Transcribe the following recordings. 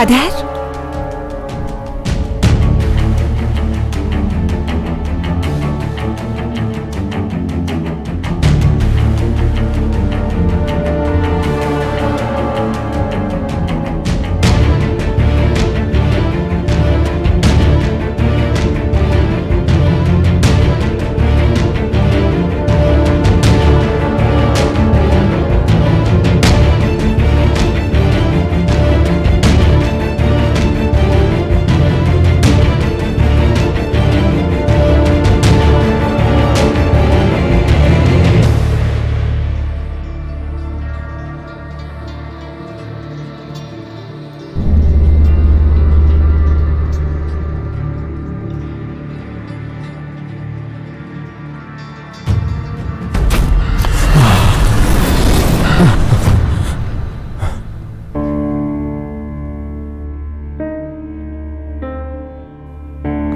Падар؟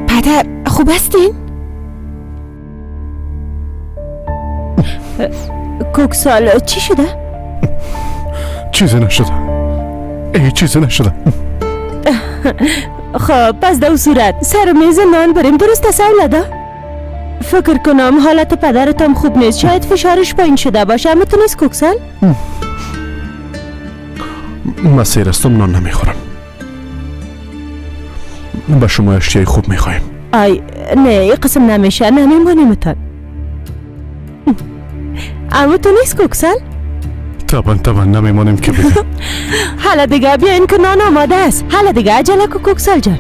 پدر خوب هستین؟ کوکسال چی شده؟ چیزی نشده، هیچ چیزی نشده. خب پس در صورت سر میز نان بریم، درست است اولادا؟ فکر کنم حالت پدرتم خوب نیست، شاید فشارش پایین شده باشه. اما تو نیست کوکسال؟ من سیر هستم، نان نمیخورم. به شما اشتیای خوب میخوایم. آی نه، این قسم نمیشه، نمیمانیمتان. اما تو نیست کوکسال؟ طبعا طبعا نمیمانیم که بگم. حالا دیگه بیاین که نان آماده است. حالا دیگه عجله کو کوکسال جان.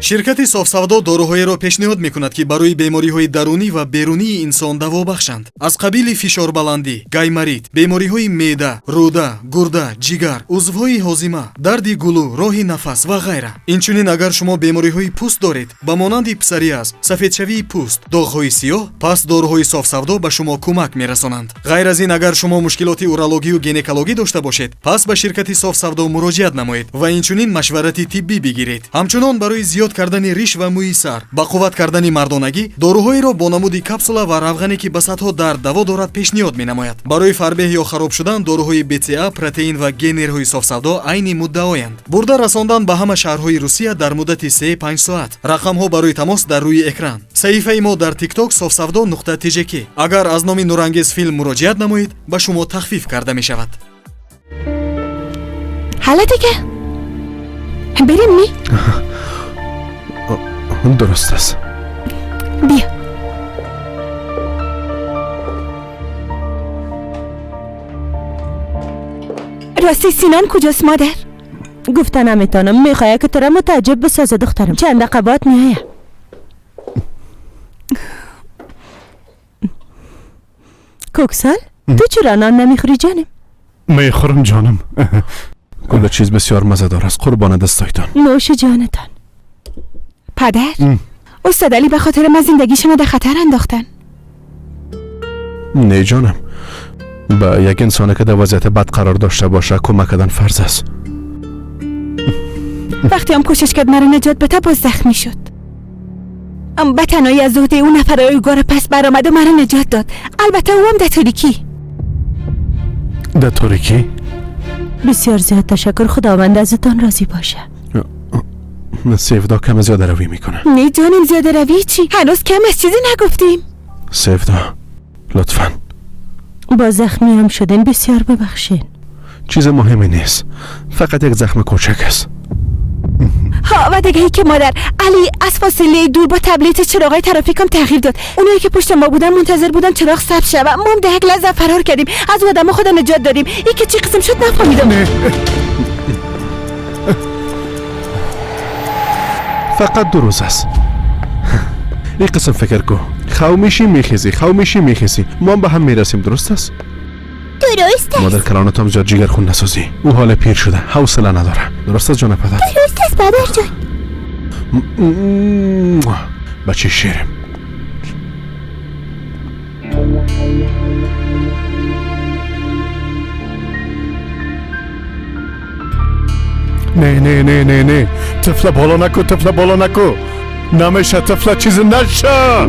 Ширкати Софсавдо доруҳоеро пешниҳод мекунад, ки барои бемориҳои дарунӣ ва берунии инсон даво бахшанд, аз қабили фишорбаландӣ, гайморит, бемориҳои меъда, рӯда, гурда, ҷигар, узвҳои ҳозима, дарди гулӯ, роҳи нафас ва ғайра. Инчунин агар шумо бемориҳои пӯст доред, ба монанди псориаз, сафедшавии пӯст, доғҳои сиёҳ, пас доруҳои Софсавдо ба шумо кӯмак мерасонанд. Ғайр аз ин, агар шумо мушкилоти урологию гинекологӣ дошта бошед, пас ба ширкати Софсавдо муроҷиат намоед ва инчунин машварати тиббӣ бигиред. Ҳамчунон барои зиёд кардани риш ва мӯи сар, ба қувват кардани мардонагӣ, доруҳоеро бо намуди капсула ва равғане, ки ба садҳо дард даво дорад, пешниҳод менамояд. Барои фарбеҳ ё хароб шудан доруҳои БЦА, протеин ва генерҳои Софсавдо айни муддаоянд. Бурда расондан ба ҳама шаҳрҳои Русия дар муддати 3-5 соат. Рақамҳо барои тамос дар рӯи экран. Саҳифаи мо дар Тикток софсавдо.тжк. Агар аз номи Нурангез филм муроҷиат намоед, ба шумо тахфиф карда мешавад. حالا دیگه بریم می؟ درست است. بیا. راستی سینان کجاست مادر؟ گفته نمیتونم، میخواه که تو را متعجب بسازه دخترم. چند دقیقه بعد میایه. کوکسال تو چرا نان نمیخوری جانم؟ میخورم جانم. کل چیز بسیار مزه دار است، قربان دستایتان. نوش جانتان. پدر، استاد علی به خاطر من زندگیشون رو در خطر انداختن. نه جانم، به یک انسان که در وضعیت بد قرار داشته باشه کمک کردن فرض است. وقتی هم کوشش کرد مرا نجات بده باز زخمی شد. ام به تنهایی از عهده اون نفرای اوگار پس برآمد و مرا نجات داد. البته او هم در تاریکی. در تاریکی؟ بسیار زیاد تشکر، خداوند ازتان راضی باشه. سیفدا کم زیاده روی میکنه. نه جانم، زیاده روی چی؟ هنوز کم از چیزی نگفتیم. سیفدا لطفا. با زخمی هم شدین، بسیار ببخشین. چیز مهمی نیست، فقط یک زخم کوچک است. ها و دیگه ای که مادر، علی از فاصله دور با تبلیت چراغای ترافیکم تغییر داد. اونایی که پشت ما بودن منتظر بودن چراغ سبز شه و ما هم در یک لحظه فرار کردیم، از آدم خود نجات دادیم. ای که چی قسم شد نفهمیدم. نه. فقط 2 روز است. این قسم فکر کو، خو میشی میخیزی، خو میشی میخیزی، ما هم به هم میرسیم، درست است؟ درست است. مادر کلانت هم زیاد جگر خون نسازی، او حال پیر شده، حوصله نداره. درست است جان پدر؟ درست است پدر جان. بچه شیرم. نه نه نه نه نه، طفل بالا نکو، طفل بالا نکو، نمیشه طفل، چیز نشه.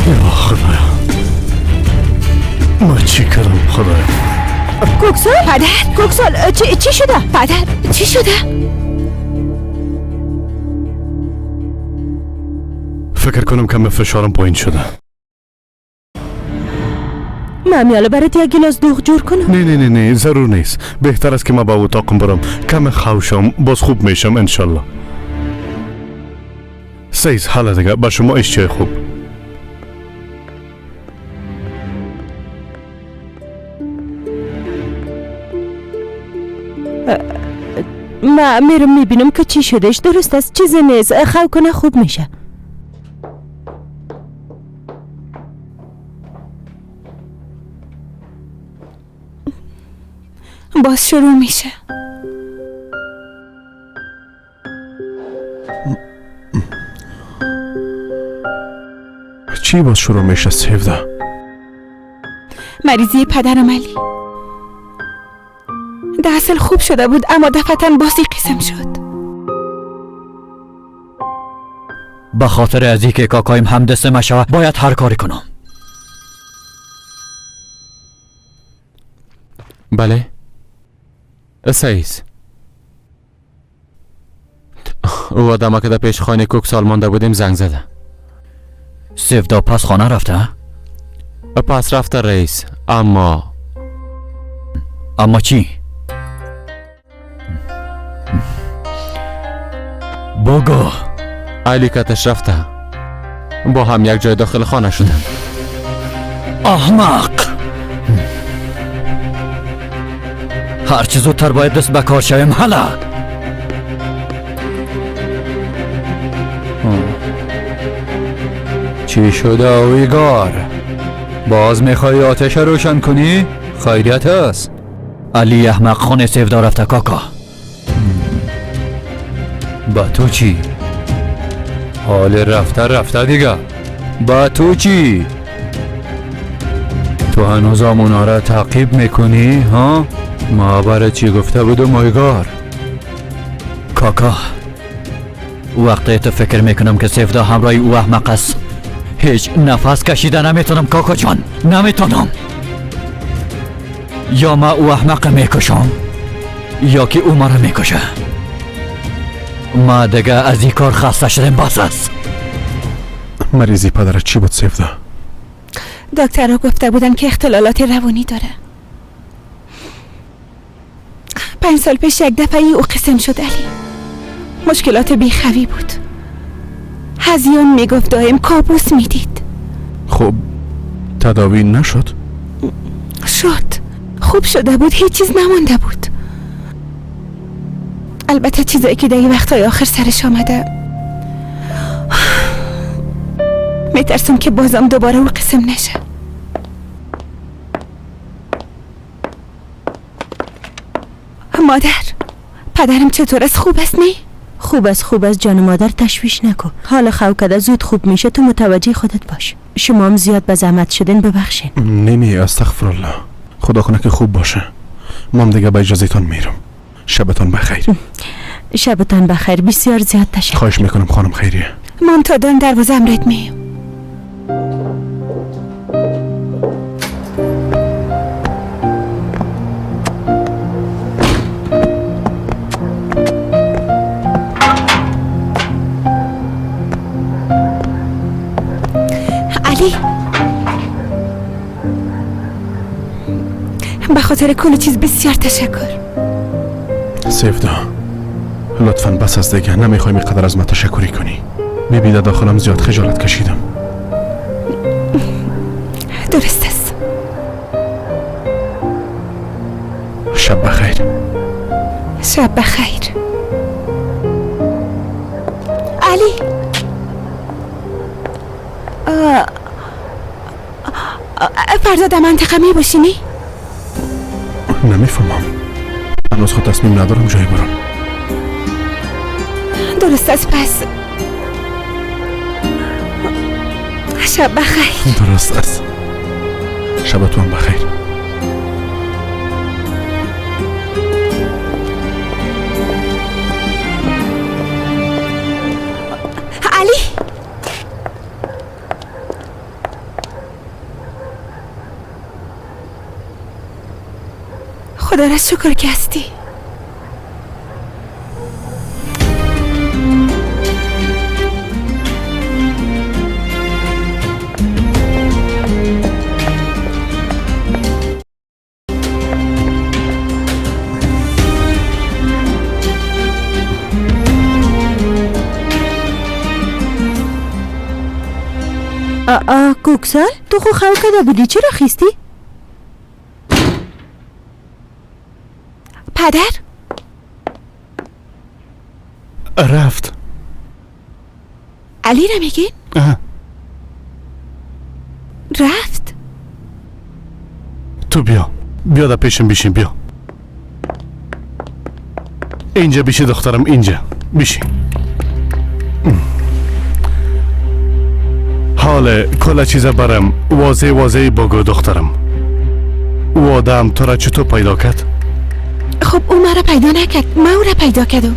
ё Худоё, ма чӣ кардам, Худоё? Коксол, падар, Коксол, чӣ шуда? Падар, чӣ шуда? Фикр кунам каме фишорам поин шуда. Ман миёла барат як гилос дуғ ҷур кунам. Не, не, не, не, зарур нест. Беҳтар аст ки ман ба утоқам барам, каме хавшам, боз хуб мешам, иншалло. Сейз, ҳала дига ба шумо ишчои хуб. Ман мерам мебинам ки чӣ шудаш. Дуруст аст, чизе нест, хав куна хуб меша. باز شروع میشه. چی باز شروع میشه سیودا؟ مریضی پدرم علی در اصل خوب شده بود، اما دفعتا بازی قسم شد. به خاطر از اینکه کاکایم همدست ما شود باید هر کاری کنم. بله سعیس، او آدم که در پیش خانه کوکسال مانده بودیم زنگ زده. سیودا پس خانه رفته؟ پس رفته رئیس. اما اما چی؟ بگو. علی کتش رفته، با هم یک جای داخل خانه شدن. احمق، هرچه زودتر باید دست به کار شویم. حالا چی شده اویگار؟ باز میخوای آتش روشن کنی؟ خیریت است. علی احمق خانه سیودا رفته کاکا. با تو چی؟ حال رفته رفته دیگه. با تو چی؟ تو هنوز آمونا را تعقیب میکنی ها؟ ما برای چی گفته بودم اویگار؟ کاکا، وقتی تو فکر میکنم که سیودا همراه او احمق است، هیچ نفس کشیده نمیتونم کاکا جان، نمیتونم. یا ما او احمق میکشم یا که او مرا میکشه. ما دیگه از این کار خسته شدیم، بس است. مریضی پدرت چی بود سیودا؟ دکترها گفته بودن که اختلالات روانی داره. 5 سال پیش یک دفعه او قسم شد علی. مشکلات بیخوی بود. هزیان میگفت دائم کابوس میدید. خب تداوی نشد؟ شد، خوب شده بود، هیچ چیز نمانده بود. البته چیزایی که در وقتهای آخر سرش آمده، میترسم که بازم دوباره او قسم نشه. مادر، پدرم چطور است؟ خوب است؟ نه؟ خوب است، خوب است جان مادر، تشویش نکن. حال خو کده زود خوب میشه، تو متوجه خودت باش. شما هم زیاد به زحمت شدین، ببخشین. نه نه، استغفر الله، خدا کنه که خوب باشه. مام دیگه به اجازهتان میرم. شبتان بخیر. شبتان بخیر، بسیار زیاد تشکر. خواهش میکنم خانم خیریه. مام تا دم دروازه امرت میم. علی، به خاطر کل چیز بسیار تشکر. سیودا، لطفا بس از دیگه، نمیخوایم اینقدر از ما تشکری کنی. بیبی در داخلم زیاد خجالت کشیدم. درست است. شب بخیر. شب بخیر. علی، فردا در منطقه می باشی نی؟ نمیفهمم، هنوز خود تصمیم ندارم جایی برم. درست است، پس شب بخیر. درست است، شبتون بخیر. علی، خدا را شکر که هستی. آ کوکسال تو خو خو کده بودی، چرا خیستی؟ پدر رفت. علی را میگین؟ رفت. تو بیا، بیا در پیشم بیشین، بیا اینجا بیشی دخترم، اینجا بیشی. حال کل چیز برم واضح واضح بگو دخترم. او آدم تو را چطور پیدا کرد؟ خب او مرا پیدا نکرد، من او را پیدا کردم.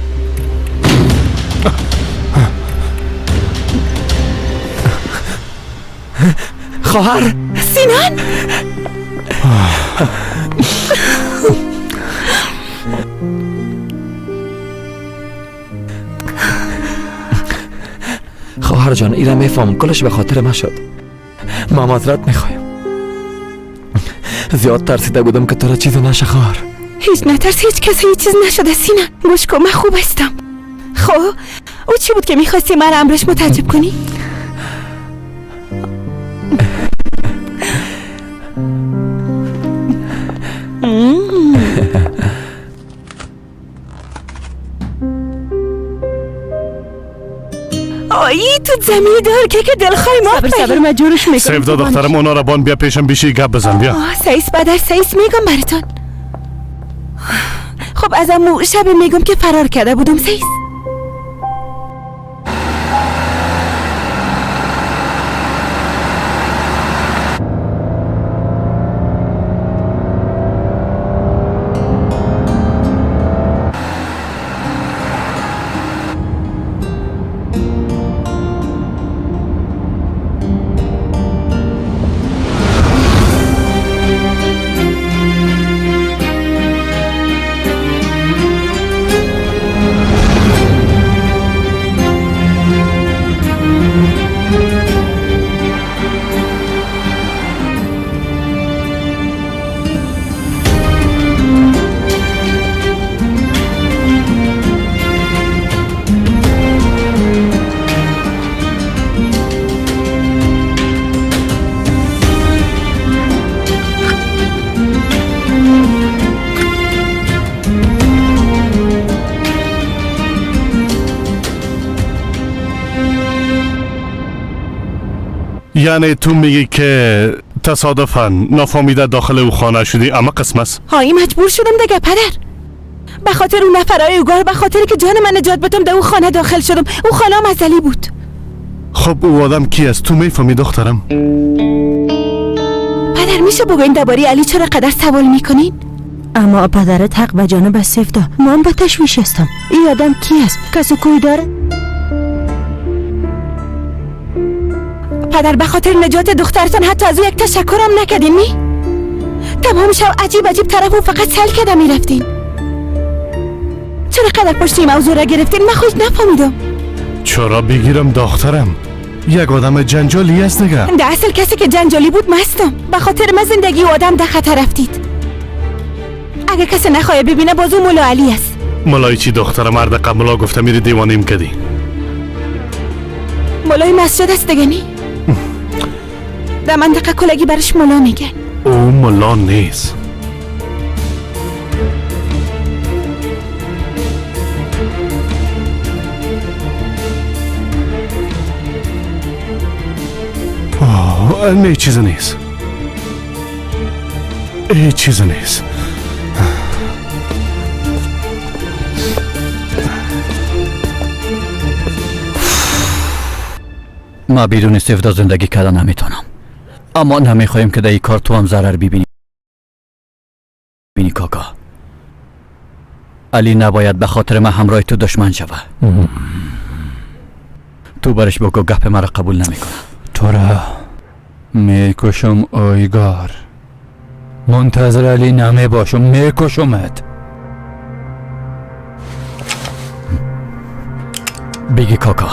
خواهر سینان. خواهر جان ایره میفهمم، کلش به خاطر ما شد. ما معذرت میخوایم، زیاد ترسیده بودم که تو را چیزی نشه. خواهر هیچ نترس، هیچ کس هیچ چیز نشده سینان. گوش کن، من خوب هستم. خب او چی بود که میخواستی من امرش متعجب کنی؟ آیی تو زمینی دار که دلخواه ما. صبر صبر من جورش میکنم. سفدا دخترم اونا را بان، بیا پیشم بیشی گپ بزن. بیا. سعیس بدر سعیس میگم براتون. خب از امو شب میگم که فرار کرده بودم سعیس. یعنی تو میگی که تصادفاً نافهمیده داخل او خانه شدی، اما قسم است؟ هایی مجبور شدم دیگه پدر، به خاطر اون نفرای اوگار، به خاطر که جان من نجات بدم در او خانه داخل شدم. او خانه هم ازلی بود. خب او آدم کی است؟ تو میفهمی دخترم؟ پدر میشه بگوین درباره علی چرا قدر سوال میکنین؟ اما پدرت حق به جانب سفدا، من به تشویش هستم. این آدم کی است؟ کسی کوی داره؟ پدر به خاطر نجات دخترتان حتی از او یک تشکرم نکردین نی؟ تمام شب عجیب عجیب طرف او فقط سل کرده میرفتین. چرا قدر پشت این موضوع را گرفتین؟ من خود نفهمیدم. چرا بگیرم دخترم؟ یک آدم جنجالی است دیگه. در اصل کسی که جنجالی بود مستم. به خاطر من زندگی و آدم در خطر رفتید. اگه کسی نخواه ببینه بازو مولا علی است. مولای چی دخترم؟ مرد قبلا گفته میری دیوانیم کدی. مولای مسجد است دیگه نی؟ در منطقه کلگی برش ملا میگن. او ملا نیست. آه نه چیز نیست، هیچ چیز نیست. ما بدون سفدا زندگی کردن نمیتونم، اما نمیخوایم که در این کار تو هم ضرر ببینی کاکا. علی نباید به خاطر من همراه تو دشمن شوه. تو برش بگو گپ مرا قبول نمیکنه. تو را میکشم آیگار، منتظر علی نمی باشم، میکشمت. بگی کاکا،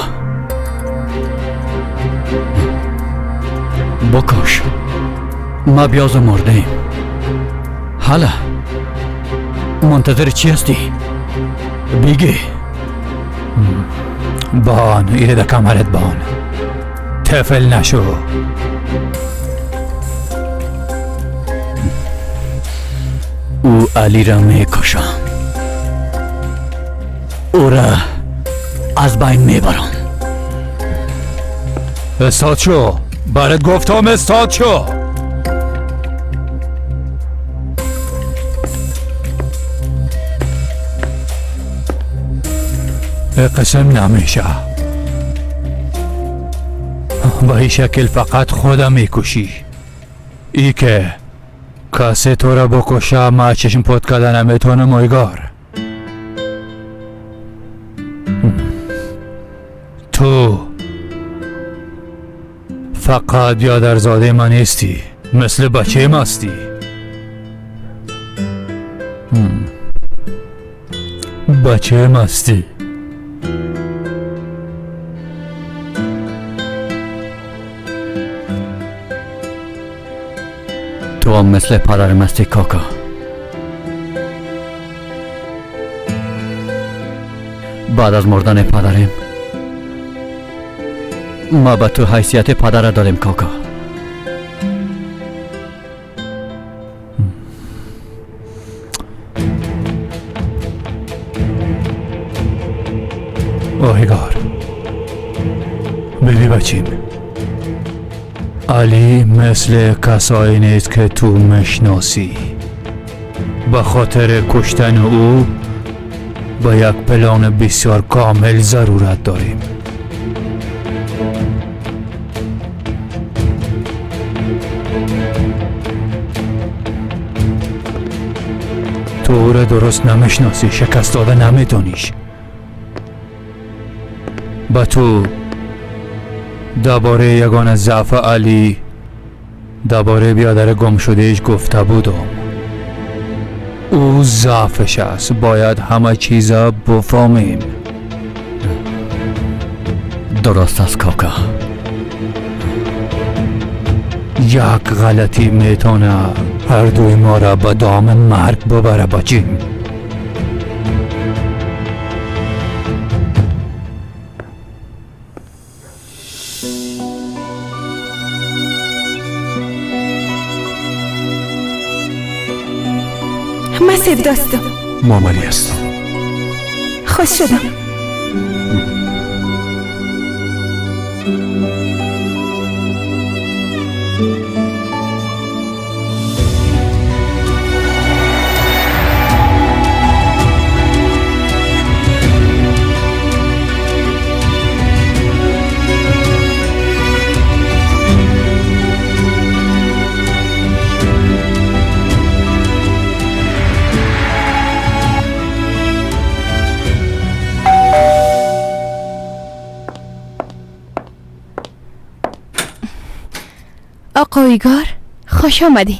بکش. ما بیاز مردیم. حالا منتظر چی هستی؟ بگی. بان ایره ده کمرت بان، طفل نشو. او علی را میکشم، او را از بین میبرم. استاد شو، برات گفتم استاد شو. قسم نمیشه. با این شکل فقط خودم میکشی. ای که کسی تو را بکشه ما چشم پت کردن نمیتونم. ایگار تو فقط بیادرزاده من نیستی، مثل بچه مستی. بچه مستی. تو هم مثل پدر مستی کاکا. بعد از مردن پدرم ما به تو حیثیت پدر دادیم کاکا. آهگار ببی بچیم، علی مثل کسایی نیست که تو مشناسی. به خاطر کشتن او با یک پلان بسیار کامل ضرورت داریم. تو او را درست نمیشناسی، شکست داده نمیتونیش. با تو درباره یگانه ضعف علی، درباره بیادر گم شدهش گفته بودم. او ضعفش است، باید همه چیزا بفهمیم. درست است کاکا. یک غلطی میتونه هر دوی ما را به دام مرگ ببره بچیم. من سفداستم. مامانی هستم. خوش شدم. آقا ایگار خوش آمدین.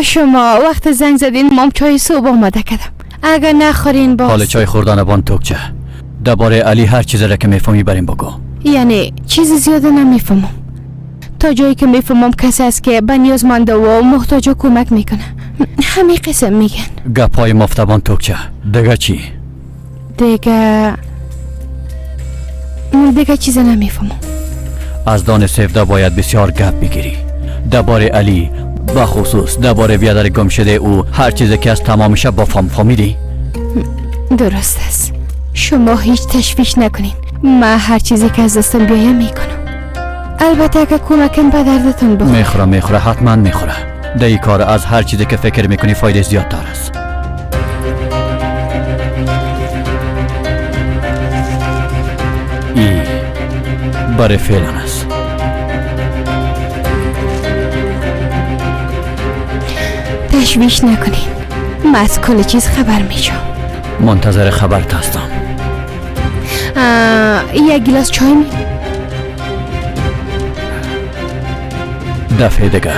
شما وقت زنگ زدین مام چای صبح آماده کردم. اگر نخورین باز. حال چای خوردن بان توکچه. درباره علی هر چیزی را که میفهمی بریم بگو. یعنی چیز زیاده نمیفهمم. تا جایی که میفهمم کسی است که به نیازمنده و محتاج کمک میکنه. همین قسم میگن. گپای مفتبان توکچه. دیگه چی؟ دیگه چیز نمیفهمم. از دان سفده باید بسیار گپ بگیری درباره علی، بخصوص درباره بیادر گم شده او. هر چیزی که از تمام شب با فهم فهمیدی؟ درست است. شما هیچ تشویش نکنین. من هر چیزی که از دستم بیایم میکنم. البته اگه کمکم به دردتون بخوره. میخوره حتما میخوره. در این کار از هر چیزی که فکر میکنی فایده زیاد داره است. ای برای فعلا است. تشویش نکنین، من از کل چیز خبر میشم. منتظر خبرت هستم. یک گلاس چای می دفعه دیگه.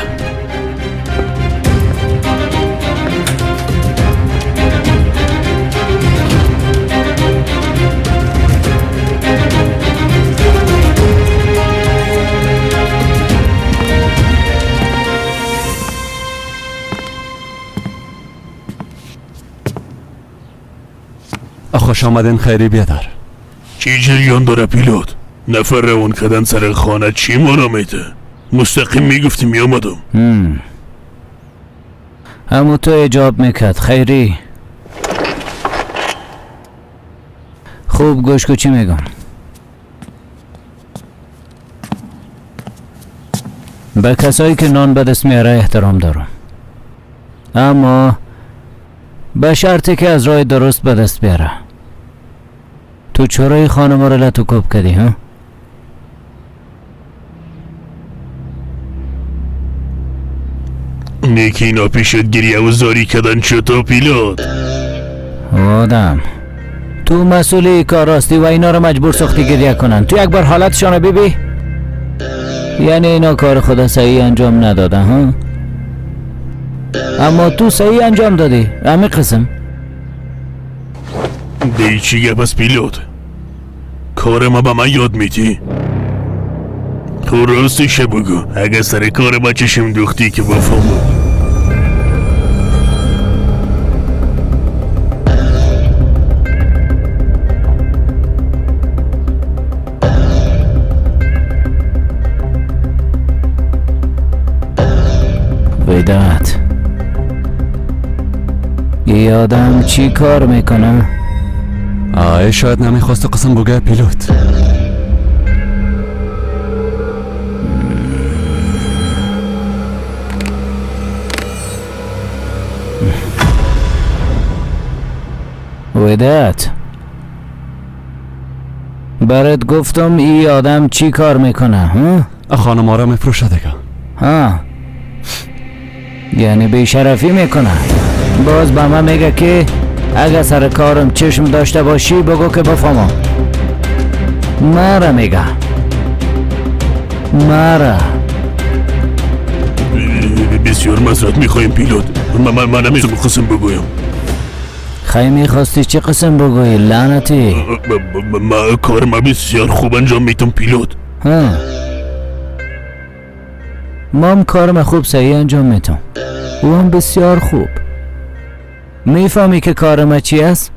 خوش آمدین خیری بیادر. چی جریان داره پیلوت؟ نفر روان کردن سر خانه چی مانا میده؟ مستقیم میگفتی میامدم. همو تو ایجاب میکرد خیری. خوب گوش کو چی میگم. به کسایی که نان به دست میاره احترام دارم، اما به شرطی که از راه درست به دست بیاره. تو چرا این خانم رو لطو کوب کردی ها؟ نیکی اینا پیشت گریه و زاری کردن چطور پیلوت؟ آدم تو مسئولی کار راستی و اینا رو مجبور ساختی گریه کنن. تو یک بار حالتشان رو ببی، یعنی اینا کار خدا صحیح انجام نداده ها، اما تو صحیح انجام دادی. همین قسم دی چی گپ از پیلوت؟ کار ما به من یاد میدی؟ تو راستش بگو، اگه سر کار با چشم دوختی که بفهمم. وداد یه آدم چی کار میکنه؟ آه شاید نمیخواست قسم بگه پیلوت. وداد برات گفتم ای آدم چی کار میکنه ها؟ خانم آرا میفروشه دیگه. ها یعنی بیشرفی میکنه. باز به من میگه که اگه سر کارم چشم داشته باشی بگو که بفهمم. مرا میگه مرا. بسیار معذرت میخوایم پیلوت، من نمیتونم قسم بگویم. خیلی میخواستی چه قسم بگویی لعنتی؟ ما کار ما بسیار خوب انجام میتم پیلوت. ها ما هم کارم خوب صحیح انجام میتم، او هم بسیار خوب. میفهمی که کار ما چی است؟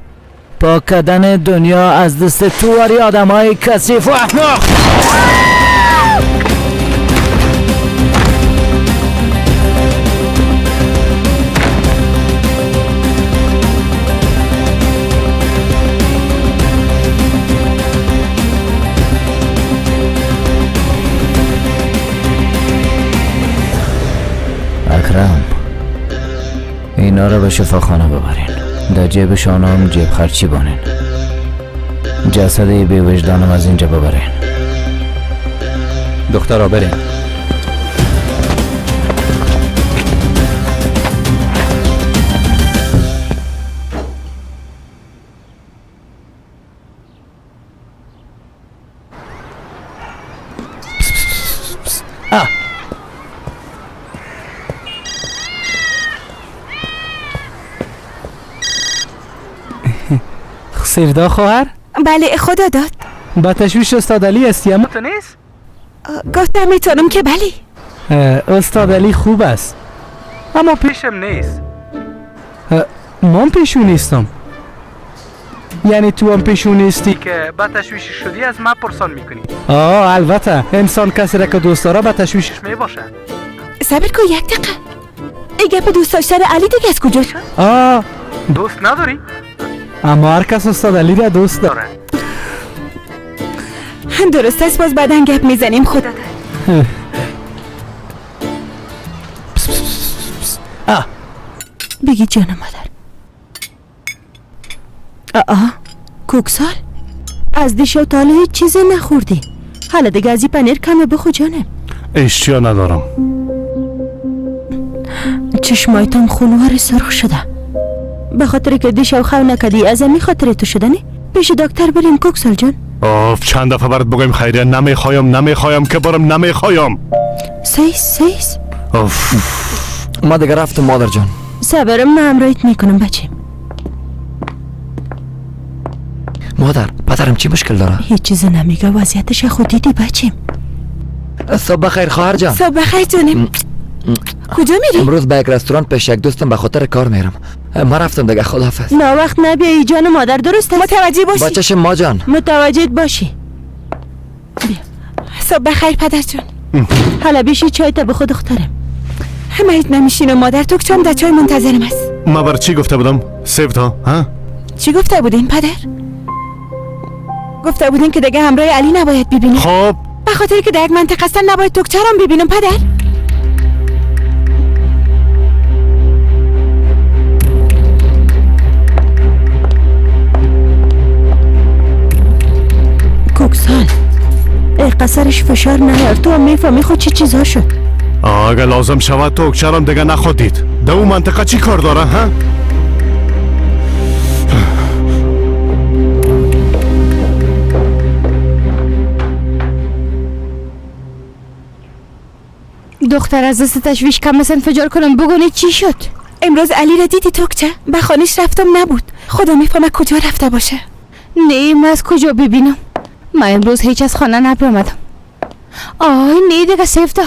پاک کردن دنیا از دست تو وری آدم های کثیف و احمق. اکرم اینا رو به شفاخانه ببرین، در جیبشان هم جیب خرچی بانین، جسد بی وجدانم از اینجا ببرین. دخترها برین. سیردا خواهر؟ بله خدا داد. با تشویش استاد علی هستی اما تو نیست؟ گفتم میتونم که بله. استاد علی خوب است اما پیشم نیست. من پیشو نیستم. یعنی تو هم پیشو نیستی که با تشویش شدی از من پرسان میکنی؟ آه البته انسان کسی را که دوست داره با تشویشش میباشه. صبر کن یک دقیقه، ای گپ دوست داشتن علی دیگه از کجا شد؟ آه دوست نداری؟ اما هر کس استاد علی را دوست داره. درست است، باز بعدا گپ میزنیم. خدا داد. بگی جان مادر. آه کوکسال از دیشب تا حالا هیچ چیزی نخوردی. حالا دیگه از این پنیر کمه بخو جانم. اشتیا ندارم. چشمایتم خونوار سرخ شده به خاطر که دیشب خو نکدی، از امی خاطر تو شدنی؟ پیش دکتر بریم کوکسال جان. آف چند دفعه برات بگویم خیریه نمیخوایم نمیخوایم که برم نمیخوایم. سیس ما دیگه رفتم مادر جان. صبرم، من همراهیت میکنم بچه. مادر، پدرم چی مشکل داره؟ هیچ چیز نمیگه، وضعیتش خود دیدی بچه. صبح بخیر خواهر جان. صبح بخیر جانم. کجا میری؟ امروز به یک رستوران پیش یک دوستم به خاطر کار میرم. ما رفتم دیگه، خداحافظ. نه وقت نبیایی جان مادر، درست است؟ متوجه باشی. با چشم ما جان. متوجه باشی. بیا. صبح بخیر پدر جان. حالا بیشی چای تا به خود دخترم. همه نمیشینم مادر، تو چم در چای منتظرم است. ما بر چی گفته بودم؟ سیفتا ها؟ چی گفته بودین پدر؟ گفته بودین که دیگه همراه علی نباید ببینیم. خب به خاطر که در یک منطقه هستن نباید توکچرم ببینم پدر. کوکسال ای قصرش فشار نیار، تو هم میفهمی خود چه چیزها شد. اگه لازم شود توکچرم دیگه نخواد دید. در اون منطقه چی کار داره ها؟ دختر از دست تشویش کم مثل انفجار کنم. بگونی چی شد؟ امروز علی را دیدی توکچه؟ به خانهش رفتم نبود. خدا میفهمه کجا رفته باشه. نه من از کجا ببینم؟ من امروز هیچ از خانه نبرآمدم. آی نه دیگه سیفتا،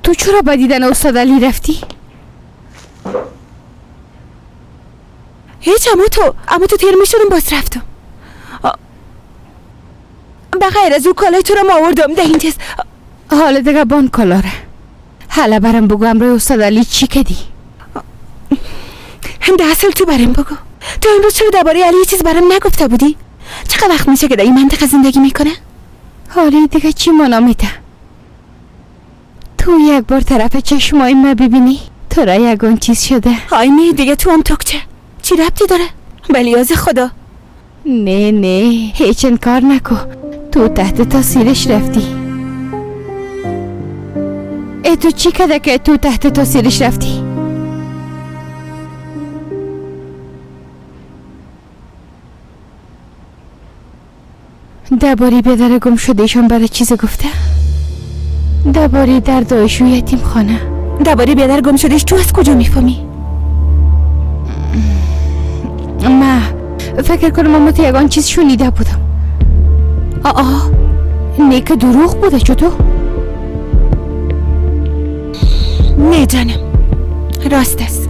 تو چرا به دیدن استاد علی رفتی؟ هیچ، اما تو تیر میشدم باز رفتم. به غیر از او کالای تو را آوردم ده این چیز. حالا دیگه بان کالاره. حالا برم بگو امروز استاد علی چی کدی؟ ده اصل تو برم بگو. تو امروز چرا درباره علی چیز برام نگفته بودی؟ چقدر وقت میشه که در این منطقه زندگی میکنه؟ حالی دیگه چی مانا میده؟ تو یک بار طرف چشمای ما ببینی تو را یگان چیز شده. آی نه دیگه تو هم توکچه چی ربطی داره؟ بلیاز خدا. نه نه هیچ انکار نکو، تو تحت تاثیرش رفتی. ای تو چی کده که تو تحت تاثیرش رفتی؟ درباره بیادر گم شده ایشان برای چیز گفته؟ درباره دردایش و یتیم خانه. درباره بیادر گم شدهش تو از کجا میفهمی؟ ما فکر کنم اما تو یگان چیز شنیده بودم. آه نه که دروغ بوده. چطور؟ نه جانم راست است.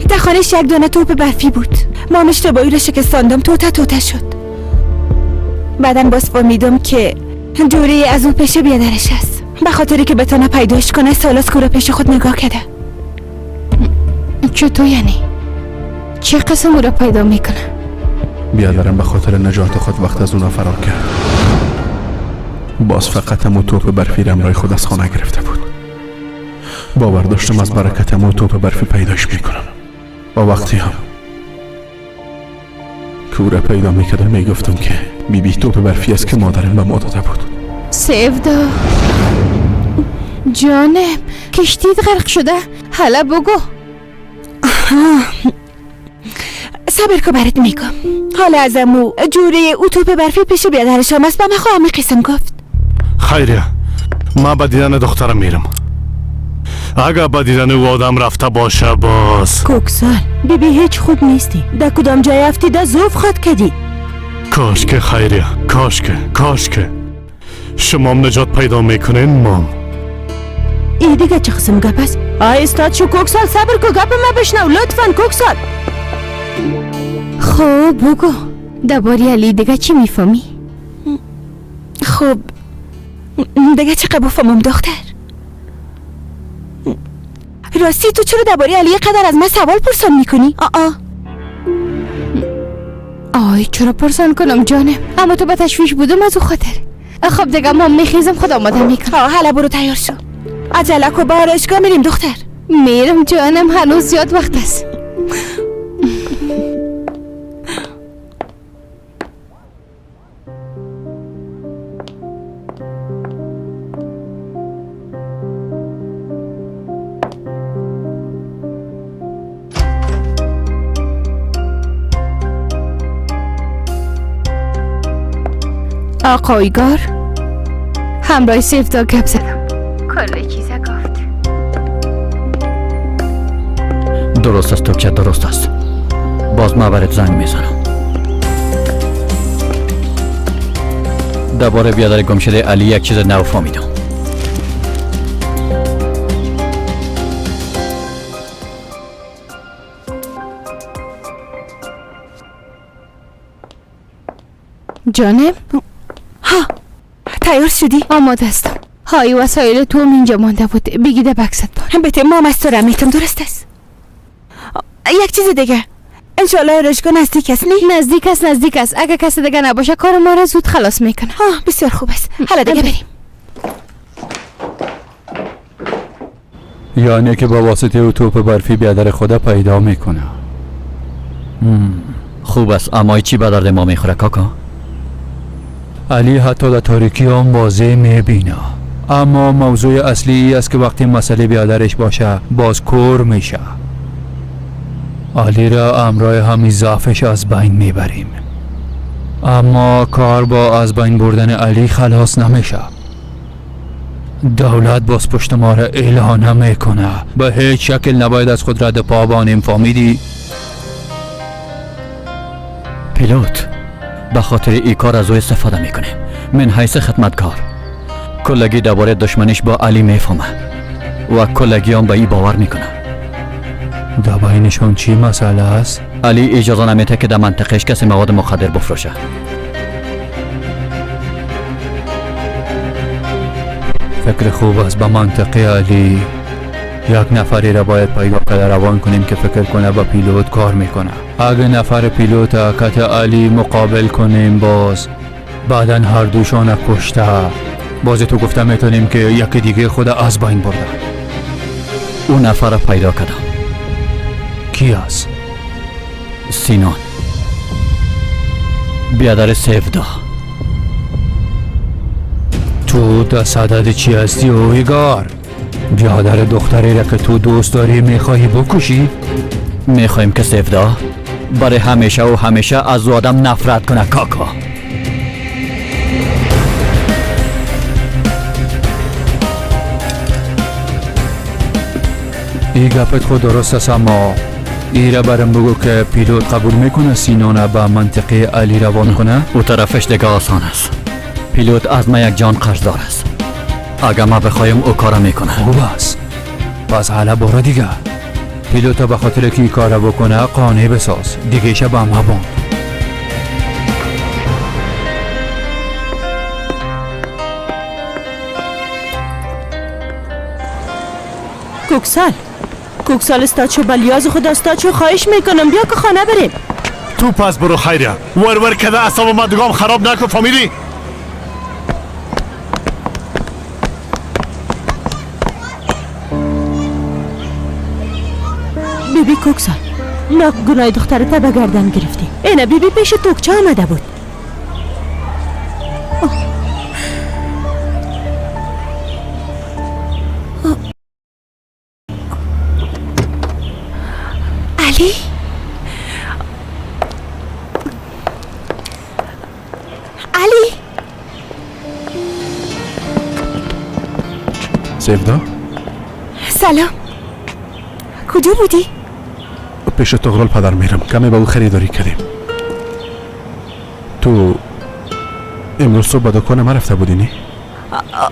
در خانهش یک دانه توپ برفی بود. ما اشتباهی را شکستاندم، توته توته شد. بعدن باز فهمیدم که جوری از اون پیش بیادرش است. به خاطری که بتانه پیداش کنه سالاس کو را پیش خود نگاه کرده. چطور یعنی؟ چه قسم او را پیدا میکنه؟ بیادرم به خاطر نجات خود وقت از اونا فرار کرد. باز فقط همون توپ برفی را همراه خود از خانه گرفته بود. باور داشتم از برکت همون توپ برفی پیداش میکنم. و وقتی هم که او را پیدا میکردم میگفتم که بیبی توپ برفی است که مادرم به ما داده بود. سیفدا جانم کشتیت غرق شده؟ حالا بگو. صبر که برات میگم. حالا از امو جوری او توپ برفی پیش بیادرش هم است. به من خواهم قسم گفت. خیریه من به دیدن دخترم میرم. اگه به دیدن او آدم رفته باشه باز. کوکسال بیبی هیچ خوب نیستی. در کدام جای افتیده زوف خود کدی؟ کاش که خیریه، کاش که، کاش که شما نجات پیدا میکنین. مام ای دیگه چه قسم گپ است؟ آی استاد شو کوکسال صبر کو، گپ ما بشنو لطفا. کوکسال خب بگو درباره علی دیگه چی میفهمی؟ خب دیگه چه بفهمم دختر؟ راستی تو چرا درباره علی قدر از من سوال پرسان میکنی؟ آ آی چرا پرسان کنم جانم، اما تو به تشویش بودم از او خاطر. خب دیگه ما میخیزم، خود آماده میکنم. حالا برو تیار شو، عجله کو، به آرایشگاه میریم دختر. میرم جانم، هنوز زیاد وقت است. آقایگار همراه سیفتا گپ زدم. کل چیزا گفت. درست است توکچه، درست است. باز ما برات زنگ میزنم. درباره بیادر گم شده علی یک چیز نو فهمیدم. جانم؟ ها، تیار شدی؟ آماده هستم. های وسایل تو هم اینجا مانده بود، بگیده بکست بان. بته مام از تو را میتم، درست است؟ یک چیز دیگه، انشالله رشگاه نزدیک است، نه؟ نزدیک است، نزدیک است. اگه کسی دیگه نباشه کار ما را زود خلاص میکنه. آه بسیار خوب است. حالا دیگه بریم. یعنی که با واسطه او توپ برفی بیادر خدا پیدا میکنه. خوب است، اما چی به درد ما میخوره کاکا؟ علی حتی در تاریکی هم واضح میبینه، اما موضوع اصلی ای است که وقتی مسئله بیادرش باشه باز کور میشه. علی را امرای همین ضعفش از بین میبریم، اما کار با از بین بردن علی خلاص نمیشه. دولت باز پشت ما را اعلان نمیکنه. به هیچ شکل نباید از خود رد پا بانیم، فهمیدی؟ پیلوت به خاطر ای کار از او استفاده میکنیم، من حیث خدمتکار. کلگی درباره دشمنیش با علی میفهمه و کلگی هم به ای باور میکنه. در بینشان چی مسئله است؟ علی اجازه نمیده که در منطقهش کسی مواد مخدر بفروشه. فکر خوب است. به منطقه علی یک نفری را باید پیدا کرده روان کنیم که فکر کنه با پیلوت کار میکنه. اگه نفر پیلوت کت علی مقابل کنیم، باز بعدا هر دوشان کشته، باز تو گفته میتونیم که یکی دیگه خود از بین برده. اون نفر را پیدا کردم. کی است؟ سینان، بیادر سیفدا. تو در صدد چی هستی اویگار؟ بیادر دختری را که تو دوست داری میخواهی بکشی؟ میخواهیم که سیفدا برای همیشه و همیشه از او آدم نفرت کنه کاکا. ای گپت خود درست است، اما ای را برم بگو که پیلوت قبول میکنه سینانه به منطقه علی روان کنه؟ او طرفش دیگه آسان است. پیلوت از ما یک جان قرضدار است. اگه ما بخوایم او کار میکنه. خوب است، پس حالا برو دیگه. پیلوت به خاطر که ای کار بکنه قانع بساز، دیگه ایشه به ما باند. کوکسال، کوکسال استاد شو، بلیاز خود استاد شو، خواهش میکنم بیا که خانه بریم. تو پس برو خیره ور کده اعصاب ما دگام خراب نکن، فهمیدی؟ بیبی کوکسال، ناک گناه دخترت به گردن گرفتی. اینه بیبی پیش توکچه آمده بود. علی، علی. سیفدا؟ سلام، کجا بودی؟ پیش طغرل پدر میرم، کمی به او خریداری کردیم. تو امروز صبح به دکان من رفته بودی نی؟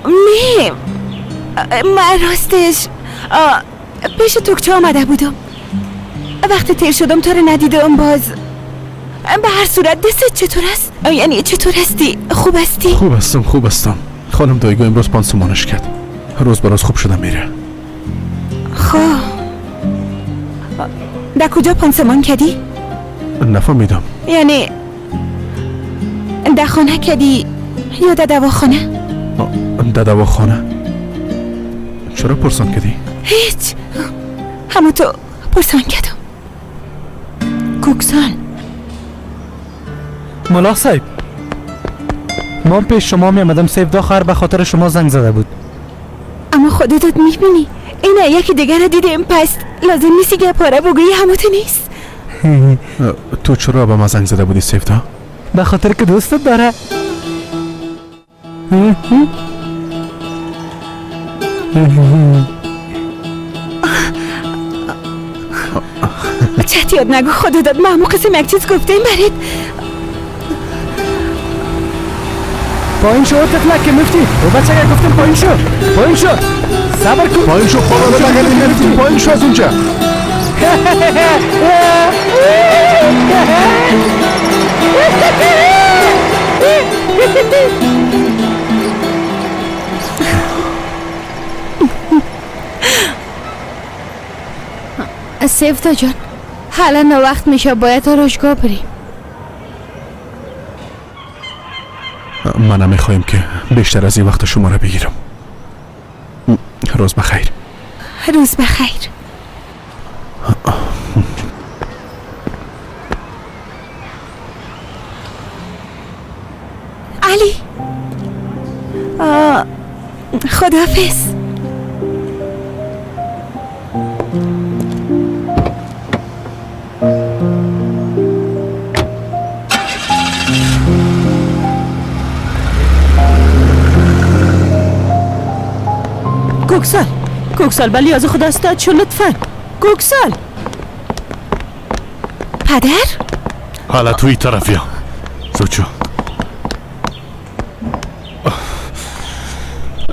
نه، من راستش پیش توکچه آمده بودم. وقتی تیر شدم تو رو ندیدم. باز به هر صورت دستت چطور است؟ یعنی چطور هستی؟ خوب هستی؟ خوب هستم، خوب هستم. خانم دایگو امروز پانسمانش کرد. روز به روز خوب شده میره. خب در کجا پانسمان کردی؟ نفهمیدم. یعنی در خانه کردی یا در دواخانه؟ در دواخانه. چرا پرسان کردی؟ هیچ، همون تو پرسان کردم. کوکسال، ملا صاحب، ما پیش شما می آمدم. سیفدا خواهر به خاطر شما زنگ زده بود. اما خودت میبینی اینه یکی دیگر را دیدیم، پس لازم نیستی که پاره بگویی همو تو نیست. تو چرا به ما زنگ زده بودی سیفدا؟ به خاطر که دوستت داره. چت یاد نگو خدا داد ما همو قسم یک چیز گفتیم برید. پایین شو تفلک که مفتی و بچه اگر گفتم پایین شو، پایین شو، صبر کن، پایین شو، خدا داد اگر مفتی پایین شو از اونجا. سیفتا جان حالا وقت میشه باید آرایشگاه بریم. من نمیخوایم که بیشتر از این وقت شما را بگیرم. روز بخیر. روز بخیر. علی خداحافظ. کوکسال، کوکسال بلی از خدا استاد شو لطفا. کوکسال. پدر؟ حالا توی طرف یا زود شو.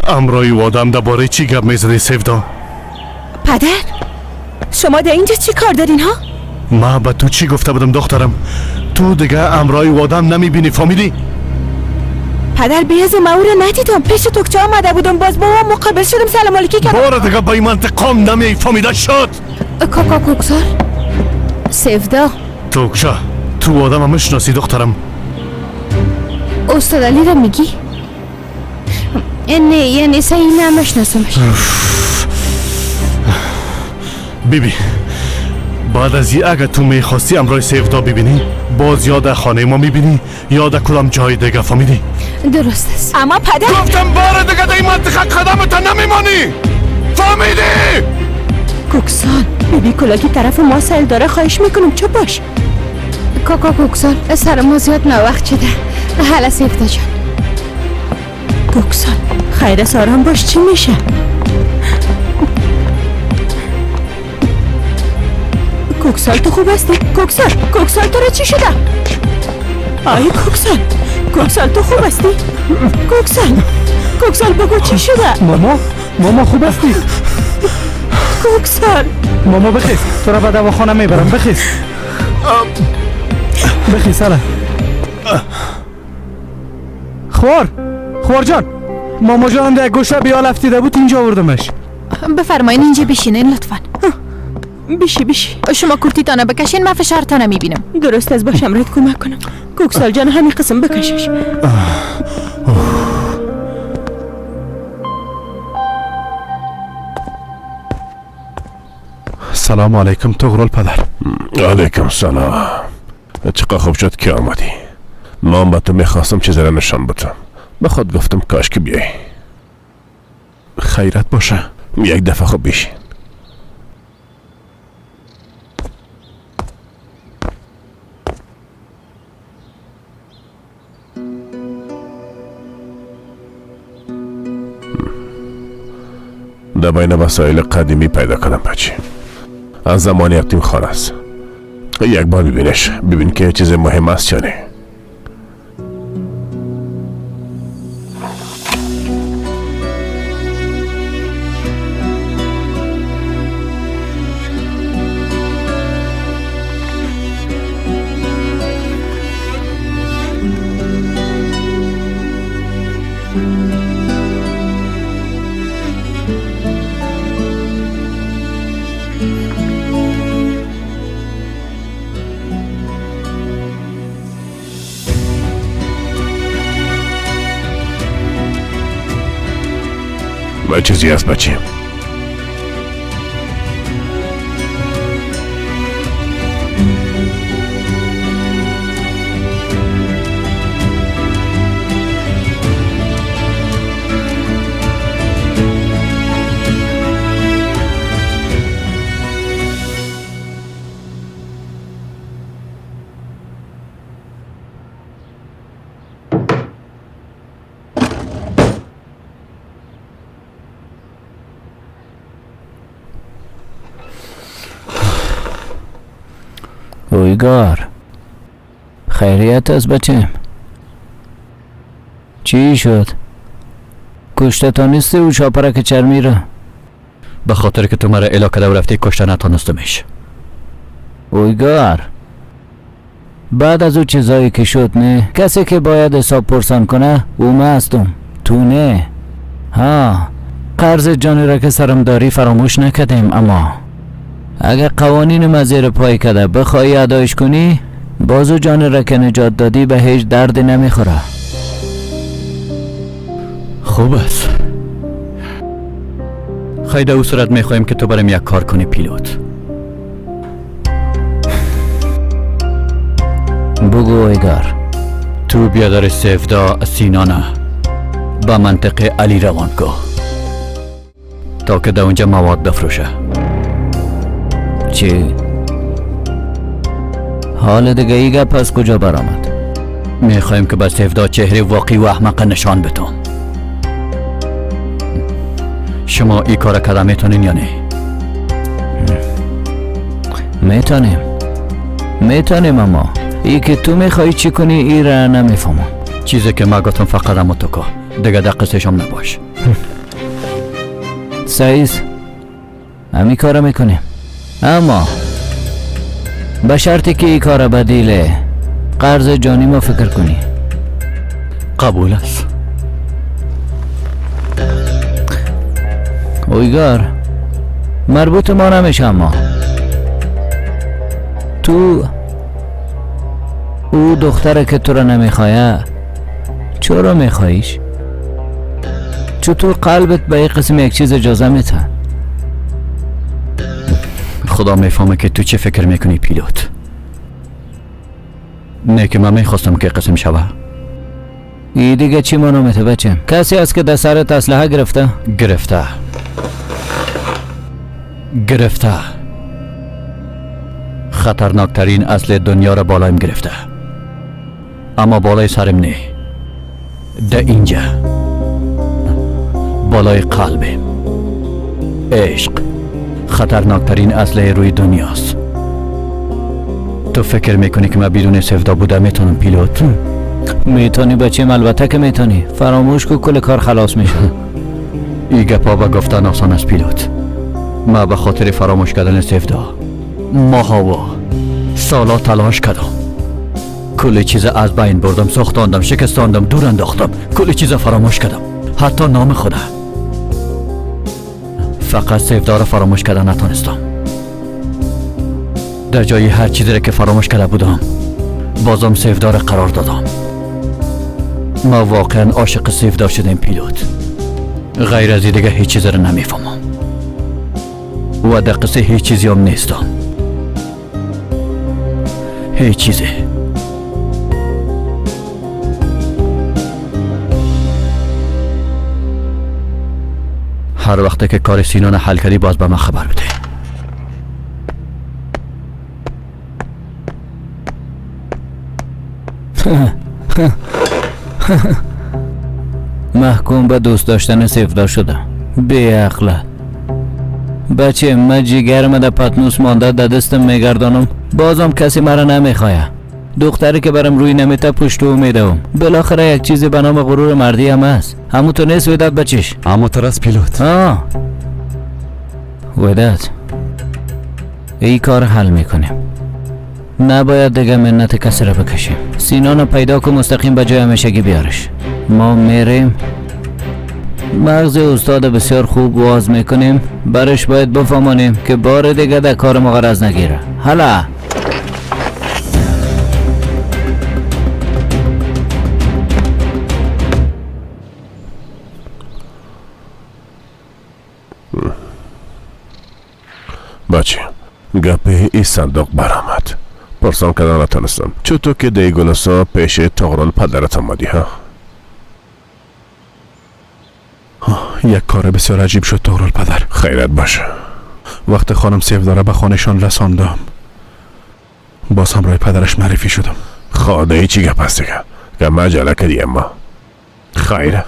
امرای آدم درباره چی گپ میزدی سیفدا؟ پدر شما در اینجا چی کار دارین ها؟ ما به تو چی گفته بودم دخترم؟ تو دیگه امرای آدم نمیبینی، فهمیدی؟ پدر بیز ما او را ندیدم، پیش توکچه آمده بودم، باز با ما مقابل شدم، سلام علیکی کردم. بار دیگه به این انتقام نمی فهمیده شد. کاکا کوکسال سیفدا. توکچه تو آدم میشناسی دخترم؟ استاد علی را میگی؟ نه یعنی صحیح نمیشناسمش. بیبی بعد از این اگه تو میخواستی امرای سیفدا ببینی باز یا در خانه ما میبینی یا در کدام جای دیگه، فهمیدی؟ درست است. اما پدر گفتم بار دیگه در این منطقه قدمت نمیمانی، فهمیدی؟ کوکسال بیبی کلاکی طرف ما سیل داره، خواهش میکنم چپ باش. کاکا کوکسال سر ما زیاد ناوقت شده. حالا سیفدا جان. کوکسال خیر سارم باش، چی میشه؟ کوکسال تو خوب هستی؟ کوکسال، کوکسال تو را چی شده؟ آی کوکسال، کوکسال تو خوب هستی؟ کوکسال، کوکسال بگو چی شده؟ ماما، ماما خوب هستی؟ کوکسال ماما بخیز، تو را به دواخانه میبرم، بخیز بخیز. حالا خوار، خوار جان، ماما جانم در گوشه بیال افتیده بود اینجا آوردمش. بفرمایین اینجا بشینین لطفا. بشی بشی. شما کرتیتانه بکشین، من فشارتانه میبینم. درست از باشم رد کمک کنم. کوکسال جان همین قسم بکشش. سلام علیکم تغرل پدر. علیکم سلام. چقدر خوب شد که آمدی. من با تو میخواستم چیزی را نشان بدم. به خود گفتم کاش که بیای. خیرت باشه. یک دفعه خوب بشین. در بین وسایل قدیمی پیدا کردم بچه. از زمان یتیم خانه است. یک بار ببینش، ببین که چیز مهم است یا نه. چیزی هست بچه. اویگار خیریت است بچم. چی شد؟ کشته تانستی او شاپرک چرمی را؟ به خاطر که تو مرا الا کرده و رفتی کشته نتانستمش. اویگار بعد از او چیزایی که شد نه، کسی که باید حساب پرسان کنه او ما هستم، تو نه. ها، قرض جانی را که سرم داری فراموش نکردیم، اما اگر قوانین ما زیر پای کرده بخوای ادایش کنی، بازو جان را که نجات دادی به هیچ دردی نمیخوره. خوب است. خیلی او صورت میخوایم که تو برام یک کار کنی پیلوت. بگو ایگار. تو بیادر سفدا سینانه به منطقه علی روان کو تا که در اونجا مواد بفروشه. چی؟ حال دیگه ای گپ از کجا برآمد؟ میخوایم که به سفدا چهره واقعی و احمق نشان بدم. شما ای کار کرده میتونین یا نه؟ میتونیم میتونیم، اما ای که تو میخوای چی کنی ای را نمیفهمم. چیزی که ما گفتم فقط اما تو که دیگه در قصهشم نباش. سعیز همی کار میکنیم، اما به شرطی که ای کار بدیل قرض جانی ما فکر کنی. قبول است. اویگار مربوط ما نمیشه، اما تو او دختره که تو را نمیخواه چرا میخواییش؟ چطور قلبت به یک قسم یک چیز اجازه میده؟ خدا میفهمه که تو چه فکر میکنی پیلوت. نه که من میخواستم که قسم شوه. ای دیگه چی منو میته بچم؟ کسی است که در سرت اسلحه گرفته؟ گرفته گرفته. خطرناکترین اصل دنیا را بالایم گرفته، اما بالای سرم نه، ده اینجا بالای قلبم. عشق خطرناکترین اصل روی دنیاست. تو فکر میکنی که من بدون سفدا بوده میتونم پیلوت؟ میتونی بچیم، البته که میتونی. فراموش کو کل کار خلاص میشه. ای گپا به گفتن آسان است پیلوت. ما به خاطر فراموش کردن سفدا ماها و سالا تلاش کردم. کل چیز از بین بردم، ساختاندم، شکستاندم، دور انداختم، کل چیز فراموش کردم، حتی نام خدا. فقط سفدا را فراموش کردن نتانستم. در جای هر چیزی را که فراموش کرده بودم بازم سفدا را قرار دادم. ما واقعا عاشق سفدا شدیم پیلوت. غیر از دیگه هیچ چیز را نمیفهمم و در قصه هیچ چیزی هم نیستم. هیچ چیزی. هر وقت که کار سینان حل کردی باز به من خبر بده. محکوم به دوست داشتن سفدا شده. بی عقله بچه، من جیگرم در پتنوس مانده در دستم میگردانم، بازم کسی مرا نمیخواه. دختری که برم روی نمیته پشت او میدوم. بالاخره یک چیزی به نام غرور مردی هم هست. همون تو نیست وداد بچش؟ همون تو راست پیلوت. آه وداد، ای کار حل میکنیم. نباید دیگه منت کسی را بکشیم. سینانو پیدا کن، مستقیم به جای همیشگی بیارش. ما میریم مغز استاد بسیار خوب واز میکنیم، برش باید بفهمانیم که بار دیگه در کار ما غرض نگیره. حالا بچه گپه ای صندوق برآمد. پرسان کردن نتانستم چطور که دیگلسا پیش تغرل پدرت آمدی ها؟ یک کار بسیار عجیب شد تغرل پدر. خیرت باشه. وقت خانم سیفداره به خانهشان رساندم، باز همراه پدرش معرفی شدم. خانه چی گپ است دیگه که مجله کردی؟ اما خیره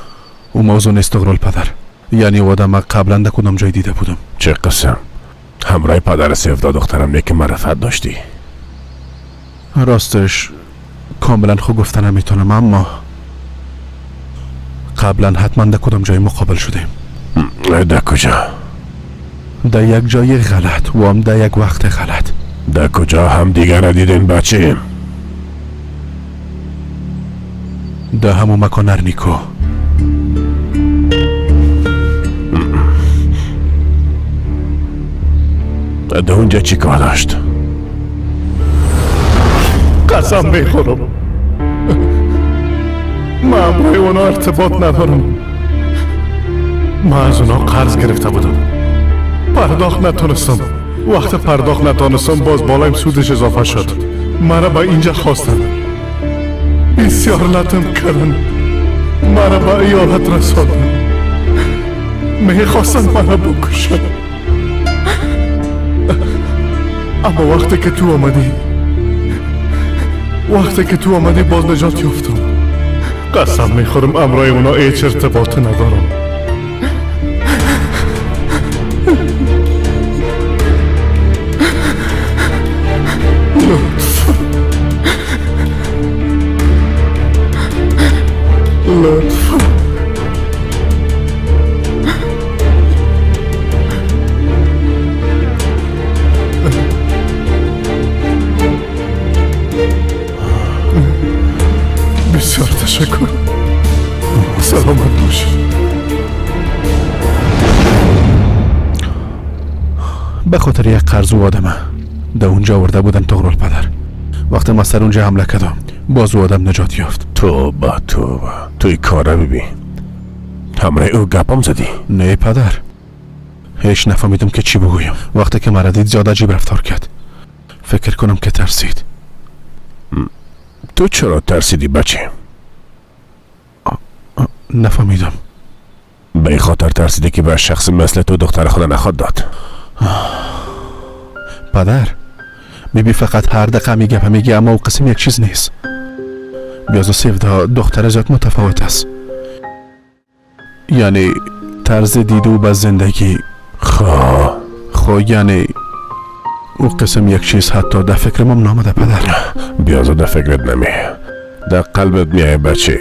او موضوع نیست تغرل پدر. یعنی آدم قبلا در کدام جای دیده بودم. چه قسم؟ همراه پدر سیفدا دخترم نه که معرفت داشتی؟ راستش کاملا خوب گفته نمیتونم، اما قبلا حتما در کدام جای مقابل شدیم. در کجا؟ در یک جای غلط و هم در یک وقت غلط. در کجا هم دیگر را دیدین بچه؟ در همون مکان ارنیکو. در اونجا چی کار داشت؟ قسم میخورم من با اونا ارتباط ندارم. من از اونا قرض گرفته بودم، پرداخت نتونستم. وقت پرداخت نتونستم باز بالایم سودش اضافه شد. مرا به اینجا خواستن، بسیار لطم کردن، مرا به ایالت رساندن، میخواستن مرا بکشن. اما وقتی که تو آمدی، وقتی که تو آمدی باز نجات یافتم. قسم میخورم امرای اونا هیچ ارتباط ندارم. لطفا لطفا بسیار تشکر. سلامت باشی. به خاطر یک قرض و آدمه در اونجا آورده بودن طغرل پدر. وقتی ما سر اونجا حمله کردم باز او آدم نجات یافت. توبه توبه، توی کاره ببین، همراه او گپم زدی؟ نه پدر، هیچ نفهمیدم که چی بگویم. وقتی که مرا دید زیاد عجیب رفتار کرد. فکر کنم که ترسید. تو چرا ترسیدی بچه؟ نفهمیدم. به این خاطر ترسیدی که به شخص مثل تو دختر خود نخواد داد. پدر بیبی فقط هر دقیقه میگه میگه، اما او قسم یک چیز نیست. بیاز و سیودا دختر زیاد متفاوت است. یعنی طرز دیدو به زندگی. خو یعنی او قسم یک چیز حتی در فکر مام نامده پدر. بیازو در فکرت نمی، در قلبت میای بچه.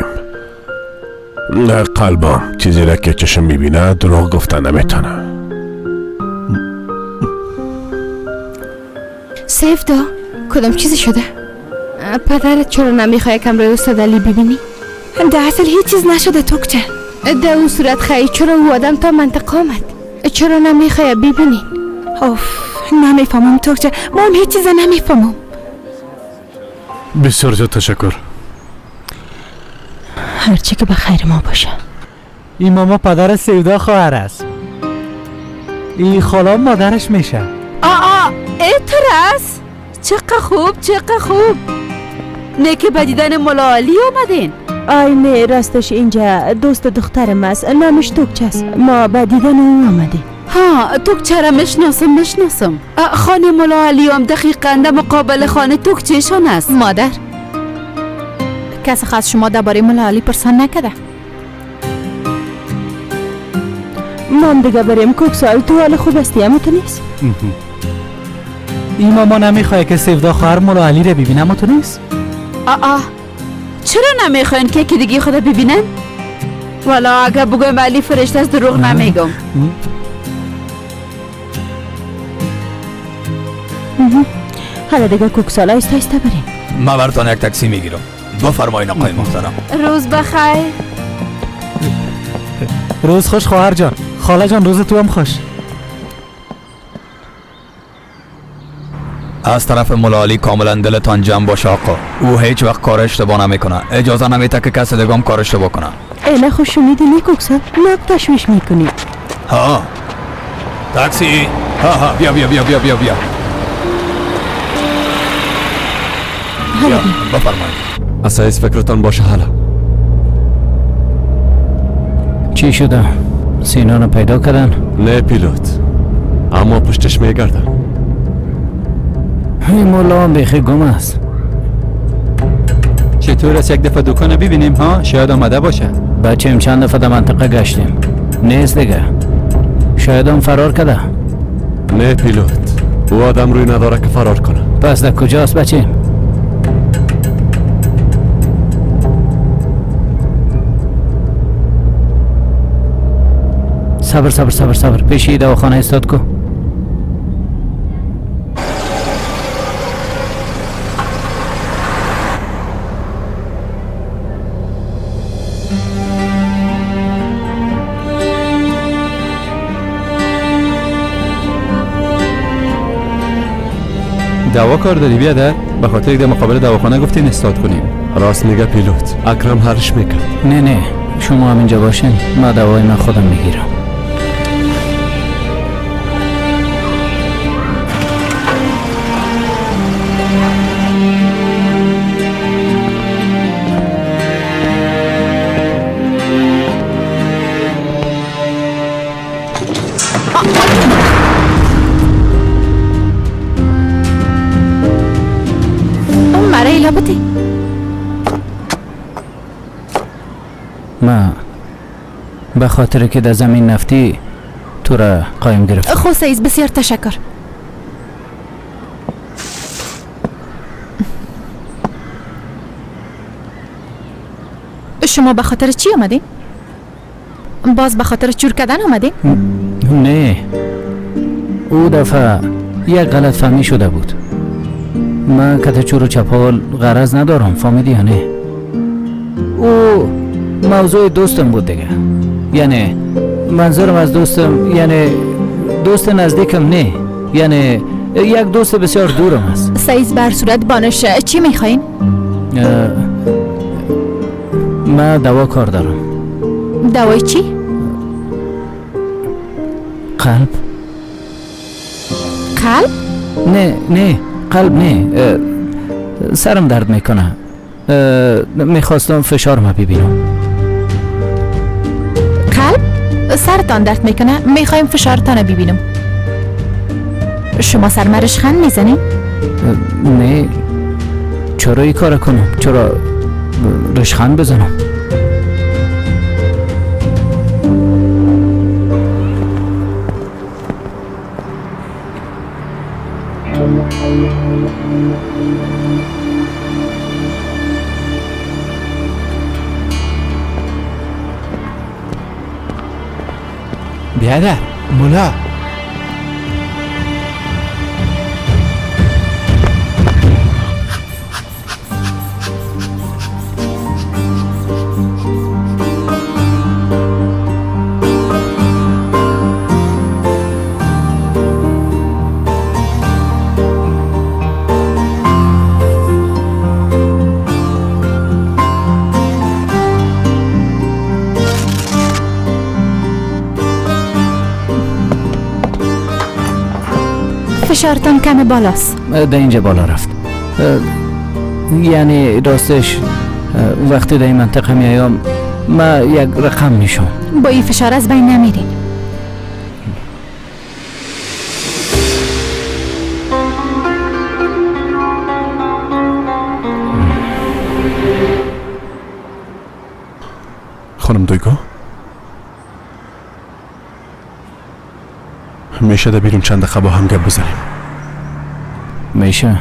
در قلبم چیزی را که چشم میبینه دروغ گفته نمیتونه. سیفدا کدام چیزی شده؟ پدرت چرا نمیخوای کم روی استاد علی ببینی؟ در اصل هیچ چیز نشده توکچه. در اون صورت خیلی چرا او آدم تا منطقه آمد؟ چرا نمیخوای ببینی؟ اوف نمیفهمم توکچه، ما هم هیچ چیز نمیفهمم. بسیار زیاد تشکر. هرچی که به خیر ما باشه. این ماما پدر سیودا خواهر است، این خاله مادرش میشه. آ اترس چقدر خوب، چقدر خوب. نه که به دیدن ملا علی آمدین؟ آی نه راستش اینجا دوست دخترم است، نامش توکچه است. ما به دیدن او آمدیم. ها توکچه را میشناسم، میشناسم. خانه ملا علی هم دقیقا در مقابل خانه توکچهشان است. مادر کسی خواست شما درباره ملا علی پرسان نکده؟ ما هم دیگه بریم. کوکسال تو حال خوب هستی؟ اما تو نیست؟ این ماما نمیخواه که سیودا خواهر ملا علی را ببینه، اما تو نیست؟ آه چرا نمیخواین که یکی دیگه خدا ببینن؟ والا اگه بگویم علی فرشته است دروغ نمیگم. حالا دیگه کوکسال آیسته آیسته بریم. من براتان یک تاکسی میگیرم. بفرمایین آقای محترم. روز بخیر. روز خوش خواهر جان. خاله جان روز تو هم خوش. از طرف ملا علی کاملا دلتان جمع باشه آقا. او هیچ وقت کار اشتباه نمیکنه. اجازه نمیده که کس دیگه هم کار اشتباه کنه. اله خوش شنیدی کوکسال، نه تشویش میکنی. ها تاکسی. ها ها بیا بیا بیا بیا بیا بیا. بیا بفرمایید. اساس فکرتان باشه. حالا چی شده؟ سینا رو پیدا کردن؟ نه پیلوت، اما پشتش میگردن. این مولا هم بیخی گم است. چطور است یک دفعه دکان ببینیم ها؟ شاید آمده باشه. بچه چند دفعه در منطقه گشتیم نیست دیگه. شاید هم فرار کرده. نه پیلوت، او آدم روی نداره که فرار کنه. پس در کجاست بچه؟ صبر صبر صبر صبر، پیشی دواخانه استاد کو. دوا کار داری بیادر؟ به خاطر در مقابل دواخانه گفتین استاد کنیم. راست میگه پیلوت، اکرم هرش میکرد. نه نه، شما هم اینجا باشین، ما دوای من خودم میگیرم. ما به خاطر که در زمین نفتی تو را قایم گرفت. خب سعید، بسیار تشکر. شما به خاطر چی آمدین؟ باز به خاطر چور کردن آمدین؟ نه، او دفعه یک غلط فهمی شده بود. من کت چور و چپال غرض ندارم، فهمیدی یا نه؟ او موضوع دوستم بود دیگه، یعنی منظورم از دوستم یعنی دوست نزدیکم نه، یعنی یک دوست بسیار دورم است. سعید، بر صورت بانش چی میخواین؟ من دوا کار دارم. دوای چی؟ قلب. قلب؟ نه نه، قلب نه، سرم درد میکنه، میخواستم فشار ما ببینم. قلب؟ سرتان درد میکنه؟ میخوایم فشارتان ببینم. شما سرمرش خند میزنین؟ نه، چرا این کار کنم؟ چرا رشخند بزنم؟ بیادر مولا، فشارتان کم بالاست. در اینجا بالا رفت. یعنی راستش وقتی در این منطقه میایم ما یک رقم میشم. با این فشار از بین نمیرین. خانم دویگو، میشه در بیرون چند دقیقه با هم گپ بزنیم؟ میشه.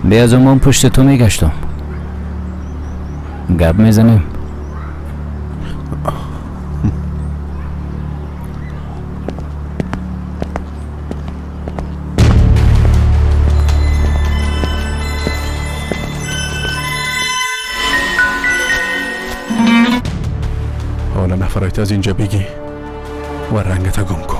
بیا از اون پشت تو میگشتم، گپ میزنیم. حالا نفرایت از اینجا بگی و رنگت گم کن.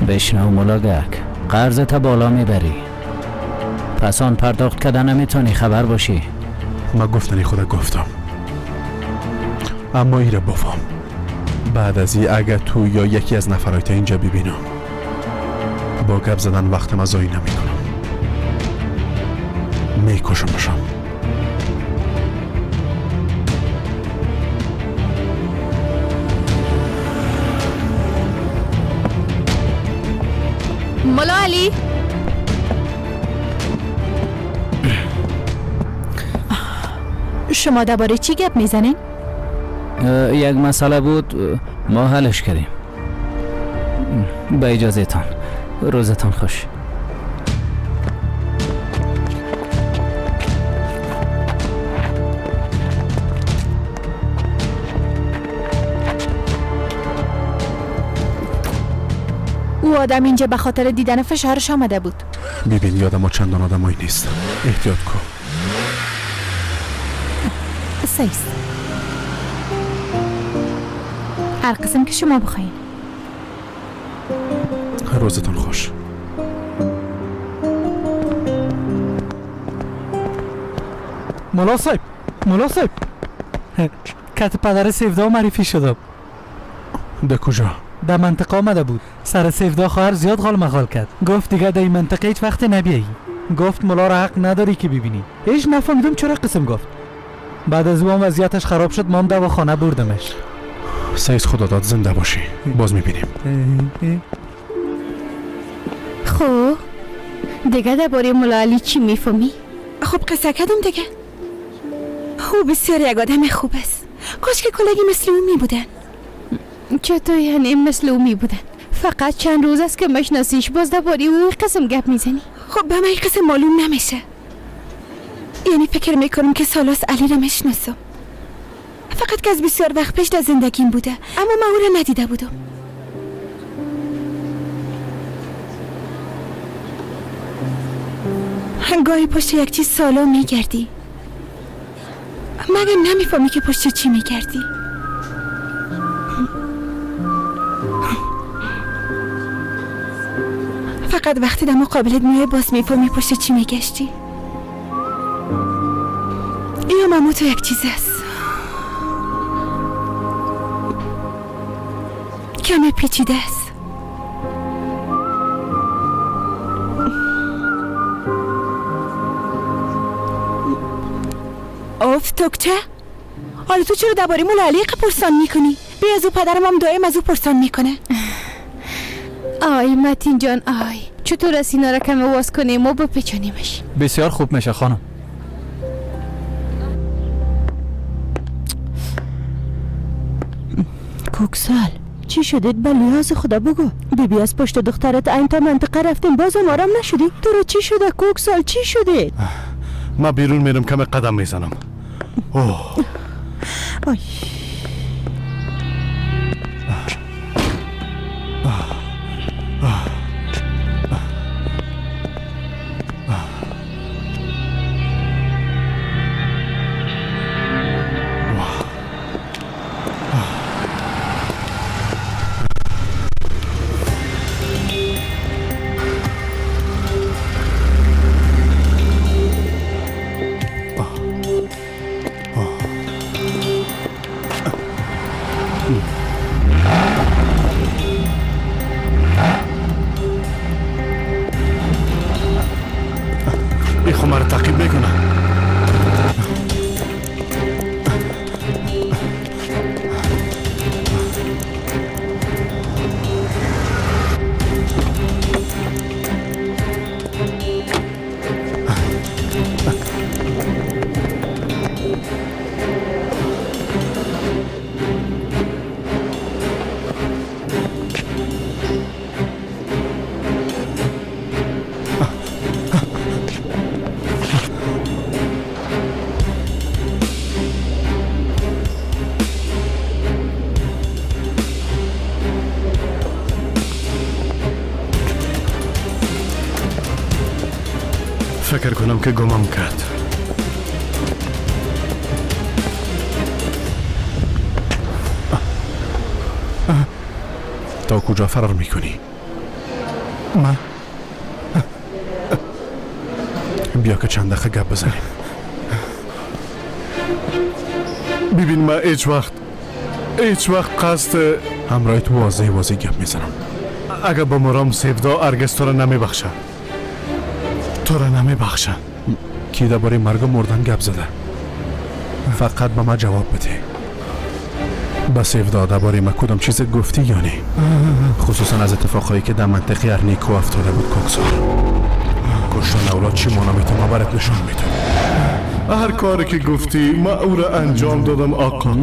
بشنو ملاگک، قرضت بالا میبری، پس آن پرداخت کردن نمیتونی، خبر باشی. ما گفتنی خدا گفتم، اما ایره بفهم بعد از این اگه تو یا یکی از نفرایت اینجا ببینم با گپ زدن وقتم ضایع نمیکنم، میکشمشم. مولا علی، شما درباره چی گپ میزنین؟ یک مسئله بود ما حلش کردیم. به اجازه تان، روزتان خوش. آدم اینجا به خاطر دیدن فشارش آمده بود. ببین یادم ما چندان آدمایی نیست، احتیاط کن. سیست هر قسم که شما بخواین. روزتون خوش. مولا صاحب، مولا صاحب، کت پدر سیفدا معرفی شدم. ده کجا؟ در منطقه آمده بود. سر سیفدا خواهر زیاد غال مغال کرد. گفت دیگه در این منطقه هیچ وقت نبیایی. گفت مولا را حق نداری که ببینی. هیچ نفهمیدم چرا قسم گفت. بعد از او هم وضعیتش خراب شد، ما هم دواخانه بردمش. سیز خدا داد زنده باشی، باز میبینیم. خب دیگه درباره مولا علی چی میفهمی؟ خب قصه کردم دیگه. او بسیار یک آدم خوب است. کاش که کلگی مثل او می بودن. چطور یعنی مثل او می بودن؟ فقط چند روز است که مشناسیش، باز درباره او قسم گپ میزنی. خب به من این قسم معلوم نمیشه. یعنی فکر میکنم که سالاس علی را میشناسم، فقط که از بسیار وقت پیش در زندگیم بوده، اما من او را ندیده بودم. گاهی پشت یک چیز سالا میگردی، مگه نمیفهمی که پشت چی میگردی؟ فقط وقتی در مقابلت میای باز میفهمی پشت چی میگشتی. یا مامو تو یک چیز است کمی پیچیده است. اوف توکچه، حالا تو چرا درباره مولا علی پرسان میکنی؟ بی از او پدرم هم دائم از او پرسان میکنه. آی متین جان، آی چطور از اینا را کم واز کنیم و بپیچانیمش؟ بسیار خوب میشه خانم. کوکسال چی شدید؟ به لحاظ خدا بگو. بیبی از پشت دخترت این تا منطقه رفتیم بازم آرام نشدی؟ تو رو چی شده کوکسال؟ چی شده؟ من بیرون میرم کم قدم میزنم. اوه آی. فکر کنم که گمم کرد. تا کجا فرار میکنی؟ من بیا که چند دقیقه گپ بزنیم. ببین من هیچ وقت قصد همراه تو واضح گپ میزنم. اگر بمرم سیفدا هرگز تو را نمیبخشم. تو را نمیبخشم. کی درباره مرگ و مردن گپ زده؟ فقط به من جواب بده. به سیفدا درباره ما کدام چیز گفتی یا نه؟ خصوصا از اتفاقایی که در منطقه ارنیکو افتاده بود. کوکسار کشتن اولاد چی مانا میتونم برات نشون میتونم. هر کاری که گفتی ما او را انجام دادم آقا.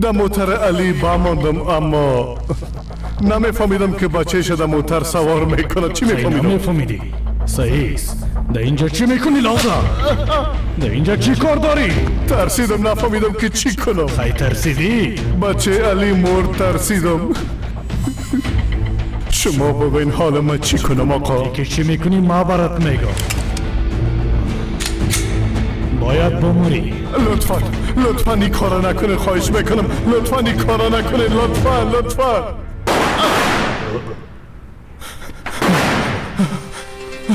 در موتر علی بماندم، اما نمیفهمیدم که بچه‌ش در موتر سوار میکنه. چی میفهمیدم؟ نمیفهمیدی؟ صحیح است. در اینجا چی میکنی لازم؟ در اینجا چی کار داری؟ ترسیدم، نفهمیدم که چی کنم. خیلی ترسیدی؟ بچه علی مرد، ترسیدم. شما بگوین حال ما چی کنم آقا؟ که چی میکنی ما برات میگم. باید بمری. لطفا لطفا این کارا نکنه، خواهش میکنم لطفا این کارا نکنه، لطفا لطفا.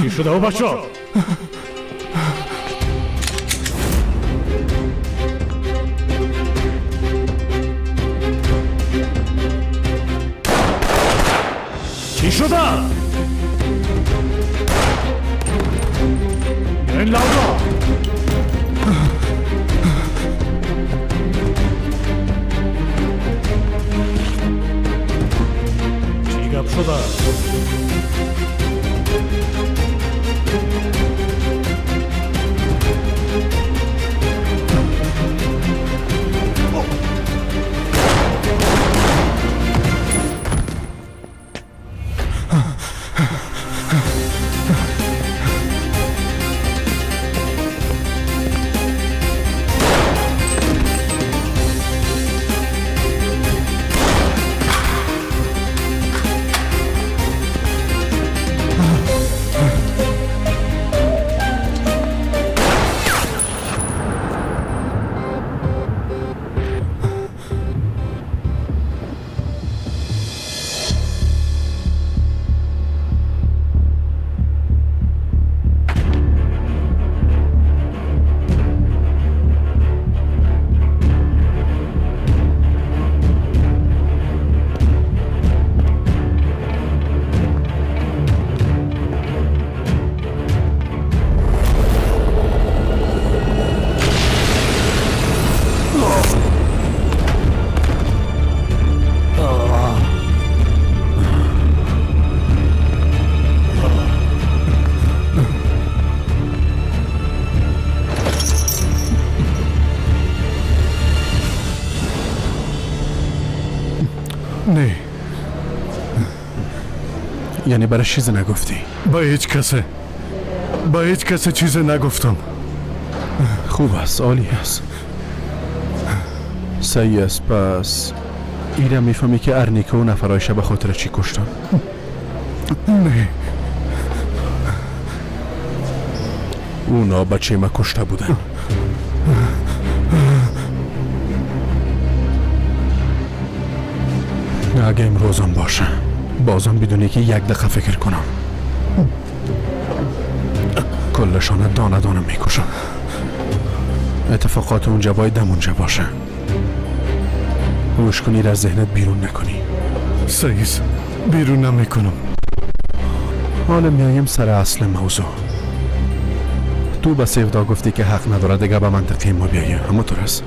چی شده او بچه؟ چی شده؟ این لاودا چی گپ شده؟ نه. یعنی برای چیز نگفتی؟ با هیچ کسی، با هیچ کسی چیز نگفتم. خوب است، عالی است، صحیح است. پس ایره میفهمی که ارنیکا و نفرایش به خاطر چی کشتن؟ نه. اونا بچه ما کشته بودن. اگه امروزم باشه بازم بدونی که یک دقیقه فکر کنم کلشان دانه دانه میکشم. اتفاقات اونجا باید دم اونجا باشه. هوش کنی را از ذهنت بیرون نکنی. سعیس بیرون نمیکنم. حالا میایم سر اصل موضوع. تو به سیودا گفتی که حق نداره دیگه به منطقه ما بیایه، همونطور است؟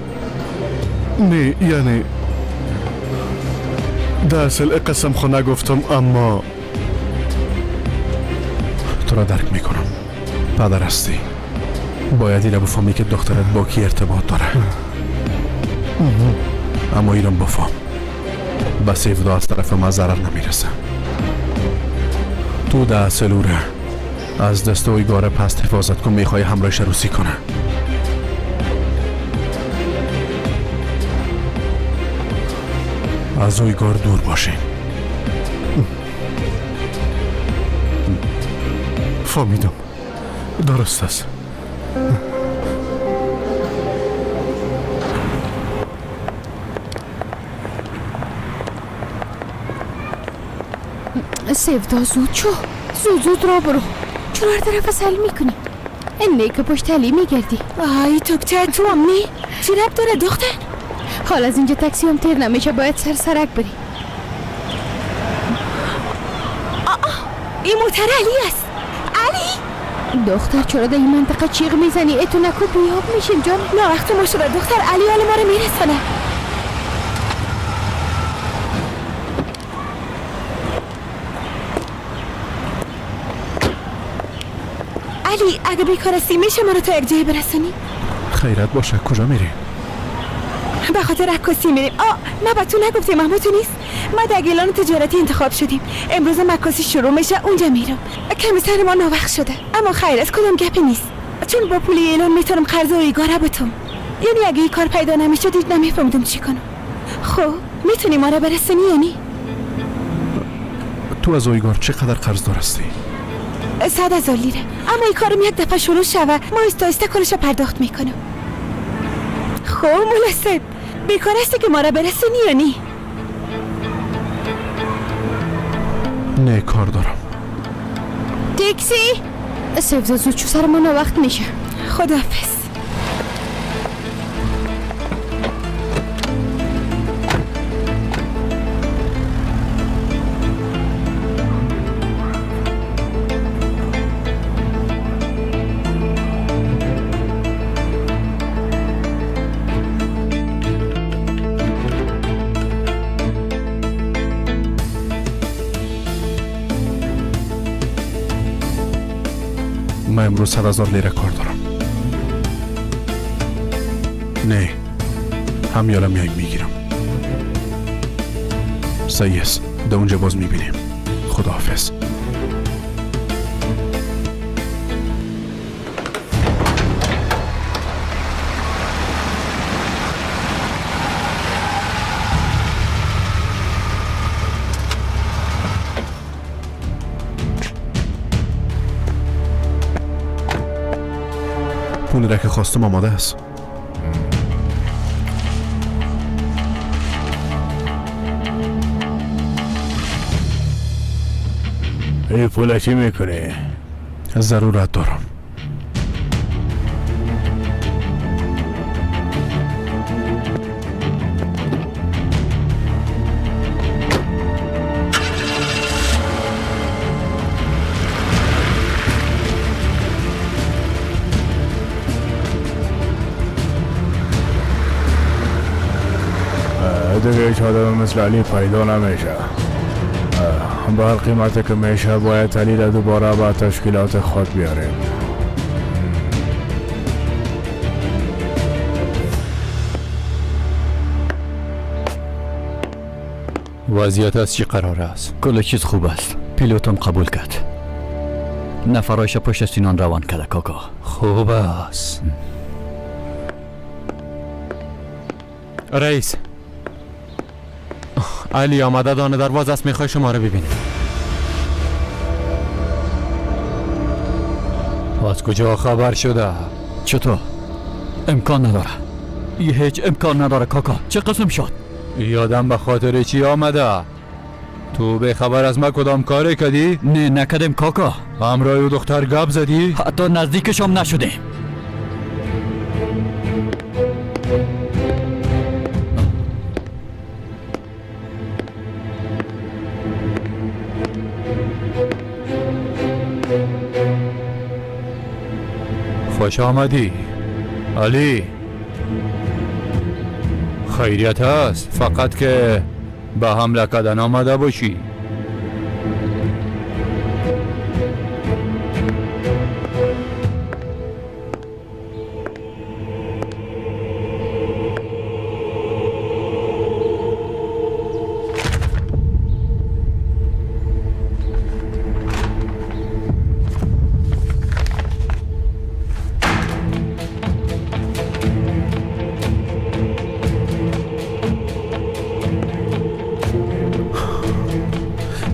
نه، یعنی در اصل قسم خو نگفتم، اما تو را درک میکنم. پدر هستی، باید ایره بفهمی که دخترت با کی ارتباط داره. اما ایران بفهم به سیودا از طرف ما ضرر نمیرسه. تو در اصل او را از دست اویگار پست حفاظت کن. میخوای همراهش روسی کنه. از اویگار دور باشین. فهمیدم، درست است. سیودا زود شو، زود زود را برو. چرا هر طرف سل میکنی؟ اینه که پشت علی میگردی. آی توکچه تو هم نی؟ چی رب داره دختر؟ حالا از اینجا تاکسی هم تیر نمیشه، باید سر سرک بری. این موتر علی است. علی دختر چرا در این منطقه چیغ میزنی؟ اتو نکو بیاب میشیم جان. نه وقت ما شده دختر، علی حال ما رو میرسانه. علی اگه بیکار هستی میشه ما رو تا یک جایی برسونی؟ خیرت باشه، کجا میری؟ به خاطر عکاسی میریم. ما به تو نگفتیم اما تو نیست. ما در اعلان تجارتی انتخاب شدیم. امروز عکاسی شروع میشه، اونجا میرم. کمی سر ما ناوقت شده اما خیر است، کدام گپی نیست. چون با پول اعلان میتونم قرض اویگاره بتم. یعنی اگه این کار پیدا نمیشد هیچ نمیفهمیدم چی کنم. خب میتونی ما رو برسونی؟ یعنی تو از اویگار چقدر قرضدار هستی؟ 100,000 لیره. اما این کارم یک دفعه شروع شوه ما آهسته آهسته کلش پرداخت میکنم. خب مناسب بیکار هستی که ما را برسونی یا نی؟ نه کار دارم. تاکسی سیفدا زود چو سر ما وقت میشه. خداحافظ. من امروز 100,000 لیره کار دارم. نه هم یالا میایم میگیرم. صحیح است، در اونجا باز میبینیم. خداحافظ. پولی را که خواستم آماده است. ای پول چی میکنی؟ ضرورت دارم. دیگه هیچ آدم مثل علی پیدا نمیشه. به هر قیمتی که میشه باید علی را دوباره به تشکیلات خود بیاریم. وضعیت از چی قرار است؟ کل چیز خوب است. پیلوتم قبول کرد. نفرایش پشت سینان روان کرده کاکا. خوب است. رئیس علی آمده دانه دروازه است، میخوای شما رو ببینه. از کجا خبر شده؟ چطور؟ امکان نداره. یه هیچ امکان نداره کاکا. چه قسم شد؟ یادم به خاطر چی آمده؟ تو به خبر از ما کدام کاری کردی؟ نه نکردیم کاکا. همراه او دختر گپ زدی؟ حتی نزدیکش هم نشدیم. خوش آمدی علی. خیریت هست، فقط که به حمله کردن آمده باشی.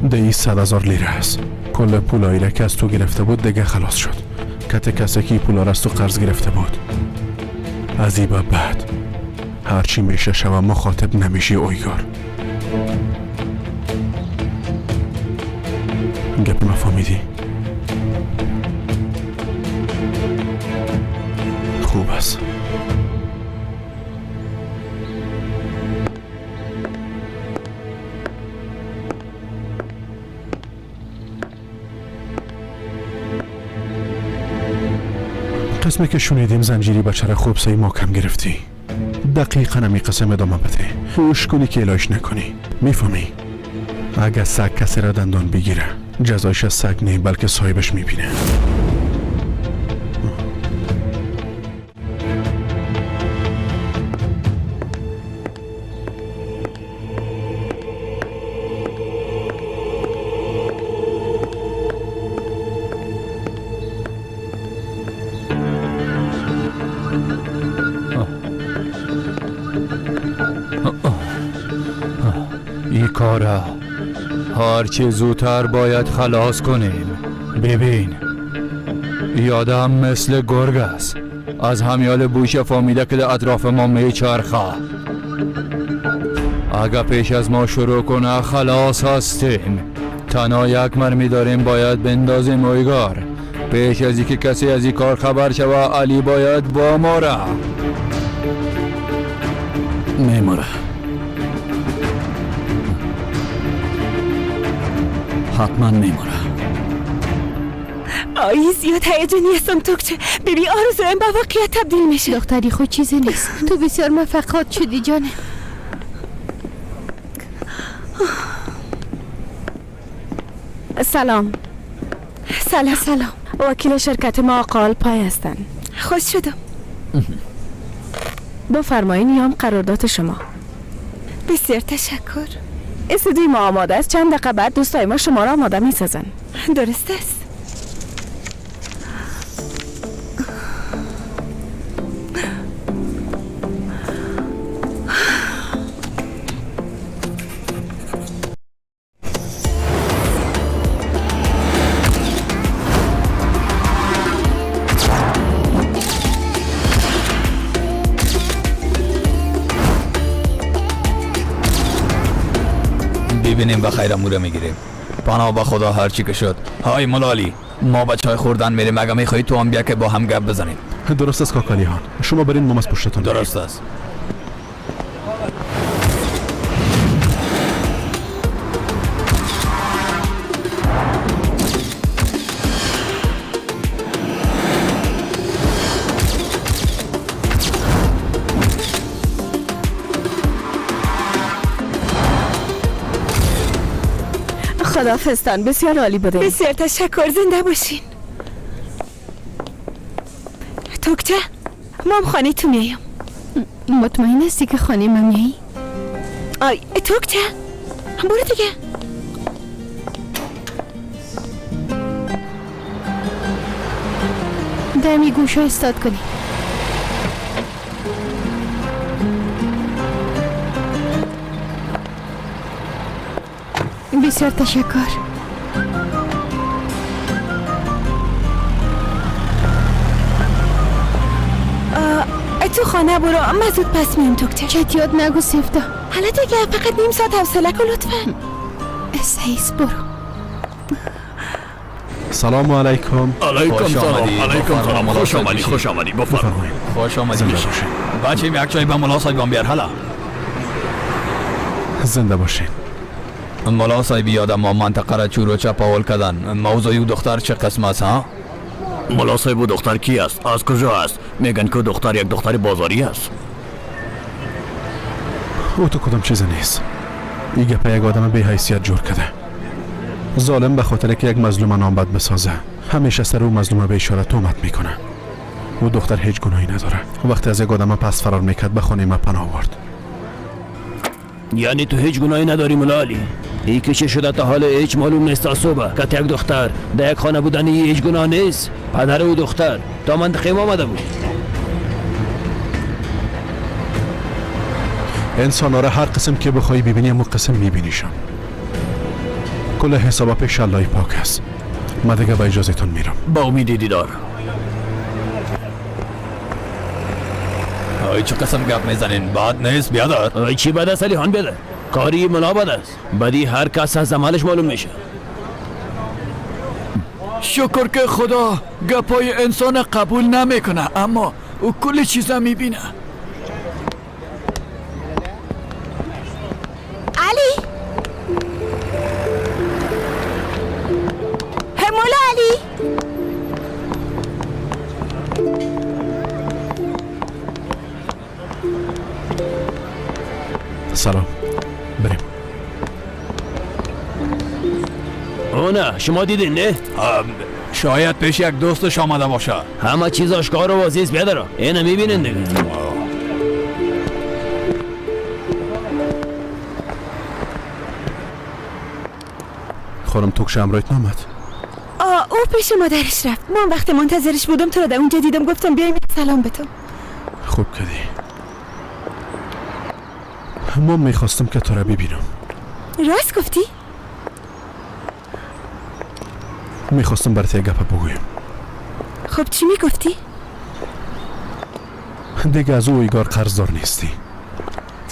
ده 100,000 لیره است. کل پولایی را که از تو گرفته بود دیگه خلاص شد. کت کسی که پولا را از تو قرض گرفته بود. از این به بعد هرچی میشه شوه مخاطب نمیشی اویگار. گپ ما فهمیدی؟ خوب است. قسمی که شنیدیم زنجیری بچه را خوب سعی ما کم گرفتی. دقیقا همی قسم ادامه بده. هوش کنی که الهش نکنی. میفهمی؟ اگه سگ کسی را دندان بگیره جزایش از سگ نه بلکه صاحبش میبینه. این کاره هرچه زودتر باید خلاص کنیم. ببین یادم مثل گرگ است، از همیال بوش فامیده که در اطراف ما میچرخه. اگه پیش از ما شروع کنه خلاص هستیم. تنها یک مرمی داریم، باید بندازیم اویگار. پیش از اینکه کسی از این کار خبر شوه علی باید با ما را میموره، حتما میموره. آی زیاد هیجانی هستم توکچه. ببین آرزویم به واقعیت تبدیل میشه. دختری خود چیزی نیست، تو بسیار موفقات شدی جانم. سلام. سلام. سلام. وکیل شرکت ما آقا پای هستن. خوش شدم. بفرمایین یام قرارداد شما. بسیار تشکر. استودیوی ما آماده است. چند دقیقه بعد دوستای ما شما را آماده میسازن. درست است. ببینیم و خیر امور میگیریم. پناه به خدا هرچی که شد. های ملالی، ما به چای خوردن میریم، اگه میخوای تو هم بیا که با هم گپ بزنیم. درست است کاکالیان، شما برین ما از پشتتون. درست است. خداحافظتان، بسیار عالی بوده. بسیار تشکر، زنده باشین. توکچه ما هم خانه تو میایم. مطمئن هستی که خانه ما میایی؟ آی توکچه برو دیگه. دمی گوشو استاد کنی. بسیار تشکر. تو خانه برو، من زود پس میم توکچه. چت یاد نگو سفتا. حالا دیگه فقط نیم ساعت حوصله کن لطفا. سیس برو. سلام علیکم. علیکم سلام. علیکم سلام. خوش آمدی، خوش آمدی. بفرمایید. خوش آمدی. بچه یک چای به ملا صاحب بیار. حالا زنده باشین. ملا صاحب یادم ما منطقه را چور و چپاول کردن. موضوع دختر چه قسم است ها؟ ملا صاحب و دختر کی است؟ از کجا است؟ میگن که دختر یک دختر بازاری است. او تو کدام چیز نیست. این گپ یک آدم بی حیثیت جور کرده. ظالم به خاطر که یک مظلوم نام بد بسازه همیشه سر او مظلوم به اشاره تهمت میکنه. او دختر هیچ گناهی نداره. وقتی از یک آدم پس فرار میکرد به خانه ما پناه آورد. یعنی تو هیچ گناهی نداری ملا علی؟ ای که چه شده تا حال هیچ معلوم نیست. صبح که یک دختر در یک خانه بودن هیچ گناه نیست. پدر او دختر تا منطقه ما آمده بود. انسان را هر قسم که بخوای ببینی امو قسم میبینیشم. کل حسابا پیش الله پاک است. من دیگه با اجازهتون میرم. با امید دیدار. آی چه قسم گپ میزنین؟ بد نیست بیادر. آی چی بد است علی خان بیادر؟ کاری ملا بد است. بدی هر کس از عملش معلوم میشه. شکر که خدا گپای انسان قبول نمیکنه، اما او کل چیزا میبینه. علی، مولا علی، سلام. بریم. او نه شما دیدین نه؟ شاید پیش یک دوستش آمده باشه. همه چیز آشکار و واضح است بیادر. اینو میبینین دیگه. خانم توکش همراهت نامد؟ او پیش مادرش رفت. من وقتی منتظرش بودم تو را در اونجا دیدم، گفتم بیایم سلام بتم. خوب کردی. ما میخواستم که تو را ببینم. راست گفتی؟ میخواستم برات یک گپ بگویم. خب چی میگفتی؟ دیگه از او ایگار قرضدار نیستی.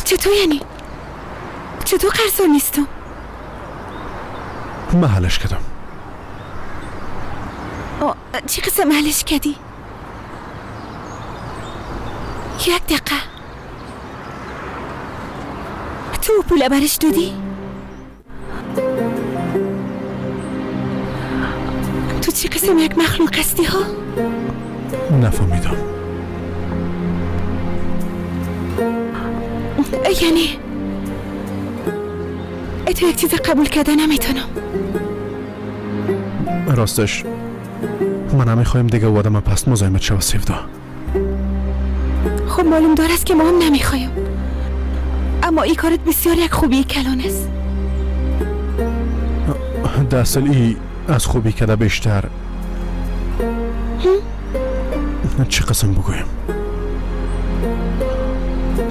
چطور یعنی؟ چطور قرضدار نیستم؟ من حلش کردم. چی قسم حلش کردی؟ یک دقیقه، تو پول برش دادی؟ تو چی قسم یک مخلوق هستی ها؟ نفهمیدم. یعنی تو یک چیز قبول کرده نمیتونم. راستش من نمیخوایم دیگه او آدم پس مزاحمت شوه سیفدا. خب معلوم دار است که ما هم نمیخوایم، اما این کارت بسیار یک خوبی کلان است. در اصل ای از خوبی کده بیشتر چه قسم بگویم،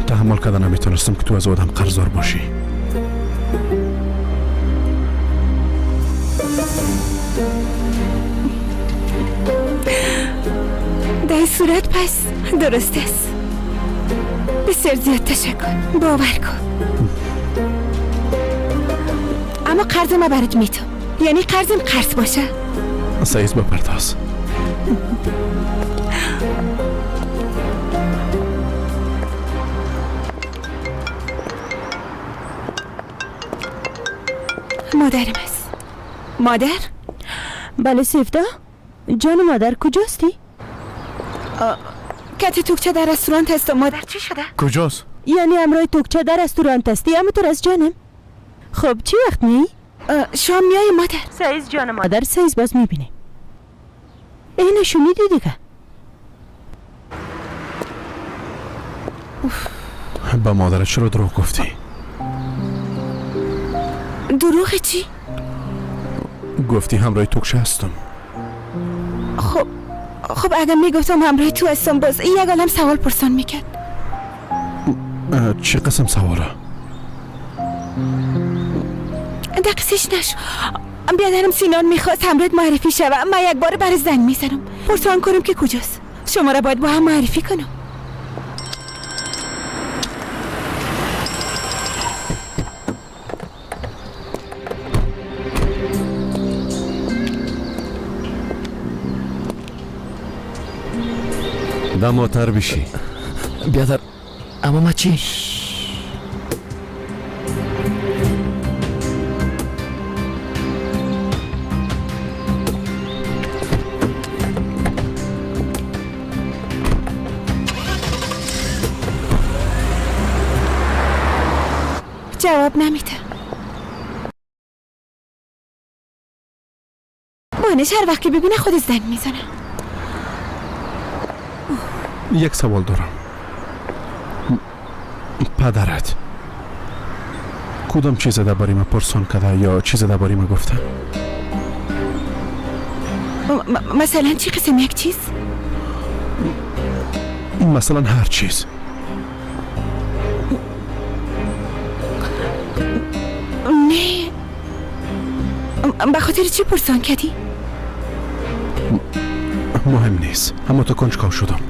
تحمل کده نمیتونستم که تو از آدم قرضدار باشی. در صورت پس درست است. بسیار زیاد تشکر، باور کن. اما قرض ما برات میتم، یعنی قرضم قرض باشه. سعیز بپرداز. مادرم است. مادر؟ بله سیفدا جان. مادر کجاستی؟ کتی توکچه در رستوران هستم. مادر چی شده؟ کجاست؟ یعنی امرای توکچه در رستوران هستی؟ اما تو از جانم. خب چی وقت می؟ شام میای مادر. سایز جان مادر، سایز باز میبینیم. اینو شنیدی دیگه؟ با مادرت چرا دروغ گفتی؟ دروغ چی؟ گفتی همراه توکچه هستم. خب اگر میگفتم همراه تو هستم باز یک عالم سوال پرسان میکرد. چه قسم سوالا؟ دقیقش نشو. بیادرم سینان میخواست همراهت معرفی شوه. من یک بار برای زنگ میزنم پرسان کنم که کجاست. شما را باید با هم معرفی کنم. دماتر بشی بیادر. اما ما چی؟ جواب نمیده. بانش هر وقت که ببینه خود زنگ میزنه. یک سوال دارم. پدرت کدام چیز درباره ما پرسان کرده یا چیز درباره ما گفته؟ مثلا چی قسم یک چیز؟ مثلا هر چیز. نه، به خاطر چی پرسان کردی؟ مهم نیست، اما تو کنجکاو شدم.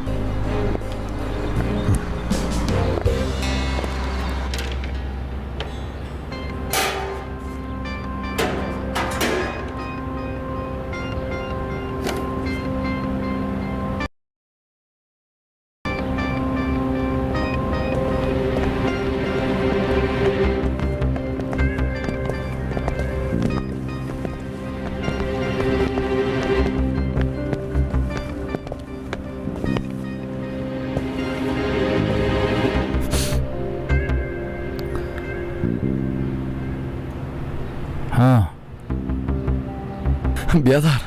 بیادر،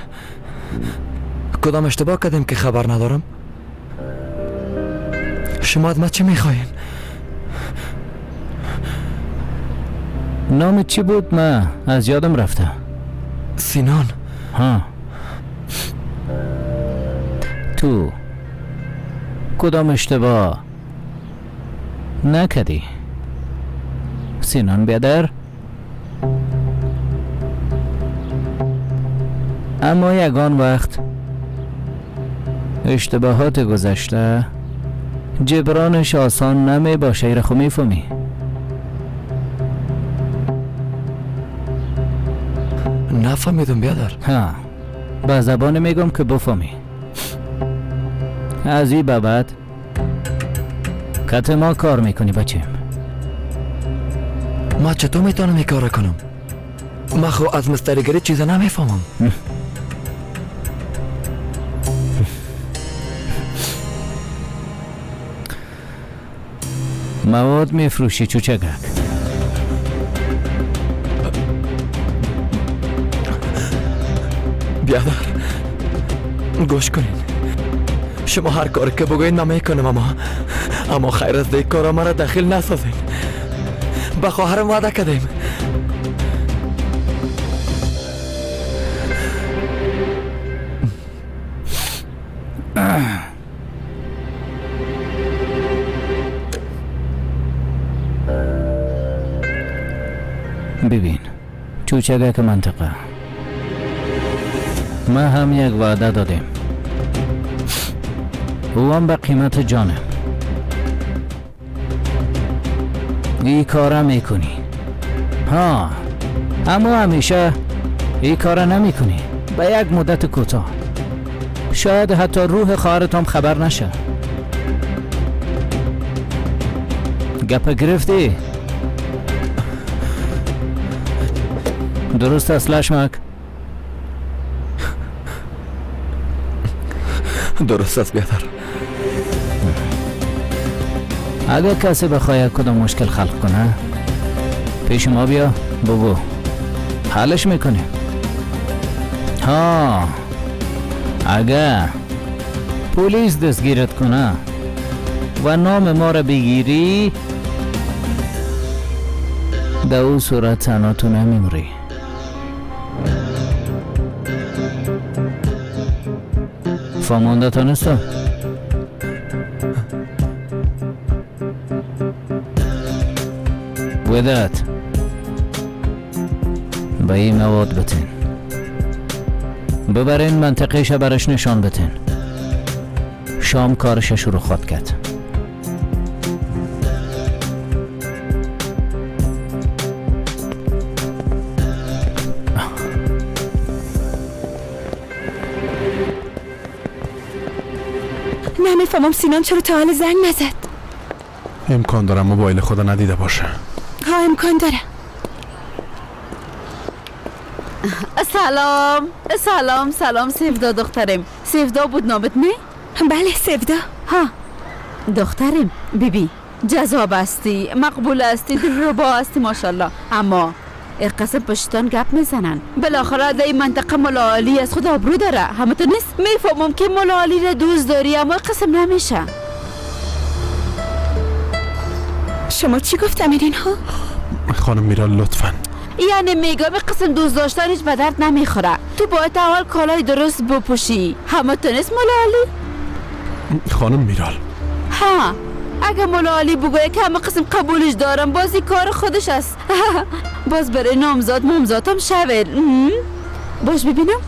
کدام اشتباه کردیم که خبر ندارم؟ شما از ما چه میخواین؟ نام چی بود؟ من از یادم رفته. سینان. ها، تو کدام اشتباه نکردی سینان بیادر؟ اما یگان وقت اشتباهات گذشته جبرانش آسان نمی باشه. ایره خو میفهمی؟ نفهمیدم بیادر. ها، به زبان میگم که بفهمی. از این به بعد کت ما کار میکنی بچیم. ما چطور میتونم این کار کنم؟ ما خو از مستریگری چیز نمیفهمم. مواد میفروشی چوچگک. بیادر گوش کنین، شما هر کار که بگوین من میکنم، اما خیر از دیگ کارا مرا دخیل نسازین. به خواهرم وعده کردیم. ببین چوچگک منطقه، ما هم یک وعده دادیم، او هم به قیمت جانم. این کاره میکنی ها، اما همیشه این کاره نمیکنی، به یک مدت کوتاه، شاید حتی روح خواهرت هم خبر نشه. گپ گرفتی؟ درست است لشمک؟ درست است بیادر. اگر کسی بخواهد کدام مشکل خلق کنه پیش ما بیا بگو، حلش میکنیم. ها، اگر پلیس دستگیرت کنه و نام ما را بگیری، در او صورت تنها تو نمیمری. فهمانده تانستا؟ وداد به این مواد بتین، ببرین منطقه برش نشان بتین. شام کارش شروع خواد کرد. نمیفهمم سینان چرا تا حال زنگ نزد. امکان دارم موبایل خدا ندیده باشه. ها امکان داره. سلام سلام سلام سیفدا دخترم. سیفدا بود نامت نه؟ بله سیفدا. ها دخترم، بیبی جذاب هستی، مقبول هستی، دلربا هستی ماشاءالله، اما قسم پشتان گپ میزنن. بالاخره در این منطقه ملا علی از خود آبرو داره، همه تو نیست؟ میفهمم که ملا علی را دوست داری، اما قسم نمیشه. شما چی گفت امیرین ها؟ خانم میرا لطفا. یعنی میگم قسم دوست داشتن هیچ به درد نمیخوره. تو باید اول کالای درست بپوشی. همه تو نیست ملا علی؟ خانم میرال. ها اگه ملا علی بگویه که همه قسم قبولش دارم، بازی کار خودش است. باز برای نامزاد مامزادم شوه. باش ببینم.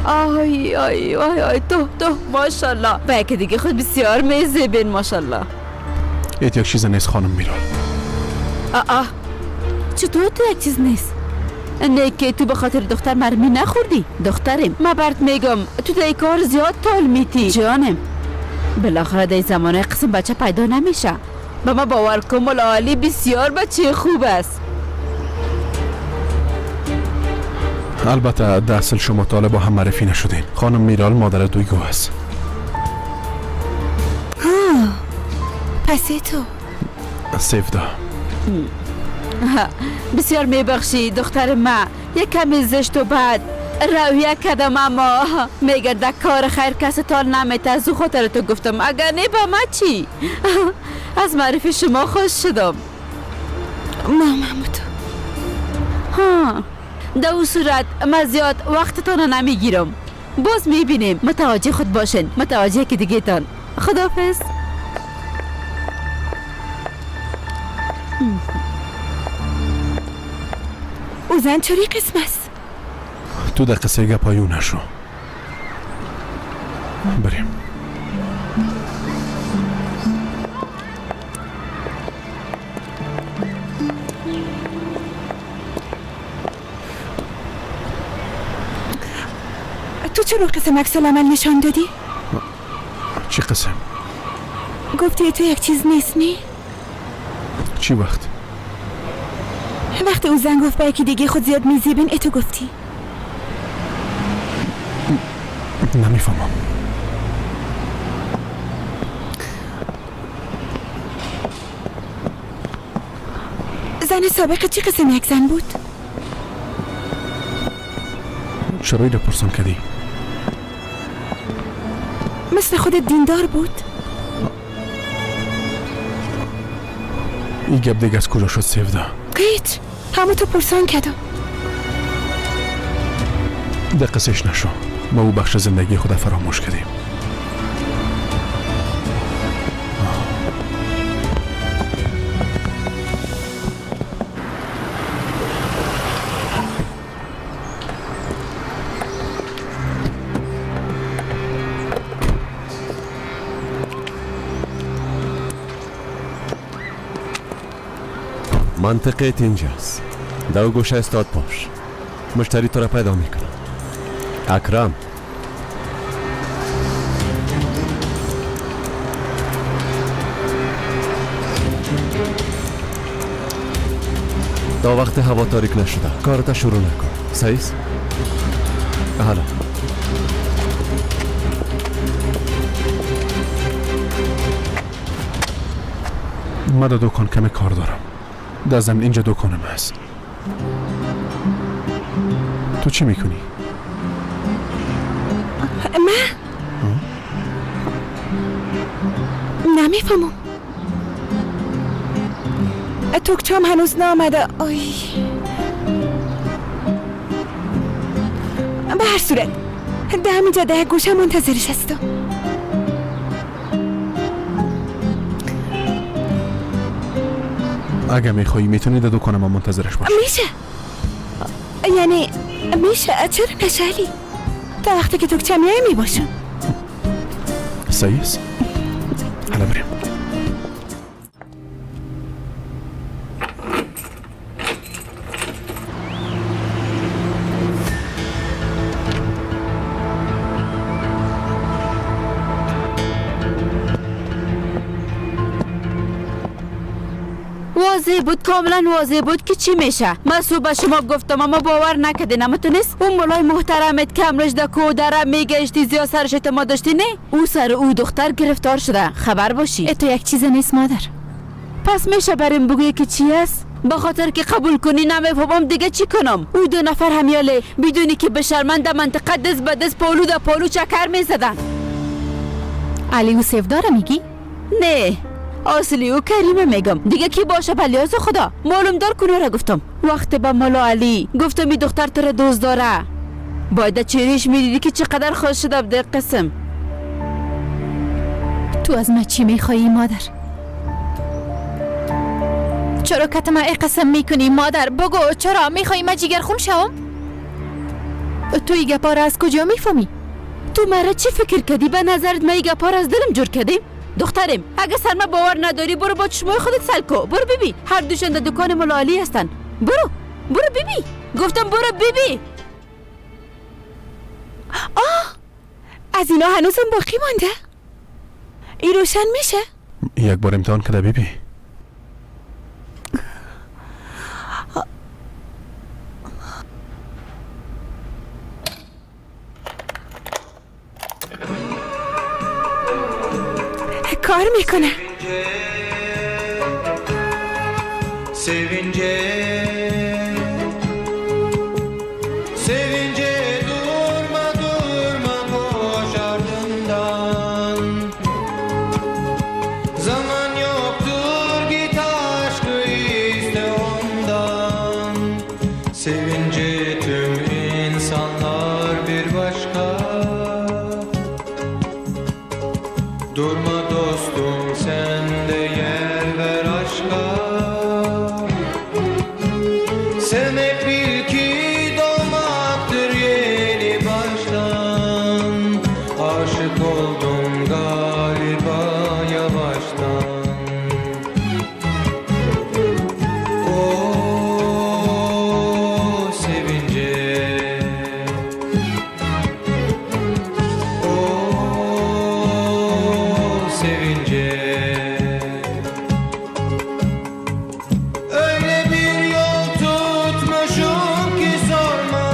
آی آی آی آی تو تو ماشاءالله، با یکی دیگه خود بسیار میزیبین ماشاءالله. ایت یک چیز نیست خانم میرال. آه چطور تو یک چیز نیست؟ نه که تو به خاطر دختر مرمی نخوردی. دخترم ما برات میگم تو در کار زیاد طول میتی جانم. بالاخره در زمانه قسم بچه پیدا نمیشه. به ما باور کن ملا علی بسیار بچه خوب است. البته در اصل شما تا با هم معرفی نشدین. خانم میرال مادر دویگو است. ها پس تو سیفدا. بسیار میبخشی دختر ما، یک کمی زشت و بد رویه کردم، اما میگه در کار خیر کسی تال نمیته. از او خاطر تو گفتم، اگر نه با ما چی؟ از معرفی شما خوش شدم. ماما تو ها در او صورت ما زیاد وقتتان رو نمیگیرم. باز میبینیم. متوجه خود باشین، متوجه که دیگه تان. خداحافظ. او زن چوری قسم است؟ تو در قصه گپایو نشو. بریم. تو چرا قسم عکس العمل نشان دادی؟ چی قسم؟ گفتی تو یک چیز نیست نی؟ چی وقت؟ وقتی او زنگ گفت با یکی دیگه خود زیاد میزیبین اتو گفتی. نمیفهمم. زن سابق چی قسم یک زن بود؟ چرا ایره پرسان کردی؟ مثل خودت دیندار بود؟ این گپ دیگه از کجا شد سیودا؟ هیچ، همون تو پرسان کردم. ده قصهش نشو. ما او بخش زندگی خود فراموش کردیم. منطقه اینجاست. در گوشه استاد باش. مشتری تو را پیدا میکنم. اکرم. تا وقت هوا تاریک نشده کارت شروع نکن. صحیح است؟ حالا من در دکان کمی کار دارم. در زمین اینجا دکانم هست. تو چی میکنی؟ من؟ نمیفهمم. توکچام هنوز نامده. آی به هر صورت ده همینجا ده گوشه منتظرش هستم. اگه میخوایی میتونی در دکان ما منتظرش باشی. میشه، یعنی میشه. چرا نشه علی؟ تا وقتی که توکچه میای میباشم. صحیح است؟ حالا بریم. واضح بود، کاملا واضح بود که چی میشه. من صبح به شما گفتم اما باور نکردین. اما تو نیست اون ملای محترمت که امرش در کوه دره میگشتی زیاد سرش اعتماد داشتی؟ نه، او سر او دختر گرفتار شده. خبر باشی. تو یک چیز نیست مادر. پس میشه بریم بگویی که چی است؟ به خاطر که قبول کنی نمیفهمم دیگه چی کنم. او دو نفر همیاله بدونی که به شرمند منطقه دست به دست پالو در پالو چکر میزدن. علی و سیفدار میگی؟ نه، اصلی او کریمه میگم. دیگه کی باشه بلیاز خدا. معلوم دار کنه را گفتم. وقت به ملا علی گفتم این دختر تو را دوست داره. باید چهرهش میدیدی که چقدر خوش شده بده قسم. تو از من چی میخوایی مادر؟ چرا کت من ای قسم میکنی مادر؟ بگو چرا میخوایی من جیگر خون شوم؟ تو ای گپا را از کجا میفهمی؟ تو مرا چی فکر کردی؟ به نظرت من ای گپا را از دلم جور کردیم؟ دخترم اگه سرما باور نداری برو با چشمای خودت سل کو. برو ببی هر دوشان در دکان ملا علی هستن. برو برو ببی. گفتم برو ببی. آه از اینا هنوزم باقی مانده. ای روشن میشه؟ یک بار امتحان کده ببی. کار میکنه. Sevince Sevince durma durma koş ardından. Zaman yoktur git aşkı iste ondan. Sevince tüm insanlar bir başka. Durma dostum sen de yer ver aşka. Sevmek bil ki doğmaktır. gece. Öyle bir yol tutmuşum ki sorma.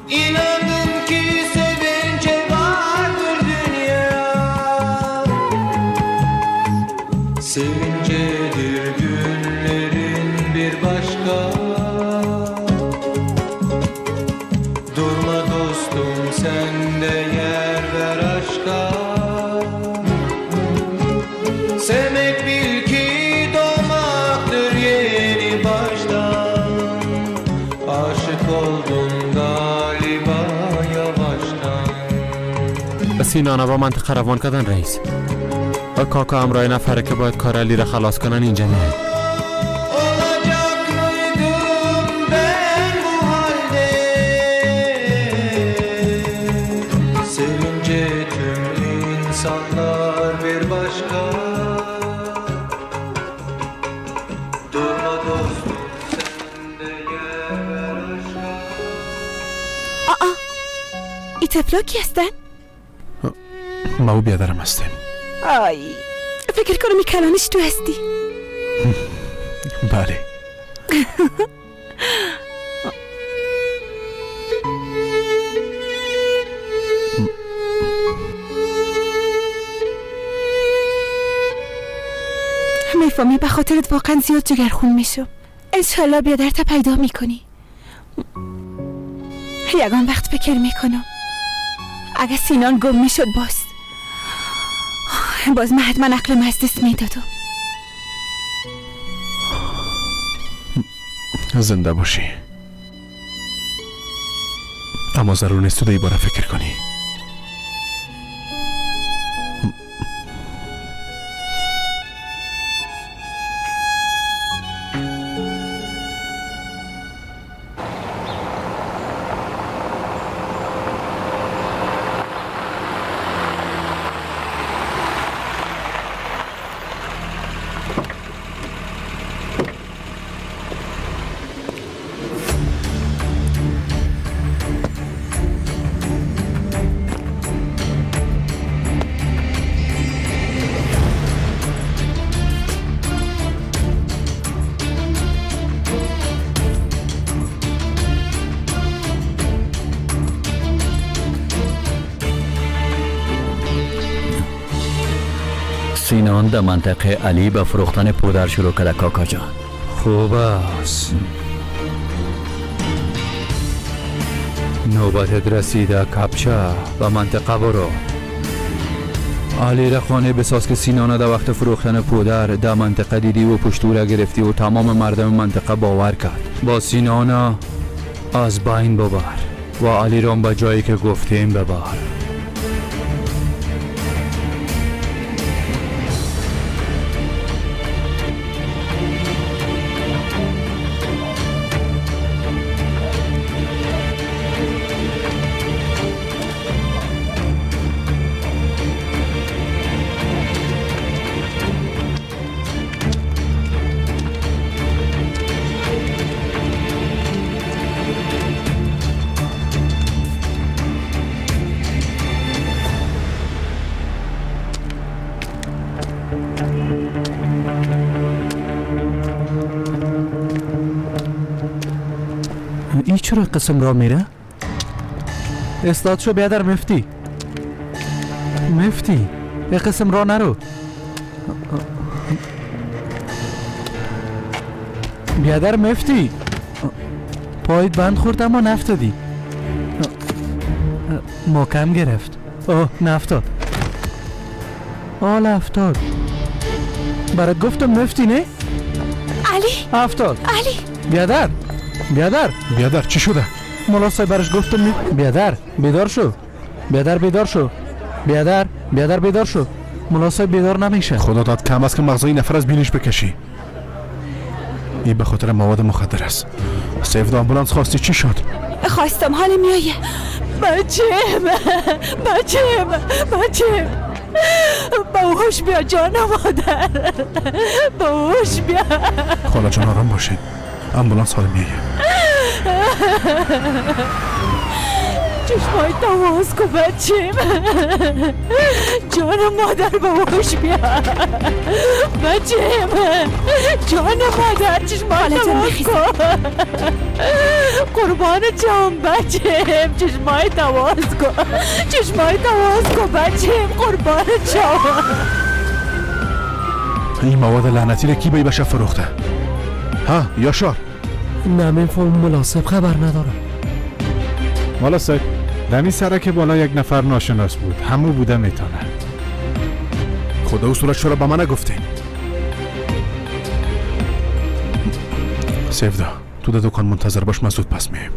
İnandım ki sevince vardır dünya. Sevincedir günlerin bir başka. Durma dostum, sen de yer ver aşka. Sevmek bil ki doğmaktır yeni baştan. Aşık oldum galiba yavaştan. سینانا با منطقه روان کردن رئیس. کاکا همراه نفره که باید کار علی را خلاص کنن اینجا نه. Olacak mıydım ben bu halde? Sevince tüm insanlar bir başka. Durma dostum, sen de yer ver aşka. آ ای طفلا کی هستن؟ ما او بیادرم هستیم. آی، فکر کنم این کلانش تو هستی. بله. میفهمی به خاطرت واقعا زیاد جگرخون میشم. انشالله بیادرت پیدا میکنی. یگان وقت فکر میکنم اگه سینان گم میشد باز من حتما عقلم از دست میدادم. زنده باشی، اما ضرور نیست تو در این باره فکر کنی. سینان در منطقه علی به فروختن پودر شروع کرده کاکا جان. خوب است، نوبتت رسیده کپچه. به منطقه برو، علی را خانه بساز که سینانه در وقت فروختن پودر در منطقه دیدی و پشتو را گرفتی و تمام مردم منطقه باور کرد. با سینانه از بین ببر و علی را به جایی که گفتیم ببر. ای چرا قسم را میره؟ استاد شو بیادر. مفتی، مفتی، ای قسم را نرو بیادر. مفتی، پایت بند خورد اما نفتادی. محکم گرفت. اوه، نفتاد. آل افتاد. برات گفتم مفتی، نه؟ علی، افتاد. علی. بیادر، بیادر. بیادر، چی شده؟ ملا صاحب برش گفتم بیادر بیدار شو. بیادر بیدار شو. بیادر، بیادر بیدار شو. ملا صاحب بیدار نمیشه. خدا داد کم است که مغزای نفر از بینش بکشی. این به خاطر مواد مخدر است. سیف، آمبولانس خواستی، چی شد؟ خواستم، حال میایه. بچه، بچه، بچه، به هوش بیا جان مادر، به هوش بیا. خاله جان، آرام باشین، آمبولانس حال میایه. چشمای تواز کو بچیم. جان مادر به هوش بیا بچیم. جان مادر چشمای تواز کو. قربان جان بچیم، چشمای تواز کو، چشمای تواز کو بچیم، قربان جان. این مواد لعنتی را کی به بشه فروخته؟ ها یاشار؟ نمیفهم مناسب، خبر ندارم. مالا صاحب، دمی سرک بالا یک نفر ناشناس بود، همو بوده میتونه. خدا و صورت چرا به من نگفتی؟ سیفدا تو در دکان منتظر باش، من زود پس میم.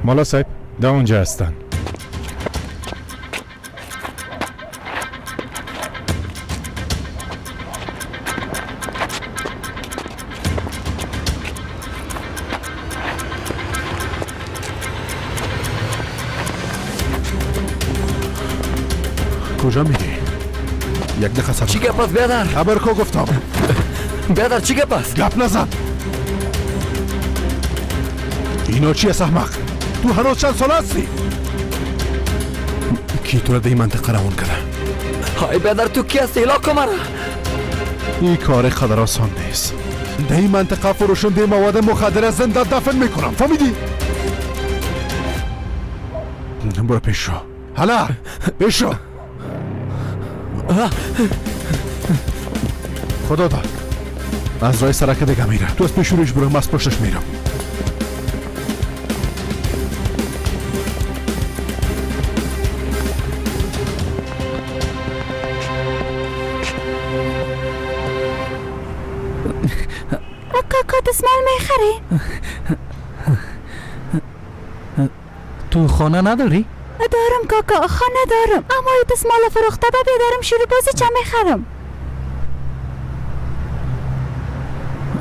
مالا صاحب در اونجا هستن. کجا میری؟ یک دقیقه صبر. چی گپ است بیادر؟ خبر کو گفتم. بیادر چی گپ است؟ گپ نزن. اینا چیه احمق؟ تو هنوز چند سال هستی؟ کی تو را در این منطقه روان کرده؟ های بیادر تو کی هستی؟ الا کن مرا. این کار قدر آسان نیست. در این منطقه فروشنده مواد مخدر زنده دفن میکنم، فهمیدی؟ برو پیش شو. حالا پیش شو. خدا داد از راه سرک دیگه میره. تو از پیش روش برو، من از پشتش میرم. کاکا دستمال میخری؟ تو خانه نداری؟ دارم کاکا، خانه دارم، اما یه دستمال فروخته به بیدارم شروع بازی چه میخرم.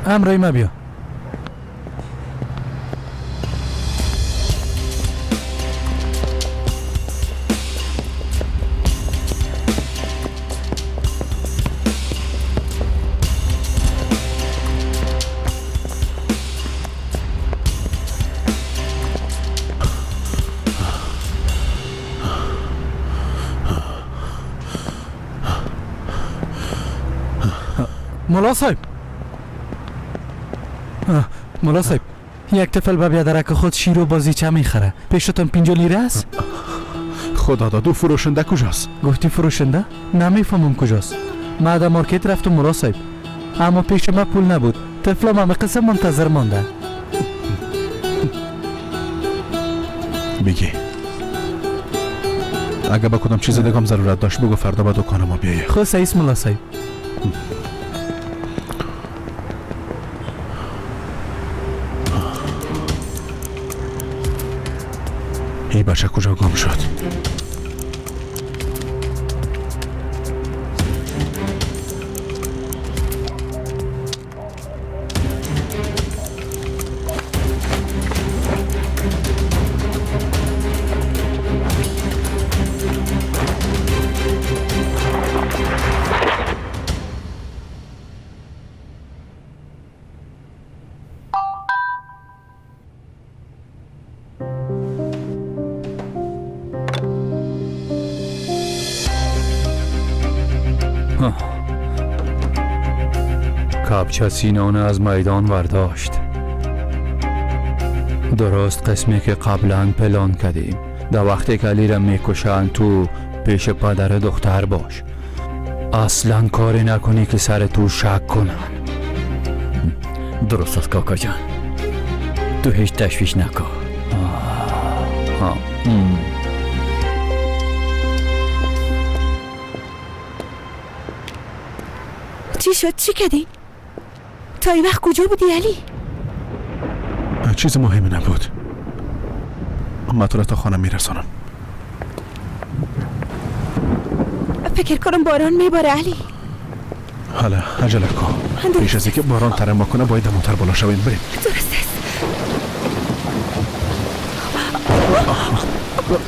امرای ما بیا. ملا صاحب، ملا صاحب، یک طفل به بیادرک خود شیر و بازیچه میخره. پیشتون 50 لیره است؟ خدا داد. او فروشنده کجاست؟ گفتی فروشنده؟ نمیفهمم کجاست. من در مارکت رفتم ملا صاحب، اما پیش ما پول نبود. طفلم همه قسم منتظر مانده. بگی اگه با کدام چیز دیگه هم ضرورت داشت بگو فردا به دکان ما بیایه. خب صحیح ملا صاحب. این بچه کجا گم شد؟ کپچه سینانه از میدان ورداشت. درست قسمی که قبلا پلان کردیم. در وقتی که علی را میکشند تو پیش پدر دختر باش. اصلا کاری نکنی که سر تو شک کنن. درست است کاکا جان، تو هیچ تشویش نکن. چی شد؟ چی کردی؟ تا این وقت کجا بودی علی؟ چیز مهمی نبود. من تو را تا خانه میرسانم. فکر کنم باران میباره علی. حالا عجله کن. پیش از اینکه باران تر ما کنه باید موتر بالا شویم. بریم. درست است. بسیار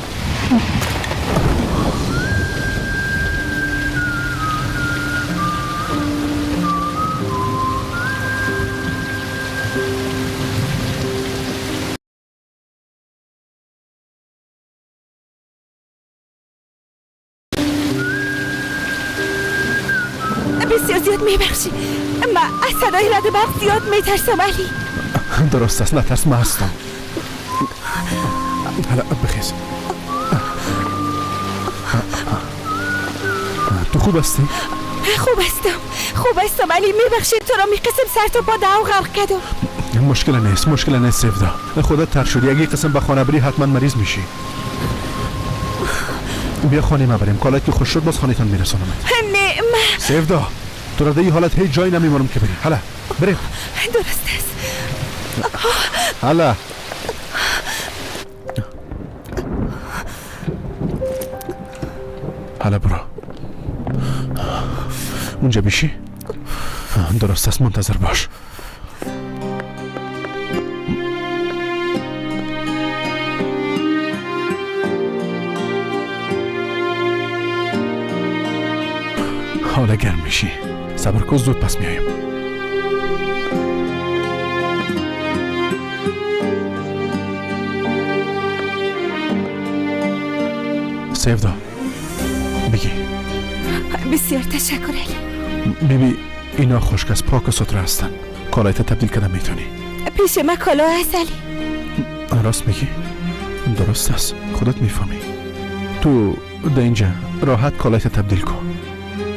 زیاد میبخشی. من از صدای رد برق زیاد میترسم علی. درست است، نترس، من هستم. حالا بخیز. تو خوب هستی؟ خوب هستم، خوب هستم علی. میبخشی تو را میقسم سر تا پا دعو غرق کردم. مشکل نیست، مشکل نیست سیفدا. خودت تر شدی. اگه قسم به خانه بری حتما مریض میشی. بیا خانه ما بریم. کالت که خوش شد باز خانه تان میرسانم. نه من سیفدا تو را در این حالت هیچ جایی نمیمانم که بری. حالا بریم. درست است. حالا حالا برو اونجا بیشی. درست است، منتظر باش. حالا گرم میشی. صبر کن، زود پس میایم. سیفدا بگی. بسیار تشکر علی. بیبی اینا خشک از پاک و ستره هستن. کالایت تبدیل کردن میتونی. پیش من کالا هست علی. راست میگی، درست است، خودت میفهمی. تو در اینجا راحت کالایت تبدیل کن.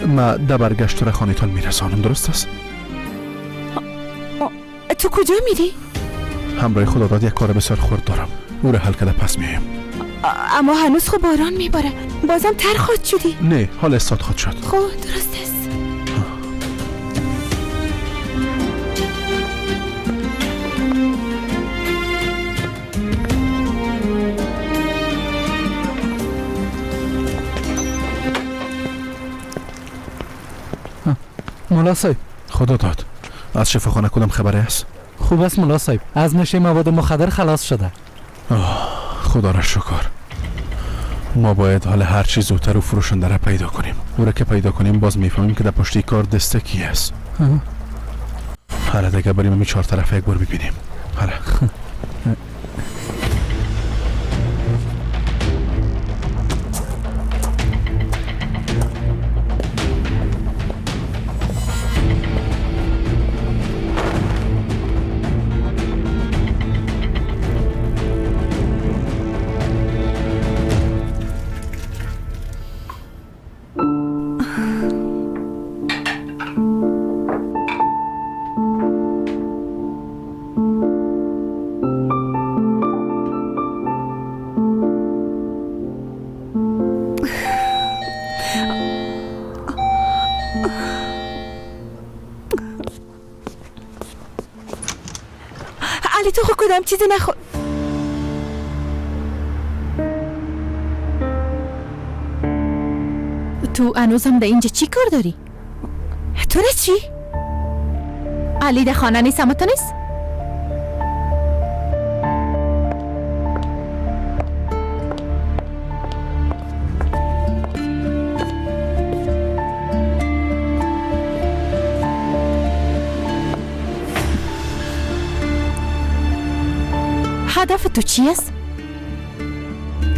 ما در برگشت تو را خانه‌تان میرسانم. درست است؟ تو کجا میری؟ همراه خداداد یک کار بسیار خرد دارم. او را حل کرده پس میایم. اما هنوز خب باران میباره. بازم تر خواهد شدی. نه، حال استاد خواهد شد. خب درست است. مولا صاحب. خدا داد. از شفاخانه کدام خبری است؟ خوب است مولا صاحب، از نشه مواد مخدر خلاص شده. خدا را شکر. ما باید حال هر چیز زودتر و فروشنده را پیدا کنیم. او را که پیدا کنیم باز میفهمیم که در پشت کار دست کی است. حالا دیگه بریم می چهار طرف یک بار ببینیم. حالا علی تو خود کدام چیزی نخور. تو هنوزم در اینجا چی کار داری؟ تو را چی؟ علی در خانه نیست اما تو نیست؟ هدف تو چی است؟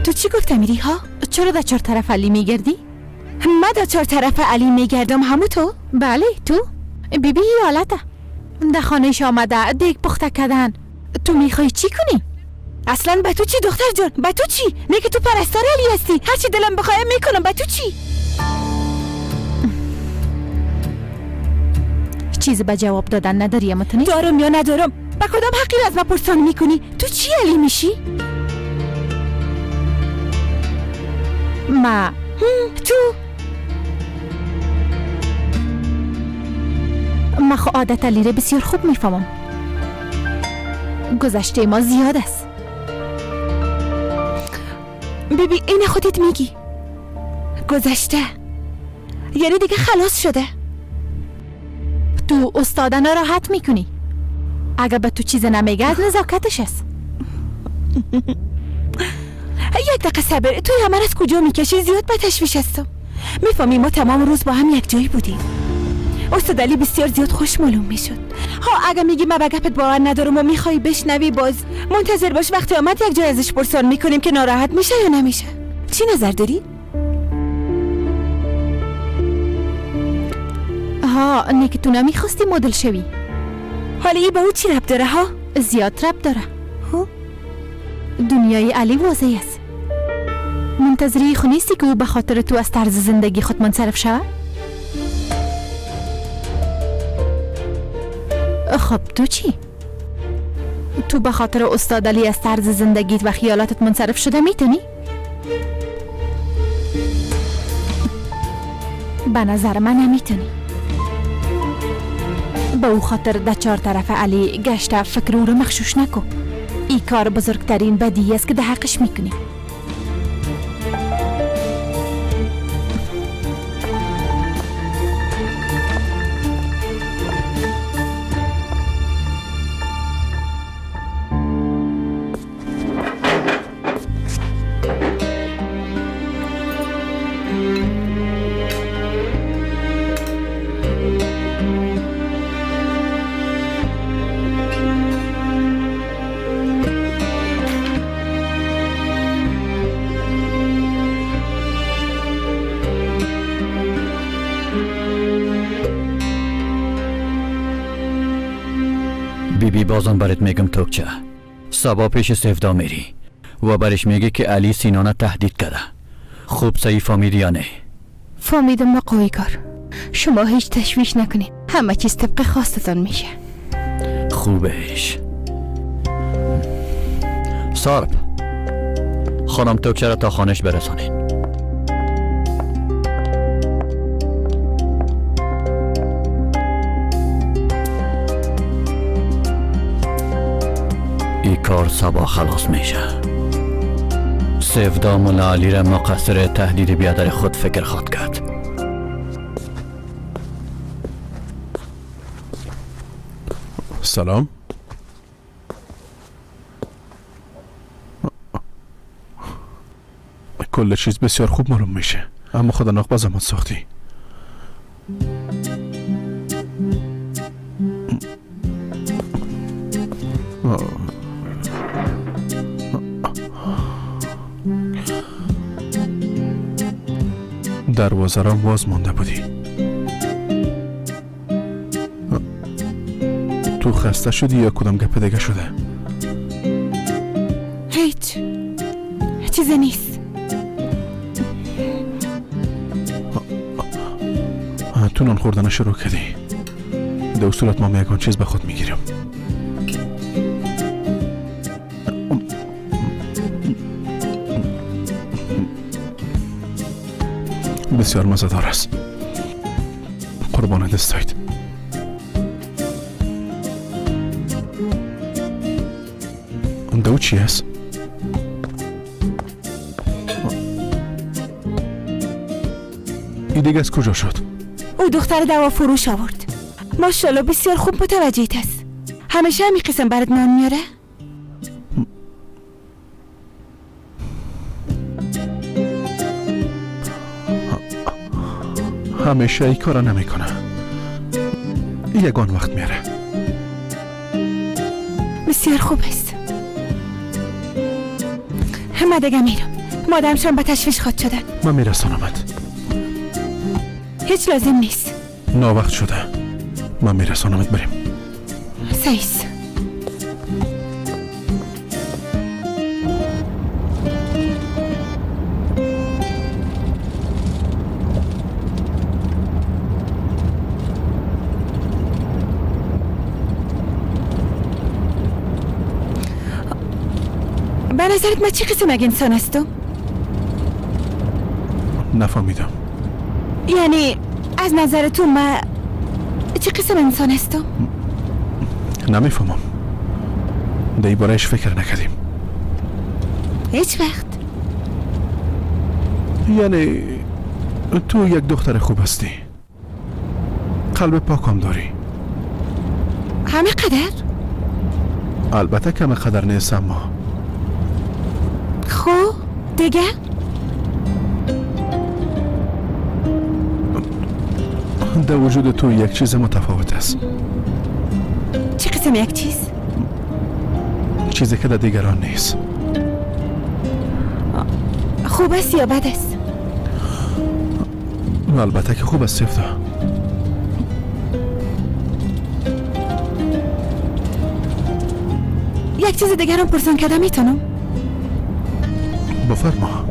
تو چی گفت امیری ها؟ چرا در چهار طرف علی میگردی؟ من در چهار طرف علی میگردم همو تو؟ بله تو. بیبی بی حالته در خانهش آمده دیگ پخته کردن. تو میخوای چی کنی؟ اصلا به تو چی دختر جان؟ به تو چی؟ نه که تو پرستار علی هستی. هرچی دلم بخواه میکنم. به تو چی؟ چیزی به جواب دادن نداری اما تو نیست؟ دارم یا ندارم؟ به کدام حقی از من پرسان میکنی؟ تو چی علی میشی؟ ما تو ما خو عادت علی را بسیار خوب میفهمم. گذشته ما زیاد است. ببی این خودت میگی گذشته یعنی دیگه خلاص شده. تو استاد ناراحت میکنی. اگر به تو چیز نمیگه از نزاکتش است. یک دقیقه صبر، تو همه از کجا میکشی؟ زیاد به تشویش هستم. میفهمی ما تمام روز با هم یک جایی بودیم. استاد علی بسیار زیاد خوش معلوم میشد. ها اگه میگی من به گپت باور ندارم و میخوای بشنوی، باز منتظر باش وقتی آمد یک جای ازش پرسان میکنیم که ناراحت میشه یا نمیشه. چی نظر داری؟ ها نه که تو نمیخواستی مدل شوی. حالا ای با او چی رب داره ها؟ زیاد رب داره. ها؟ دنیای علی واضح است. منتظری خو نیستی که او به خاطر تو از طرز زندگی خود منصرف شود؟ خب تو چی؟ تو به خاطر استاد علی از طرز زندگیت و خیالاتت منصرف شده میتونی؟ به نظر من نمیتونی. به او خاطر در چهار طرف علی گشته فکر او رو مغشوش نکن. ای کار بزرگترین بدی است که در حقش میکنی. بیبی بازم برات میگم توکچه صبا پیش سفدا میری و برش میگه که علی سینانه تهدید کرده. خوب صحیح فهمیدی یا نه؟ فهمیدم آقای کار. شما هیچ تشویش نکنید، همه چیز طبق خواستتان میشه. خوبش سارب خانم توکچه را تا خانش برسانین. ای کار صبا خلاص میشه. سفدا مولا علی را مقصر تهدید بیادر خود فکر خواد کرد. سلام. کل چیز بسیار خوب معلوم میشه، اما خدا ناق زمان ساختی. دروازه را باز مانده بودی. تو خسته شدی یا کدام گپ دیگه شده؟ هیچ چیزی نیست. تو نان خوردن شروع کردی. در صورت ما یکان چیز به خود میگیرم. بسیار مزه‌دار است. قربان دستایت. دو چی است؟ این دیگه از کجا شد؟ او دختر دوا فروش آورد. ماشاءالله بسیار خوب متوجهت است. همیشه همی قسم برات نان میاره؟ همیشه ای کارا نمیکنه. یگان وقت میاره. بسیار خوب است. من دیگه میرم. مادرمشان به تشویش خواد شدن. من میرسانمت. هیچ لازم نیست. ناوقت شده. من میرسانمت، بریم. سیس. به نظرت من چه قسم یک انسان هستم؟ نفهمیدم. یعنی از نظر تو من چه قسم انسان هستم؟ نمیفهمم. در این بارهش فکر نکردیم هیچ وقت. یعنی تو یک دختر خوب هستی، قلب پاکم داری. همه قدر؟ البته کم قدر نیست، اما خب دیگه؟ در وجود تو یک چیز متفاوت است. چه قسم یک چیز؟ چیزی که در دیگران نیست. خوب است یا بد است؟ البته که خوب است سفتا. یک چیز دیگر هم پرسان کرده میتونم؟ بفرما.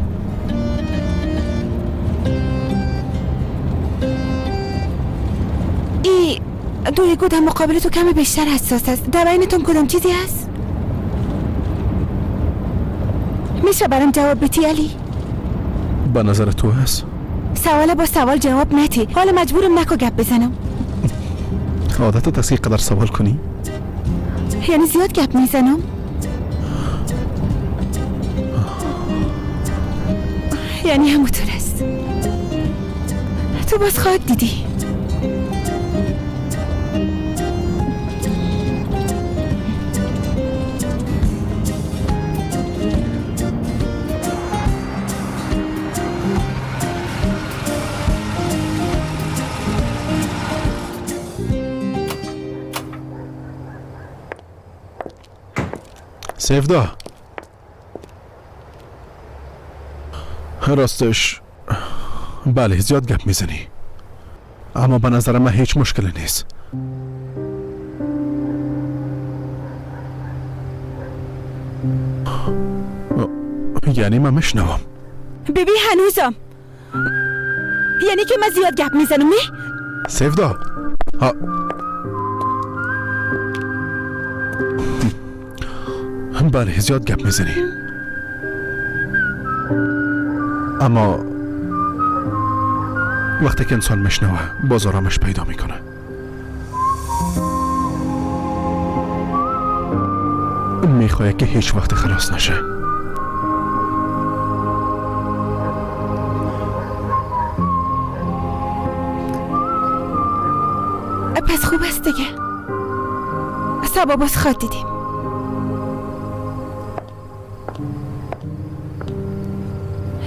ای دوی گود هم مقابل تو کمی بیشتر حساس است. در بینتون کدام چیزی هست؟ میشه برام جواب بدی علی؟ به نظر تو هست؟ سوال با سوال جواب ندی. حالا مجبورم نکو گپ بزنم. عادتت است که قدر سوال کنی؟ یعنی زیاد گپ میزنم؟ یعنی همونطور است. تو باز خواهد دیدی. سفدا، راستش بله زیاد گپ میزنی، اما به نظر من هیچ مشکلی نیست. یعنی من میشنوم. ببین هنوزم یعنی که من زیاد گپ میزنم. نه سفدا، بله زیاد گپ میزنی، اما وقتی که انسان میشنوه باز آرامش پیدا میکنه. میخواه که هیچ وقت خلاص نشه. پس خوب است دیگه. صبا باز خواد دیدیم.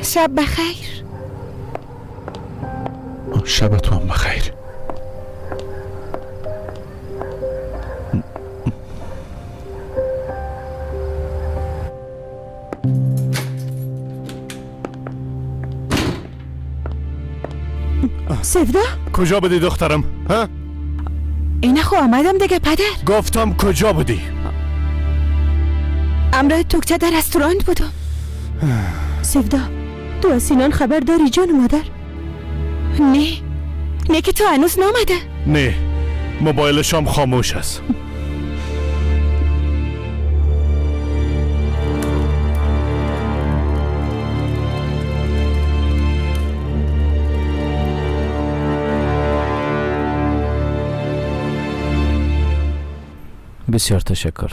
شب بخیر. شب تو هم بخیر. سفدا کجا بودی دخترم؟ ها؟ اینه خو آمدم دیگه پدر. گفتم کجا بودی؟ امرای توکچه در رستوران بودم. سفدا تو از سینان خبر داری جان مادر؟ نه نه که تو هنوز نامده. نه موبایلش هم خاموش است. بسیار تشکر.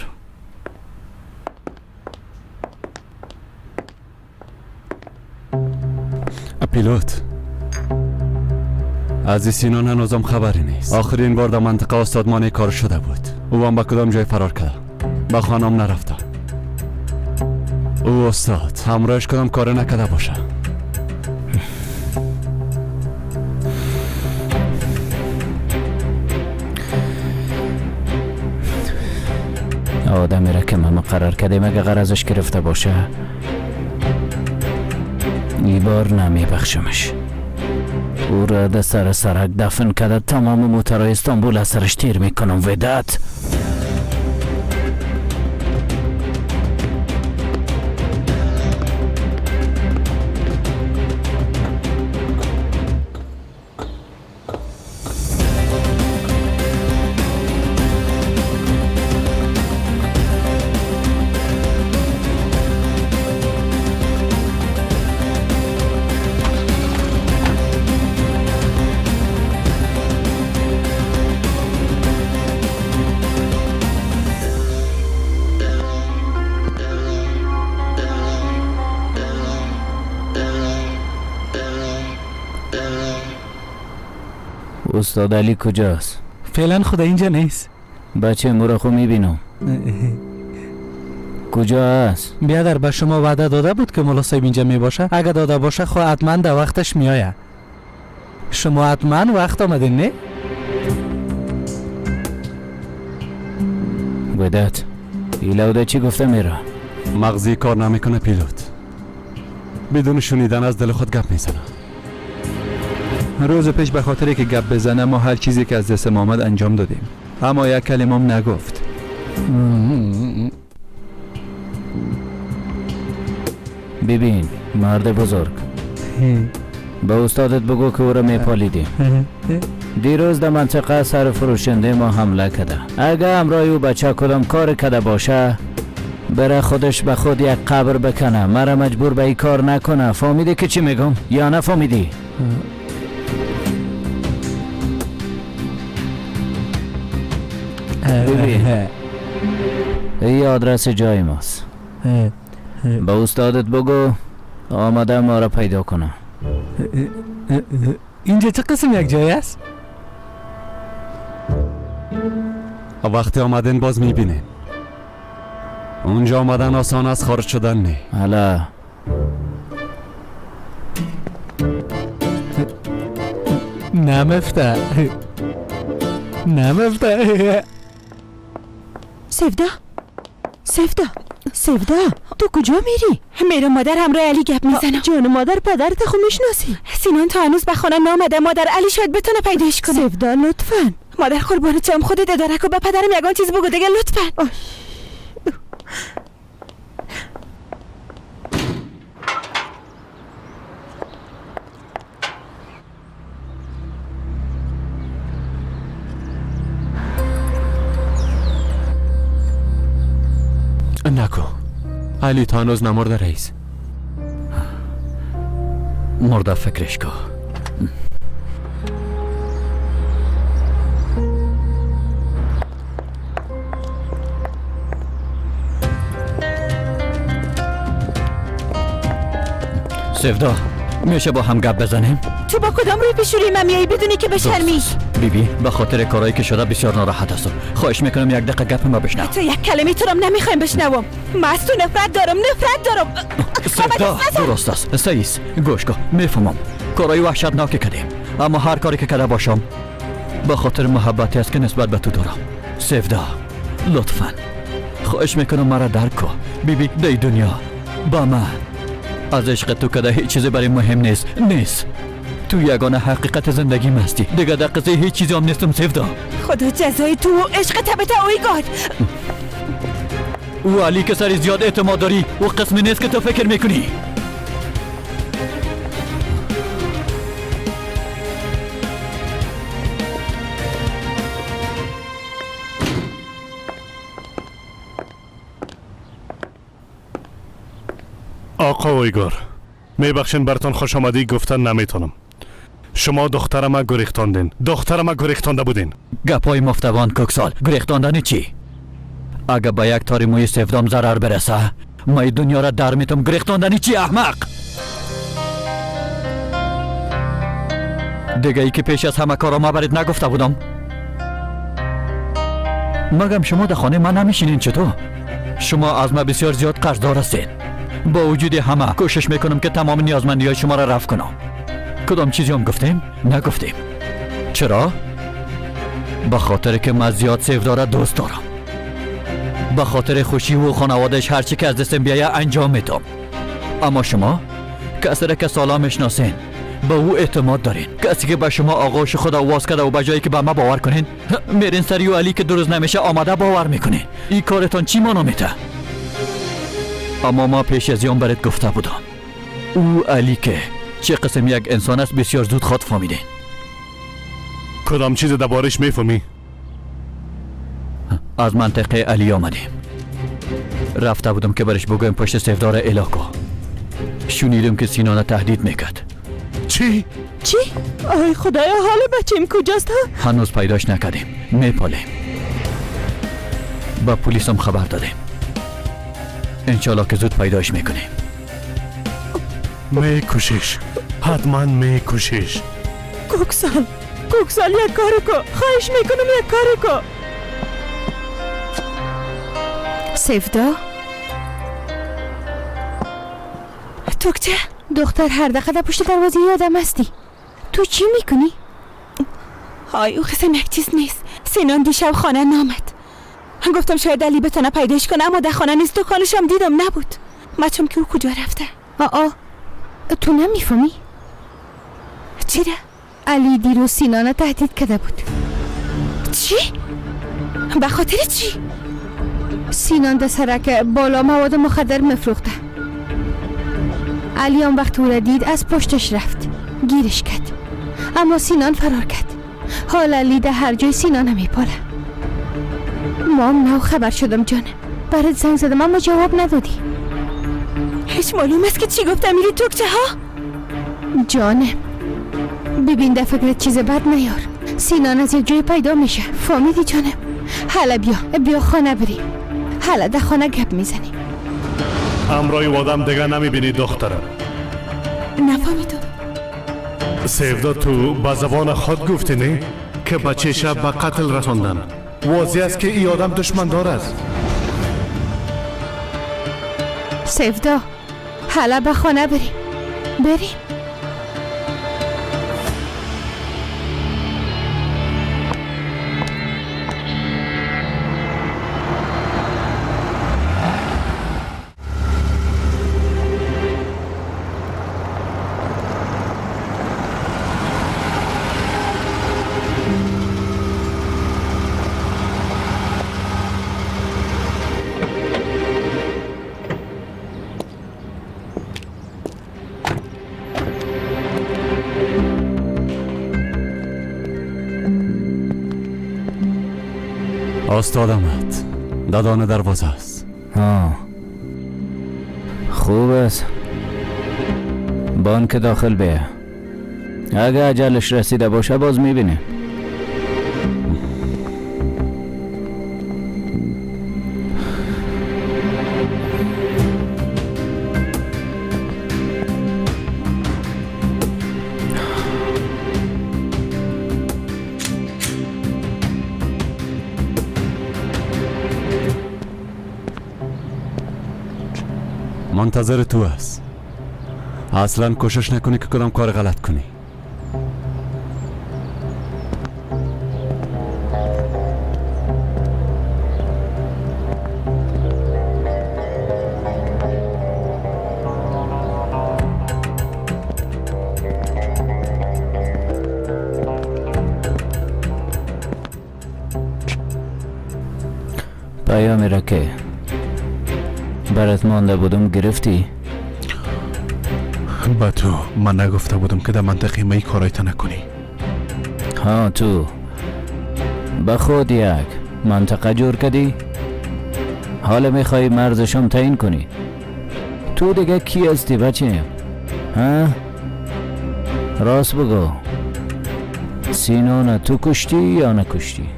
پیلوت از سینان هنوزم خبری نیست. آخرین بار در منطقه استاد مانع کار شده بود. او هم به کدام جای فرار کرده، به خانم نرفته. او استاد همراهش کدام کار نکرده باشه. آدمی را که ما مقرر کردیم اگه غرضش گرفته باشه ای بار نمیبخشمش. او را در سر سرک دفن کرده تمام موترهای استانبول از سرش تیر میکنم. وداد استاد علی کجاست؟ فعلا خدا اینجا نیست. بچه مو را خو میبینم. کجا است؟ بیادر به شما وعده داده بود که ملا صاحب اینجا می باشه. اگه داده باشه خو حتما در وقتش میآید. شما حتما وقت آمدین نه؟ وداد ایلاوده چی گفته میره؟ مغزی کار نمیکنه پیلوت. بدون شنیدن از دل خود گپ میزنه. روز پیش به خاطری که گپ بزنه ما هر چیزی که از دست ما آمد انجام دادیم، اما یک کلمه هم نگفت. ببین مرد بزرگ، به استادت بگو که او را میپالیدیم. دیروز در منطقه سر فروشنده ما حمله کرده. اگه همراه او بچه کدام کار کرده باشه بره خودش به خود یک قبر بکنه، مرا مجبور به این کار نکنه. فهمیدی که چی میگم یا نفهمیدی؟ ببین این آدرس جای ماست. به استادت بگو آمده ما را پیدا کنه. اینجا چه قسم یک جای است؟ وقتی آمدن باز میبینین. اونجا آمدن آسان است، خارج شدن نه. حالا نمفته نمفته. سفدا سفدا سفدا، تو کجا میری؟ میرم مادر همراه علی گپ میزنم. جان مادر، پدرت خو میشناسی. سینان تا هنوز به خانه نامده. مادر علی شاید بتونه پیداش کنه. سفدا لطفا. مادر قربان چم، خودت اداره کن. به پدرم یگان چیز بگو دیگه لطفا. نکو علی تا هنوز نمرده رئیس. مرده فکرش کو. سفدا میشه با هم گپ بزنیم؟ تو با کدام روی پیشوری من میایی بدونی که بشرمی؟ بیبی به خاطر کارهایی که شده بسیار ناراحت هستم. خواهش میکنم یک دقیقه گپ ما بشنو. تو یک کلمه تو رم نمیخوایم بشنوم. من از تو نفرت دارم، نفرت دارم. سفدا درست است، سعیس گوش کن. میفهمم کارهای وحشتناکی کردیم، اما هر کاری که کرده باشم به خاطر محبتی است که نسبت به تو دارم. سفدا لطفا خواهش میکنم مرا درک کن. بیبی دی دنیا با من از عشق تو کده هیچ چیزی برای مهم نیست. نیست. تو یگانه حقیقت زندگی هستی. دیگه در قصه هیچ چیزی هم نیستم سفدا. خدا جزای تو و عشق تبت اویگار. او علی که سری زیاد اعتماد داری و قسمی نیست که تو فکر میکنی. آقا اویگار، میبخشین برتان خوش آمدی گفتن نمیتونم. شما دخترم گریختاندین. دخترم گریختانده بودین. گپای مفتبان کوکسال. گریختاندن چی؟ اگه به یک تاری موی سفدام ضرر برسه ما دنیا را در میتم. گریختاندن چی احمق؟ دیگه ای که پیش از همه کارا ما برات نگفته بودم. مگم شما در خانه من نمیشینین چطور؟ شما از ما بسیار زیاد قرضدار هستین. با وجود همه کوشش میکنم که تمام نیازمندی های شما را رفع کنم. کدام چیزی هم گفتیم؟ نگفتیم. چرا؟ به خاطر که من زیاد سیفدار دوست دارم. به خاطر خوشی و خانوادش هرچی که از دستم بیایه انجام میدم. اما شما کسی را که سالا میشناسین به او اعتماد دارین، کسی که به شما آغوش خدا واز کرده و به جایی که به ما باور کنین میرین سری و علی که درست نمیشه آماده باور میکنین. این کارتان چی مانا میته؟ اما ما پیش از یان برات گفته بودم او علی که چه قسم یک انسان است بسیار زود خواد فهمیدین. کدام چیز دربارش میفهمی؟ از منطقه علی آمدیم. رفته بودم که برش بگویم پشت سفدار الاکو. شنیدم که سینانه تهدید میکرد. چی؟ چی؟ آی خدایا حال بچیم کجاست؟ هنوز پیداش نکردیم. میپالیم. با پلیس هم خبر دادیم. انشالله که زود پیداش میکنیم. میکشیش، حتما میکشیش. کوکسال، کوکسال یک کار کو، خواهش میکنم یک کار کو. سفدا، توکچه؟ دختر هر دقیقه در پشت دروازه یادم هستی. تو چی میکنی؟ های او قسم یک چیز نیست. سینان دیشب خانه نامد. گفتم شاید علی بتونه پیداش کنه، اما در خانه نیست. دکانش هم دیدم نبود. مچم که او کجا رفته؟ آ تو نمیفهمی؟ چرا؟ علی دیروز سینانه تهدید کرده بود. چی؟ به خاطر چی؟ سینان در سرک بالا مواد مخدر مفروخته. علی آن وقت او را دید از پشتش رفت گیرش کرد، اما سینان فرار کرد. حال علی در هر جای سینان میپاله. ما هم نو خبر شدم جانم، برات زنگ زدم اما جواب ندادی. هیچ معلوم است که چی گفتم میری توکچه ها؟ جانم ببین در فکرت چیز بد نیار. سینان از یک جای پیدا میشه، فهمیدی جانم؟ حالا بیا خانه بریم. حالا در خانه گپ میزنیم. امرای آدم دیگه نمیبینی دخترم. نفهمیدم. سیودا تو با زبان خود گفتی نه که بچه شب به قتل رساندن. واضح است که ای آدم دشمن دار است. سیودا حالا به خانه بریم. بریم. استاد آمد. دادان دروازه است. خوب است. بانک داخل بیا. اگه عجلش رسیده باشه باز میبینیم. منتظر تو است. اصلا کوشش نکنی که کدام کار غلط کنی. پیامی را که برات مانده بودم گرفتی؟ با تو من نگفته بودم که در منطقه می کارایت نکنی. ها تو به خود یک منطقه جور کردی، حالا میخوای مرزشم تعیین کنی. تو دیگه کی هستی بچه؟ ها؟ راست بگو، سینانه تو کشتی یا نکشتی؟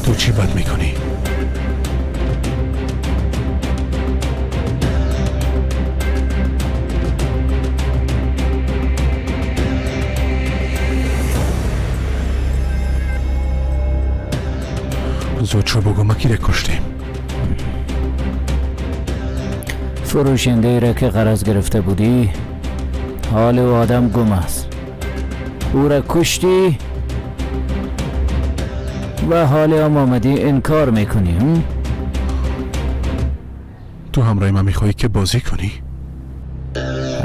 تو چی بد میکنی؟ زود شو بگو ما کی را کشتیم؟ فروشنده را که قرض گرفته بودی حال او آدم گم است. او را کشتی و حال هم آمدی انکار میکنی. تو همراه من میخوایی که بازی کنی؟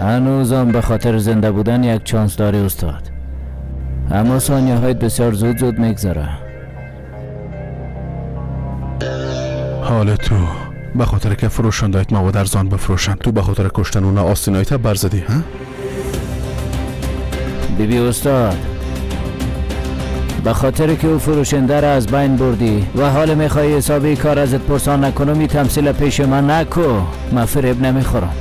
هنوزم به خاطر زنده بودن یک چانس داری استاد، اما ثانیه هایت بسیار زود زود میگذره. حال تو به خاطر که فروشندایت مواد ارزان بفروشن، تو به خاطر کشتن اونا آستینایت برزدی ها؟ بیبی استاد، به خاطر که او فروشنده را از بین بردی و حال میخوای حسابی کار ازت پرسان نکنم، این تمثیل پیش من نکو، من فریب نمیخورم.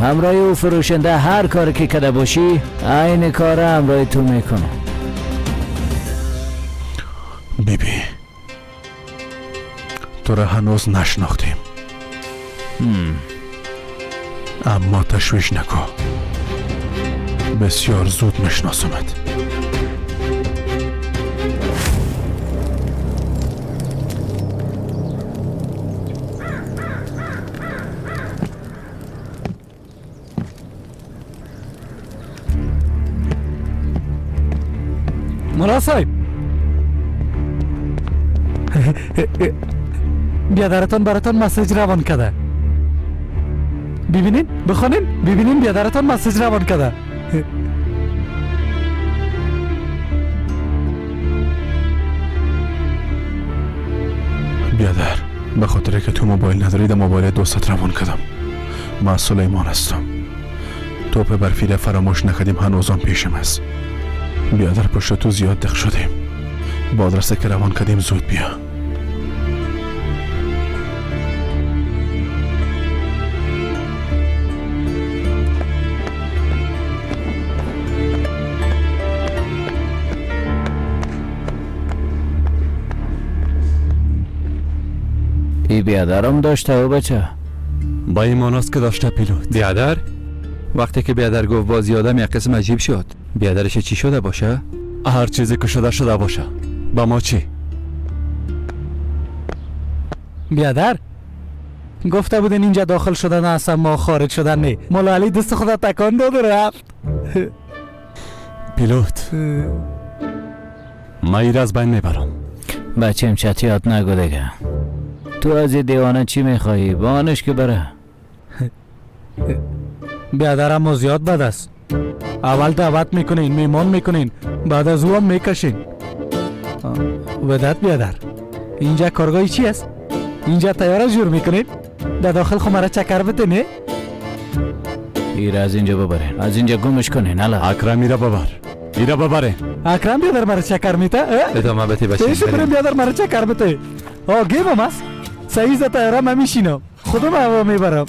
همراه او فروشنده هر کاری که کده باشی عین کار همراه تو میکنم. بیبی تو را هنوز نشناختیم، اما تشویش نکو، بسیار زود میشناسمت. بیادرتان براتان مسیج روان کرده. ببینین، بخوانین، ببینین بیادرتان مسیج روان کرده. بیادر، به خاطر که تو موبایل نداری در موبایل دوستت روان کردم. من سلیمان هستم. توپ برفی را فراموش نکردیم، هنوزم پیشم است. بیادر پشت تو زیاد دق شدیم. با آدرس که روان کردیم زود بیا. ای بیادرم داشته او بچه. با ایمان است که داشته پیلوت. بیادر؟ وقتی که بیادر گفت بازی آدم یک قسم عجیب شد. بیادرش چی شده باشه؟ هر چیزی که شده شده باشه. با ما چی؟ بیادر گفته بودین اینجا داخل شدن اصلا ما خارج شدن نه. مولا علی دست خدا تکان داد و رفت. پیلوت ما ایر از بین میبرم. بچه چتیات نگو دیگه. تو از دیوانه چی میخوایی؟ بانش که بره. بیادرم ما زیاد بد است. اول دعوت میکنین، میمان میکنین، بعد از او هم میکشین. ودت بیادر، اینجا کارگاهی چی است؟ اینجا تیاره جور میکنین؟ در داخل خمره چکر بده نه؟ ایره از اینجا ببرین، از اینجا گمش کنین. الا اکرم ایره ببر، ایره ببره. اکرم بیادر مرا چکر میته؟ ادامه بده بچه. پیش بریم بیادر مرا چکر بده. آه گیم هم است. سعیز تیاره من میشینم، خودم هوا میبرم.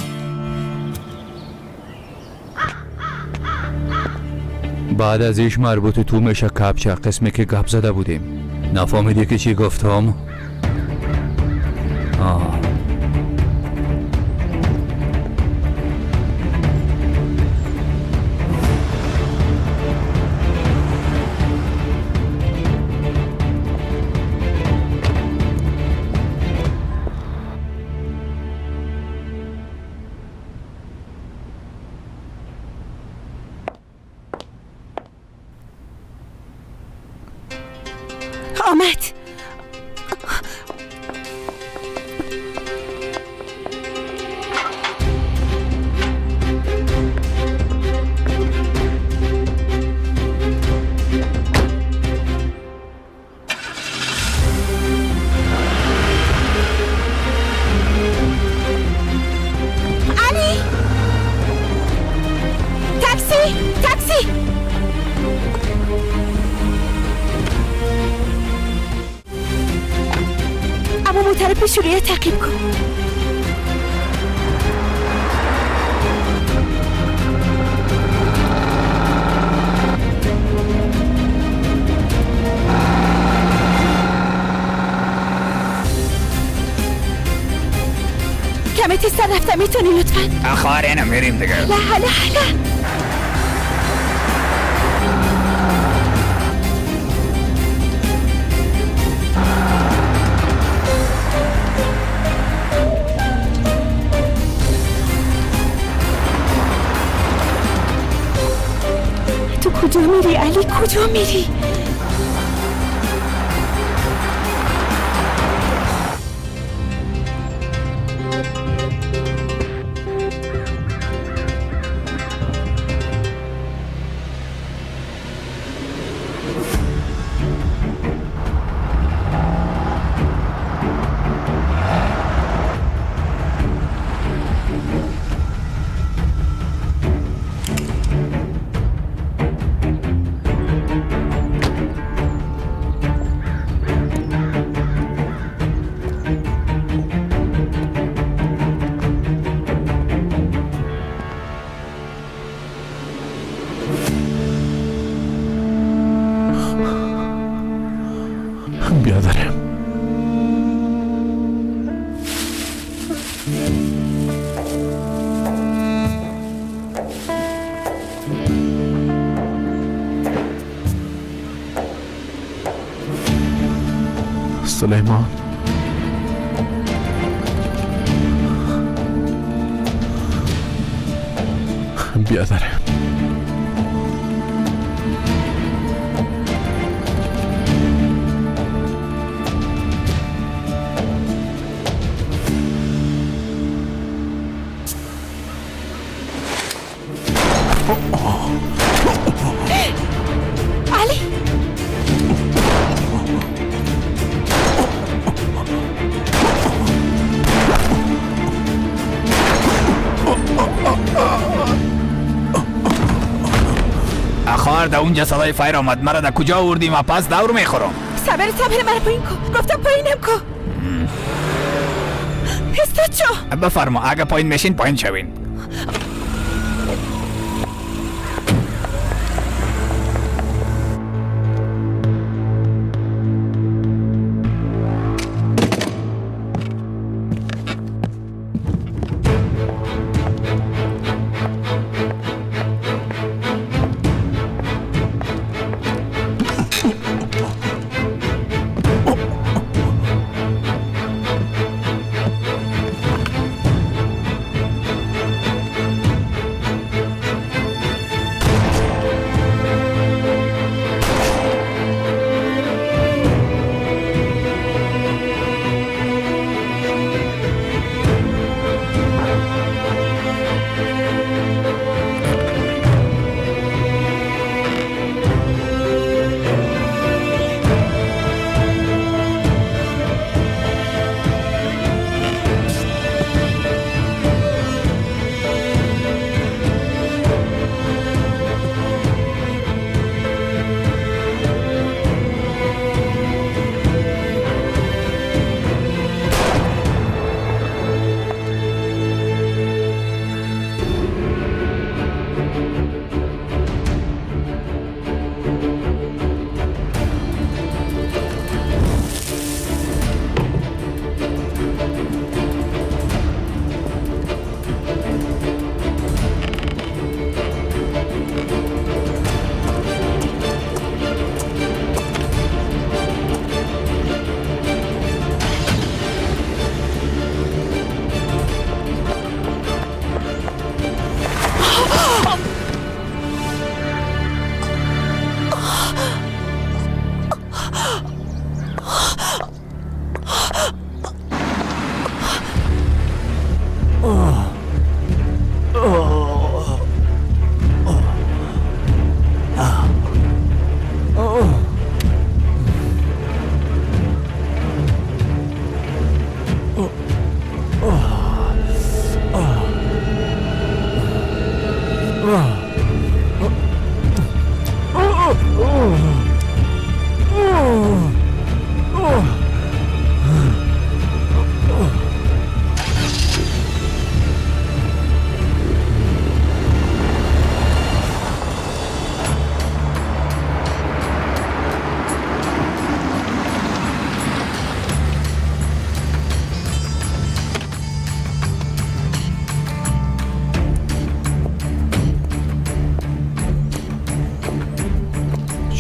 بعد از ایش مربوط تو میشه کپچه قسمی که گپ زده بودیم. نفهمیدی که چی گفتم؟ آه. آمد. علی، تاکسی، تاکسی. اما موتر پیش روی تعقیب کن. کمی تستر رفتم، میتونی لطفا؟ خواهر اینو میریم دیگه. نه نه نه. تو کجا میری علی؟ کجا میری؟ بیادرم سلیمان، بیادرم علی، خواهر، در اونجا صدای فیر آمد. مرا در کجا آوردی؟ ما پس دور میخورم. صبر صبر، مرا پایین کو. گفتم پایینم کو. استاد شو. بفرما، اگه پایین میشین پایین شوین.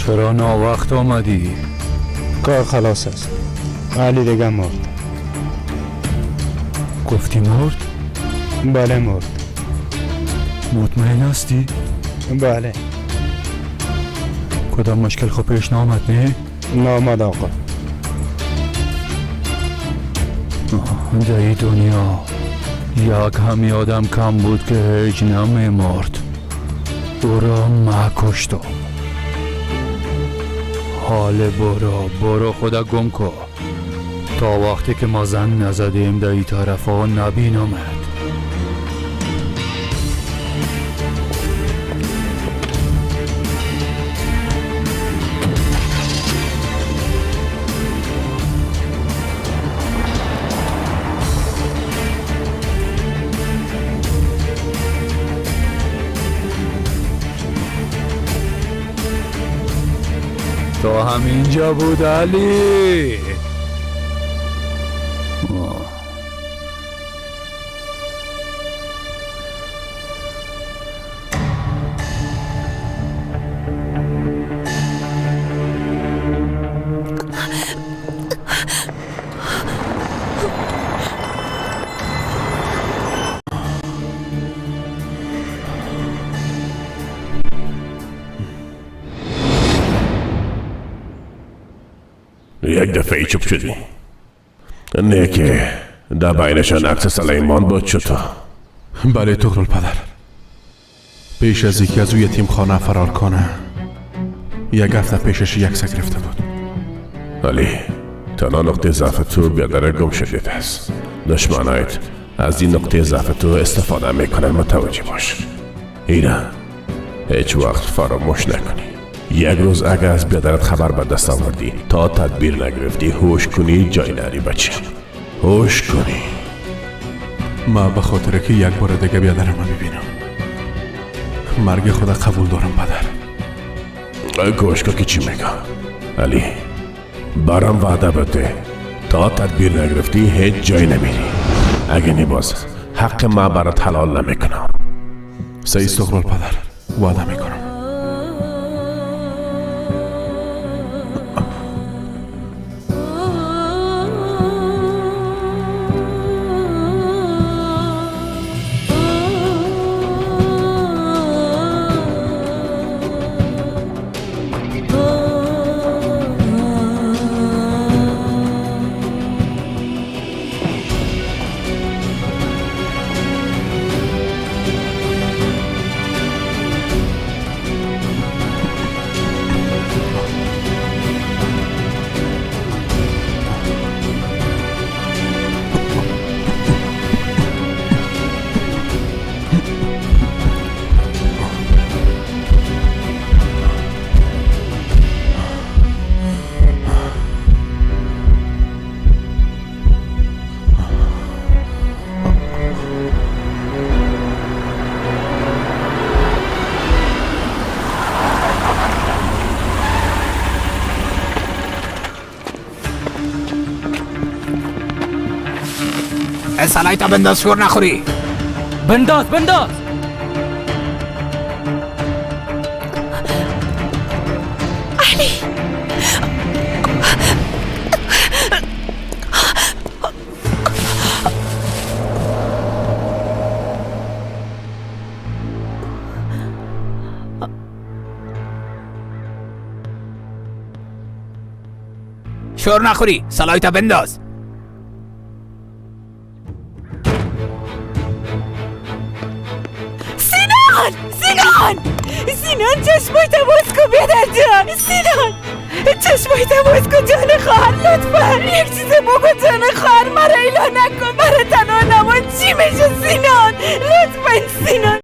چرا ناوقت آمدی؟ کار خلاص است. علی دیگه مرد. گفتی مرد؟ بله مرد. مطمئن هستی؟ بله. کدام مشکل خب پیش نامد نه؟ نامد آقا. در این دنیا یک همی آدم کم بود که هیچ نمی مرد. او را مکشتم. حال برو برو خدا گم کن تا وقتی که ما زنگ نزدیم در این طرف ها نبینمت. تا همینجا بود علی. یک دفعه چپ شدی. نه که در بینشان عکس سلیمان بود چطور؟ بله تغرل پدر. پیش از اینکه از او یتیم خانه فرار کنه یک هفته پیشش یک سگ گرفته بود. علی، تنها نقطه ضعف تو بیادر گم شدید است. دشمنایت از این نقطه ضعف تو استفاده میکنن، متوجه باش. اینا هیچ وقت فراموش نکنی. یک روز اگر از بیادرت خبر به دست آوردی تا تدبیر نگرفتی، هوش کنی جای نری بچه، هوش کنی. ما به خاطر که یک بار دیگه بیادرم میبینم مرگ خدا قبول دارم پدر. گوش کن که چی میگم. علی، برام وعده بده تا تدبیر نگرفتی هیچ جای نمیری. اگه نباز حق ما برات حلال نمیکنم. صحیح استقلال پدر، وعده میکنم. سلایتا بنداز، شور نخوری. بنداز بنداز. علی، شور نخوری، سلایتا بنداز. سینان، چشمایت باز کن بیادر جان. سینان، چشمایت باز کن جان خواهر، لطفا یک چیز بگو جان خواهر، مرا ایلا نکن، مرا تنها نمان. چی میشه سینان؟ لطفا سینان.